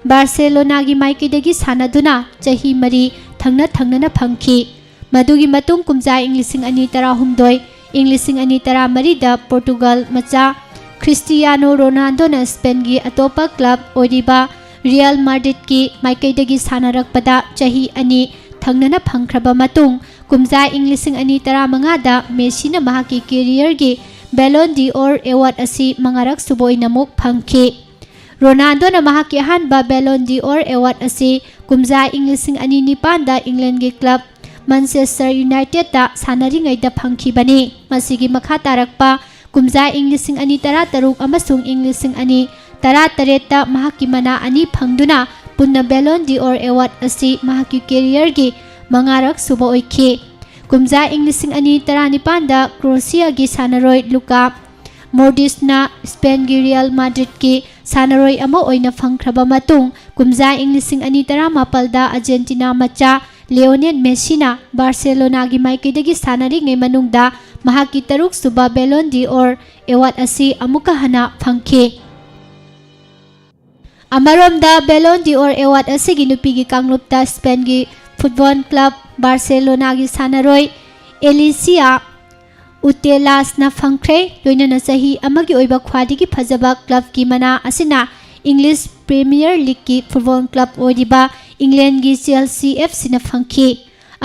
ꯕꯥꯔꯁꯦꯂꯣꯅꯥꯒꯤ ꯃꯥꯏꯀꯩꯗꯒꯤ ꯁꯥꯟꯅꯗꯨꯅ ꯆꯍꯤ ꯃꯔꯤ ꯊꯪꯅ ꯊꯪꯅꯅ ꯐꯪꯈꯤ꯫ ꯃꯗꯨꯒꯤ ꯃꯇꯨꯡ ꯀꯨꯝꯖꯥ ꯏꯪ ꯂꯤꯁꯤꯡ ꯑꯅꯤ ꯇꯔꯥꯍꯨꯝꯗꯣꯏ, ꯏꯪ ꯂꯤꯁꯤꯡ ꯑꯅꯤ ꯇꯔꯥꯃꯔꯤꯗ ꯄꯣꯔꯇꯨꯒꯜ ꯃꯆꯥ ꯈ꯭ꯔꯤꯁꯇꯤꯌꯥꯅꯣ ꯔꯣꯅꯥꯜꯗꯣꯅ ꯁ꯭ꯄꯦꯟꯒꯤ ꯑꯇꯣꯞꯄ ꯀ꯭ꯂꯕ ꯑꯣꯏꯔꯤꯕ ꯔꯤꯌꯦꯜ ꯃꯥꯗ꯭ꯔꯤꯗꯀꯤ ꯃꯥꯏꯀꯩꯗꯒꯤ ꯁꯥꯟꯅꯔꯛꯄꯗ ꯆꯍꯤ ꯑꯅꯤ ꯊꯪꯅꯅ ꯐꯪꯈ꯭ꯔꯕ ꯃꯇꯨꯡ, ꯀꯨꯝꯖꯥ ꯏꯪ ꯂꯤꯁꯤꯡ ꯑꯅꯤ ꯇꯔꯥꯃꯉꯥꯗ ꯃꯦꯁꯤꯅ ꯃꯍꯥꯛꯀꯤ ꯀꯦꯔꯤꯌꯔꯒꯤ ꯕꯦꯂꯣꯟ ꯗꯤ ꯑꯣꯔ ꯑꯦꯋꯥꯔꯗ ꯑꯁꯤ ꯃꯉꯥꯔꯛ ꯁꯨꯕ ꯑꯣꯏꯅ ꯑꯃꯨꯛ ꯐꯪꯈꯤ꯫ ꯔꯣꯅꯥꯜꯗꯣꯅ ꯃꯍꯥꯛꯀꯤ ꯑꯍꯥꯟꯕ ꯕꯦꯂꯣꯟ ꯗꯤ ꯑꯣꯔ ꯑꯦꯋꯥꯔꯗ ꯑꯁꯤ ꯀꯨꯝꯖꯥ ꯏꯪ ꯂꯤꯁꯤꯡ ꯑꯅꯤ ꯅꯤꯄꯥꯟꯗ ꯏꯪꯂꯦꯟꯒꯤ ꯀ꯭ꯂꯕ ꯃꯥꯟꯆꯦꯁꯇꯔ ꯌꯨꯅꯥꯏꯇꯦꯗꯇ ꯁꯥꯟꯅꯔꯤꯉꯩꯗ ꯐꯪꯈꯤꯕꯅꯤ꯫ ꯃꯁꯤꯒꯤ ꯃꯈꯥ ꯇꯥꯔꯛꯄ ꯀꯨꯝꯖꯥ ꯏꯪ ꯂꯤꯁꯤꯡ ꯑꯅꯤ ꯇꯔꯥꯇꯔꯨꯛ ꯑꯃꯁꯨꯡ ꯏꯪ ꯂꯤꯁꯤꯡ ꯑꯅꯤ ꯇꯔꯥꯇꯔꯦꯠꯇ ꯃꯍꯥꯛꯀꯤ ꯃꯅꯥ ꯑꯅꯤ ꯐꯪꯗꯨꯅ ꯄꯨꯟꯅ ꯕꯦꯂꯣꯟ ꯗꯤ ꯑꯣꯔ ꯑꯦꯋꯥꯔꯗ ꯑꯁꯤ ꯃꯍꯥꯛꯀꯤ ꯀꯦꯔꯤꯌꯔꯒꯤ ꯃꯉꯥꯔꯛ ꯁꯨꯕ ꯑꯣꯏꯈꯤ꯫ ꯀꯨꯝꯖꯥ ꯏꯪ ꯂꯤꯁꯤꯡ ꯑꯅꯤ ꯇꯔꯥꯅꯤꯄꯥꯟꯗ ꯀ꯭ꯔꯣꯁꯤꯌꯥꯒꯤ ꯁꯥꯟꯅꯔꯣꯏ ꯂꯨꯀꯥ ꯃꯣꯗ꯭ꯔꯤꯆꯅ ꯁ꯭ꯄꯦꯟꯒꯤ ꯔꯤꯌꯦꯜ ꯃꯥꯗ꯭ꯔꯤꯗꯀꯤ ꯁꯥꯟꯅꯔꯣꯏ ꯑꯃ ꯑꯣꯏꯅ ꯐꯪꯈ꯭ꯔꯕ ꯃꯇꯨꯡ, ꯀꯨꯝꯖꯥ ꯏꯪ ꯂꯤꯁꯤꯡ ꯑꯅꯤ ꯇꯔꯥꯃꯥꯄꯜꯗ ꯑꯔꯖꯦꯟꯇꯤꯅꯥ ꯃꯆꯥ ꯂꯤꯑꯣꯅꯦꯜ ꯃꯦꯁꯤꯅ ꯕꯥꯔꯁꯦꯂꯣꯅꯥꯒꯤ ꯃꯥꯏꯀꯩꯗꯒꯤ ꯁꯥꯟꯅꯔꯤꯉꯩ ꯃꯅꯨꯡꯗ ꯃꯍꯥꯛꯀꯤ ꯇꯔꯨꯛꯁꯨꯕ ꯕꯦꯂꯣꯟ ꯗꯤ ꯑꯣꯔ ꯑꯦꯋꯥꯔꯗ ꯑꯁꯤ ꯑꯃꯨꯛꯀ ꯍꯟꯅ ꯐꯪꯈꯤ꯫ ꯑꯃꯔꯣꯝꯗ ꯕꯦꯂꯣꯟ ꯗꯤ ꯑꯣꯔ ꯑꯦꯋꯥꯔꯗ ꯑꯁꯤꯒꯤ ꯅꯨꯄꯤꯒꯤ ꯀꯥꯡꯂꯨꯞꯇ ꯁ꯭ꯄꯦꯟꯒꯤ ꯐꯨꯠꯕꯣꯜ ꯀ꯭ꯂꯕ ꯕꯥꯔꯁꯦꯂꯣꯅꯥꯒꯤ ꯁꯥꯟꯅꯔꯣꯏ ꯑꯦꯂꯤꯁꯤꯌꯥ ꯎꯇꯦꯂꯥꯁꯅ ꯐꯪꯈ꯭ꯔꯦ꯫ ꯂꯣꯏꯅꯅ ꯆꯍꯤ ꯑꯃꯒꯤ ꯑꯣꯏꯕ ꯈ꯭ꯋꯥꯏꯗꯒꯤ ꯐꯖꯕ ꯀ꯭ꯂꯕꯀꯤ ꯃꯅꯥ ꯑꯁꯤꯅ ꯏꯪꯂꯤꯁ ꯄ꯭ꯔꯤꯃꯤꯌꯔ ꯂꯤꯒꯀꯤ ꯐꯨꯠꯕꯣꯜ ꯀ꯭ꯂꯕ ꯑꯣꯏꯔꯤꯕ ꯏꯪꯂꯦꯟꯒꯤ ꯆꯦꯜꯁꯤ ꯑꯦꯐ ꯁꯤꯅ ꯐꯪꯈꯤ꯫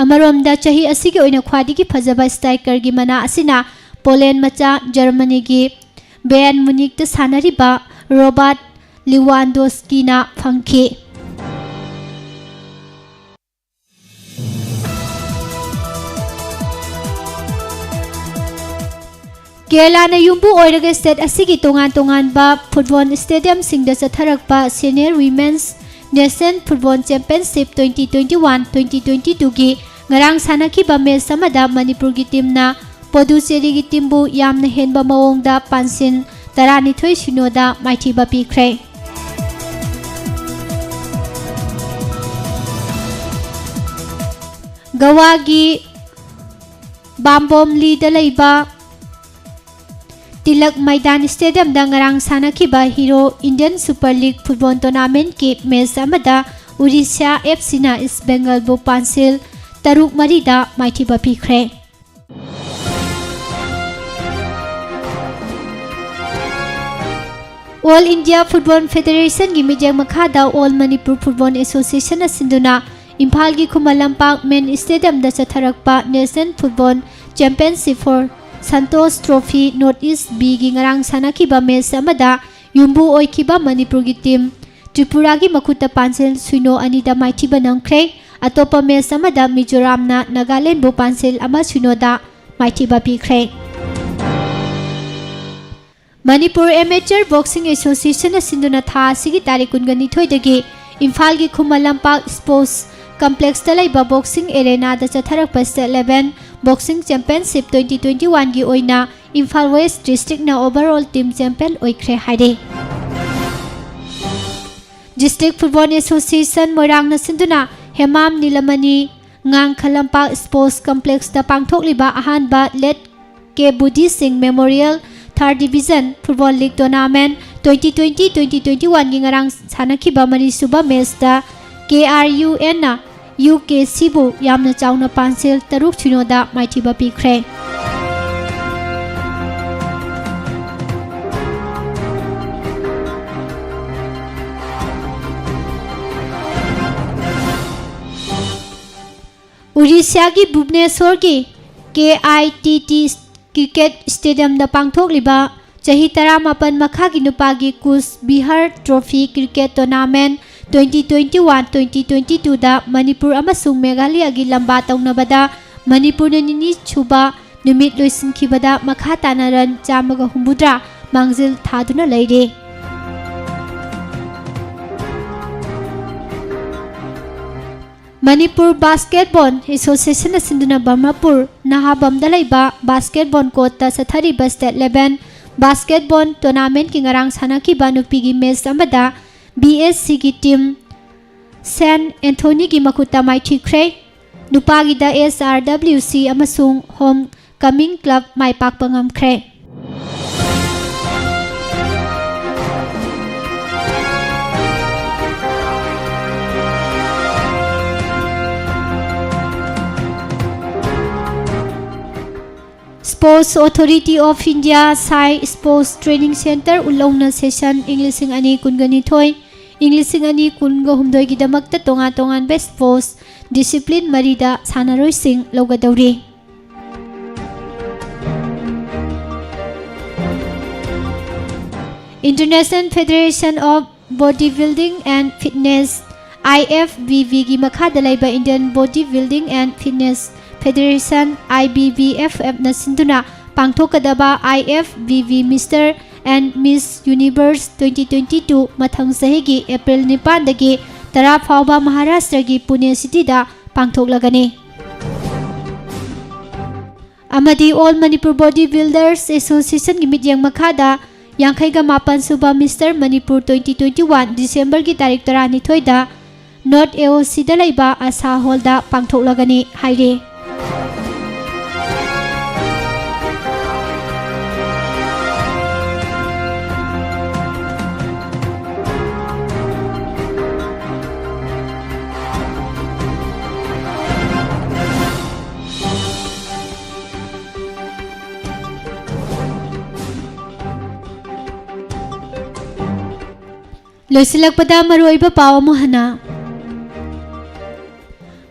ꯑꯃꯔꯣꯝꯗ ꯆꯍꯤ ꯑꯁꯤꯒꯤ ꯑꯣꯏꯅ ꯈ꯭ꯋꯥꯏꯗꯒꯤ ꯐꯖꯕ ꯁ꯭ꯇ꯭ꯔꯥꯏꯀꯔꯒꯤ ꯃꯅꯥ ꯑꯁꯤꯅ ꯄꯣꯂꯦꯟ ꯃꯆꯥ ꯖꯔꯃꯅꯤꯒꯤ ꯕꯦꯌꯔꯟ ꯃꯨꯅꯤꯛꯇ ꯁꯥꯟꯅꯔꯤꯕ ꯔꯣꯕꯥꯔꯠ ꯂꯤꯋꯥꯟꯗꯣꯁꯀꯤꯅ ꯐꯪꯈꯤ꯫ ꯀꯦꯔꯂꯥꯅ ꯌꯨꯝꯕꯨ ꯑꯣꯏꯔꯒ ꯁ꯭ꯇꯦꯠ ꯑꯁꯤꯒꯤ ꯇꯣꯉꯥꯟ ꯇꯣꯉꯥꯟꯕ ꯐꯨꯠꯕꯣꯜ ꯁ꯭ꯇꯦꯗꯤꯌꯝꯁꯤꯡꯗ ꯆꯠꯊꯔꯛꯄ senior women's national football championship twenty twenty one, twenty twenty ꯇꯨꯒꯤ ꯉꯔꯥꯡ ꯁꯥꯟꯅꯈꯤꯕ ꯃꯦꯆ ꯑꯃꯗ ꯃꯅꯤꯄꯨꯔꯒꯤ ꯇꯤꯝꯅ ꯄꯣꯗꯨꯆꯦꯔꯤꯒꯤ ꯇꯤꯝꯕꯨ ꯌꯥꯝꯅ ꯍꯦꯟꯕ ꯃꯑꯣꯡꯗ ꯄꯥꯟꯁꯤꯟ ꯇꯔꯥꯅꯤꯊꯣꯏ ꯁꯤꯅꯣꯗ ꯃꯥꯏꯊꯤꯕ ꯄꯤꯈ꯭ꯔꯦ꯫ ꯒꯋꯥꯒꯤ ꯕꯥꯝꯕꯣꯝꯂꯤꯗ ꯂꯩꯕ ꯇꯤꯂꯛ ꯃꯩꯗꯥꯟ ꯁ꯭ꯇꯦꯗꯤꯌꯝꯗ ꯉꯔꯥꯡ ꯁꯥꯟꯅꯈꯤꯕ hero Indian super league football ꯇꯣꯔꯅꯥꯃꯦꯟꯠꯀꯤ ꯃꯦꯆ ꯑꯃꯗ ꯎꯔꯤꯁ꯭ꯌꯥ ꯑꯦꯐ ꯁꯤꯅ ꯏꯁ ꯕꯦꯡꯒꯜꯕꯨ ꯄꯥꯟꯁꯤꯜ ꯇꯔꯨꯛ ꯃꯔꯤꯗ ꯃꯥꯏꯊꯤꯕ ꯄꯤꯈ꯭ꯔꯦ꯫ All India Football Federationꯒꯤ ꯃꯤꯠꯌꯦꯡ ꯃꯈꯥꯗ All Manipur Football Associationꯅ ꯁꯤꯟꯗꯨꯅ ꯏꯝꯐꯥꯜꯒꯤ Khuman Lampak Main Stadiumꯗ ꯆꯠꯊꯔꯛꯄ National Football Championship for Santosh Trophy North East Bꯒꯤ ꯉꯔꯥꯡ ꯁꯥꯟꯅꯈꯤꯕ match ꯑꯃꯗ ꯌꯨꯝꯕꯨ ꯑꯣꯏꯈꯤꯕ ꯃꯅꯤꯄꯨꯔꯒꯤ team ꯇ꯭ꯔꯤꯄꯨꯔꯥꯒꯤ ꯃꯈꯨꯠꯇ ꯄꯥꯟꯖꯤꯜ ꯁꯤꯅꯣ ꯑꯅꯤꯗ ꯃꯥꯏꯊꯤꯕ ꯅꯝꯈ꯭ꯔꯦ꯫ ꯑꯇꯣꯞꯄ match ꯑꯃꯗ ꯃꯤꯖꯣꯔꯥꯝꯅ ꯅꯥꯒꯥꯂꯦꯟꯕꯨ ꯄꯥꯟꯖꯤꯜ ꯑꯃ ꯁꯤꯅꯣꯗ ꯃꯥꯏꯊꯤꯕ ꯄꯤꯈ꯭ꯔꯦ꯫ ꯃꯅꯤꯄꯨꯔ Amateur Boxing Associationꯅ ꯁꯤꯟꯗꯨꯅ ꯊꯥ ꯑꯁꯤꯒꯤ ꯇꯥꯔꯤꯛ ꯀꯨꯟꯒ ꯅꯤꯊꯣꯏꯗꯒꯤ ꯏꯝꯐꯥꯜꯒꯤ ꯈꯨꯃꯟ ꯂꯝꯄꯥꯛ Sports Complexꯇ ꯂꯩꯕ Boxing Arenaꯗ ꯆꯠꯊꯔꯛꯄ State Level Boxing Championship twenty twenty-oneꯒꯤ ꯑꯣꯏꯅ Imphal West Districtꯅ overall team champion ꯑꯣꯏꯈ꯭ꯔꯦ ꯍꯥꯏꯔꯦ꯫ District Football Association ꯃꯣꯏꯔꯥꯡꯅ ꯁꯤꯟꯗꯨꯅ ꯍꯦꯃꯥꯝ ꯅꯤꯂꯃꯅꯤ ꯉꯥꯡꯈ ꯂꯝꯄꯥꯛ Sports Complexꯇ ꯄꯥꯡꯊꯣꯛꯂꯤꯕ ꯑꯍꯥꯟꯕ Late K ꯕꯨꯙꯤ ꯁꯤꯡ Memorial Third Division Football League Tournament twenty twenty twenty twenty-oneꯒꯤ ꯉꯔꯥꯡ ꯁꯥꯟꯅꯈꯤꯕ ꯃꯔꯤꯁꯨꯕ matchꯇ KRUNꯅ UKCꯕꯨ ꯌꯥꯝꯅ ꯆꯥꯎꯅ ꯄꯥꯟꯖꯤꯜ ꯇꯔꯨꯛ ꯁꯤꯅꯣꯗ ꯃꯥꯏꯊꯤꯕ ꯄꯤꯈ꯭ꯔꯦ꯫ ꯎꯔꯤꯁ꯭ꯌꯥꯒꯤ ꯚꯨꯕꯅꯦꯁꯣꯔꯒꯤ KITT Cricket Stadiumꯗ ꯄꯥꯡꯊꯣꯛꯂꯤꯕ ꯆꯍꯤ ꯇꯔꯥꯃꯥꯄꯟ ꯃꯈꯥꯒꯤ ꯅꯨꯄꯥꯒꯤ ꯀꯨꯆ Bihar Trophy Cricket Tournament twenty twenty-one twenty twenty-twoꯗ Manipur ꯑꯃꯁꯨꯡ ꯃꯦꯘꯥꯂꯌꯒꯤ ꯂꯝꯕꯥ ꯇꯧꯅꯕꯗ ꯃꯅꯤꯄꯨꯔꯅ ꯅꯤꯅꯤ ꯁꯨꯕ ꯅꯨꯃꯤꯠ ꯂꯣꯏꯁꯤꯟꯈꯤꯕꯗ ꯃꯈꯥ ꯇꯥꯅ run ꯆꯥꯝꯃꯒ ꯍꯨꯝꯐꯨꯇꯔꯥ ꯃꯥꯡꯖꯤꯜ ꯊꯥꯗꯨꯅ ꯂꯩꯔꯤ꯫ ꯃꯅꯤꯄꯨꯔ Basketball Associationꯅ ꯁꯤꯟꯗꯨꯅ ꯕ꯭ꯔꯍꯃꯄꯨꯔ ꯅꯍꯥꯕꯝꯗ ꯂꯩꯕ basketball courtꯇ ꯆꯠꯊꯔꯤꯕ State Level Basketball Tournamentꯀꯤ ꯉꯔꯥꯡ ꯁꯥꯟꯅꯈꯤꯕ ꯅꯨꯄꯤꯒꯤ match ꯑꯃꯗ BSCꯒꯤ team Saint Anthonyꯒꯤ ꯃꯈꯨꯠꯇ ꯃꯥꯏꯊꯤꯈ꯭ꯔꯦ꯫ ꯅꯨꯄꯥꯒꯤꯗ SRWC ꯑꯃꯁꯨꯡ Home Coming Club ꯃꯥꯏ ꯄꯥꯛꯄ ꯉꯝꯈ꯭ꯔꯦ꯫ Sports Authority of India, ꯁꯥꯏ Sports Training Centre, ꯎꯠꯂꯧꯅ session ꯏꯪ ꯂꯤꯁꯤꯡ ꯑꯅꯤ ꯀꯨꯟꯒ ꯅꯤꯊꯣꯏ, ꯏꯪ ꯂꯤꯁꯤꯡ ꯑꯅꯤ ꯀꯨꯟꯒ ꯍꯨꯝꯗꯣꯏꯒꯤꯗꯃꯛꯇ ꯇꯣꯉꯥꯟ ꯇꯣꯉꯥꯟꯕ sports discipline ꯃꯔꯤꯗ ꯁꯥꯟꯅꯔꯣꯏꯁꯤꯡ ꯂꯧꯒꯗꯧꯔꯤ꯫ International Federation of Body Building and Fitness, I F B B ꯒꯤ ꯃꯈꯥꯗ ꯂꯩꯕ Indian Body Building and Fitness Federation, I B B F F ꯅ ꯁꯤꯟꯗꯨꯅ ꯄꯥꯡꯊꯣꯛꯀꯗꯕ I F B B Mister and Miss Universe twenty twenty-two ꯃꯊꯪ ꯆꯍꯤꯒꯤ April ꯅꯤꯄꯥꯟꯗꯒꯤ ꯇꯔꯥ ꯐꯥꯎꯕ ꯃꯍꯥꯔꯥꯁꯇ꯭ꯔꯒꯤ ꯄꯨꯅꯦ ꯁꯤꯇꯤꯗ ꯄꯥꯡꯊꯣꯛꯂꯒꯅꯤ꯫ ꯑꯃꯗꯤ All Manipur Body Builders Association ꯒꯤ ꯃꯤꯠꯌꯦꯡ ꯃꯈꯥꯗ ꯌꯥꯡꯈꯩꯒ ꯃꯥꯄꯟ ꯁꯨꯕ Mister Manipur twenty twenty-one December ꯒꯤ ꯇꯥꯔꯤꯛ ꯇꯔꯥꯅꯤꯊꯣꯏꯗ North A O C ꯗ ꯂꯩꯕ ꯑꯁꯥ ꯍꯣꯜꯗ ꯄꯥꯡꯊꯣꯛꯂꯒꯅꯤ ꯍꯥꯏꯔꯤ꯫ ꯂꯣꯏꯁꯤꯜꯂꯛꯄꯗ ꯃꯔꯨꯑꯣꯏꯕ ꯄꯥꯎ ꯑꯃꯨꯛ ꯍꯟꯅ꯫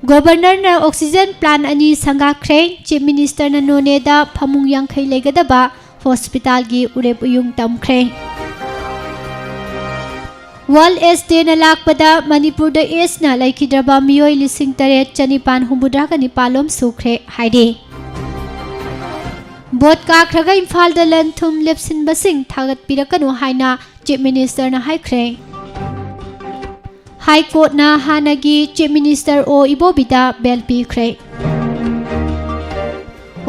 ꯒꯣꯕꯔꯅꯔꯅ oxygen plant ꯑꯅꯤ ꯁꯪꯒꯥꯈ꯭ꯔꯦ꯫ Chief Ministerꯅ ꯅꯣꯅꯦꯗ ꯐꯃꯨꯡ ꯌꯥꯡꯈꯩ ꯂꯩꯒꯗꯕ ꯍꯣꯁꯄꯤꯇꯥꯜꯒꯤ ꯎꯔꯦꯞ ꯎꯌꯨꯡ ꯇꯝꯈ꯭ꯔꯦ꯫ World AIDS Dayꯅ ꯂꯥꯛꯄꯗ ꯃꯅꯤꯄꯨꯔꯗ AIDSꯅ ꯂꯩꯈꯤꯗ꯭ꯔꯕ ꯃꯤꯑꯣꯏ ꯂꯤꯁꯤꯡ ꯇꯔꯦꯠ ꯆꯅꯤꯄꯥꯟ ꯍꯨꯝꯐꯨꯇꯔꯥꯒ ꯅꯤꯄꯥꯜ ꯂꯣꯝ ꯁꯨꯈ꯭ꯔꯦ ꯍꯥꯏꯔꯤ꯫ ꯚꯣꯠ ꯀꯥꯈ꯭ꯔꯒ ꯏꯝꯐꯥꯜꯗ ꯂꯟ ꯊꯨꯝ ꯂꯦꯞꯁꯤꯟꯕꯁꯤꯡ ꯊꯥꯒꯠꯄꯤꯔꯛꯀꯅꯨ ꯍꯥꯏꯅ Chief Ministerꯅ ꯍꯥꯏꯈ꯭ꯔꯦ꯫ High Courtꯅ ꯍꯥꯟꯅꯒꯤ Chief Minister ꯑꯣ ꯏꯕꯣꯕꯤꯗ bail ꯄꯤꯈ꯭ꯔꯦ꯫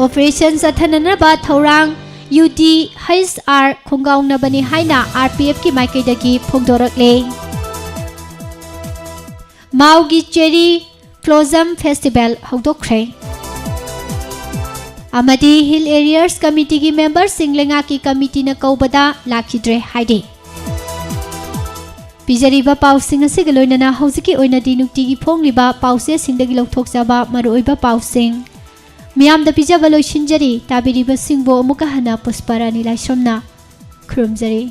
Operation ꯆꯠꯊꯅꯅꯕ ꯊꯧꯔꯥꯡ UDHR ꯈꯣꯡꯒꯥꯎꯅꯕꯅꯤ ꯍꯥꯏꯅ RPFꯀꯤ ꯃꯥꯏꯀꯩꯗꯒꯤ ꯐꯣꯡꯗꯣꯔꯛꯂꯦ꯫ ꯃꯥꯎꯒꯤ Cherry Blossom Festival ꯍꯧꯗꯣꯛꯈ꯭ꯔꯦ꯫ ꯑꯃꯗꯤ Hill Areas Committeeꯒꯤ memberꯁꯤꯡ ꯂꯩꯉꯥꯛꯀꯤ committeeꯅ ꯀꯧꯕꯗ ꯂꯥꯛꯈꯤꯗ꯭ꯔꯦ ꯍꯥꯏꯔꯤ꯫ ꯄꯤꯖꯔꯤꯕ ꯄꯥꯎꯁꯤꯡ ꯑꯁꯤꯒ ꯂꯣꯏꯅꯅ ꯍꯧꯖꯤꯛꯀꯤ ꯑꯣꯏꯅꯗꯤ ꯅꯨꯡꯇꯤꯒꯤ ꯐꯣꯡꯂꯤꯕ ꯄꯥꯎꯆꯦꯁꯤꯡꯗꯒꯤ ꯂꯧꯊꯣꯛꯆꯕ ꯃꯔꯨꯑꯣꯏꯕ ꯄꯥꯎꯁꯤꯡ꯫ ꯃꯤꯌꯥꯝꯗ ꯄꯤꯖꯕ ꯂꯣꯏꯁꯤꯟꯖꯔꯤ꯫ ꯇꯥꯕꯤꯔꯤꯕꯁꯤꯡꯕꯨ ꯑꯃꯨꯛꯀ ꯍꯟꯅ ꯄꯨꯁꯄꯥꯔꯥꯅꯤ ꯂꯥꯏꯁ꯭ꯔꯝꯅ ꯈꯨꯔꯨꯝꯖꯔꯤ꯫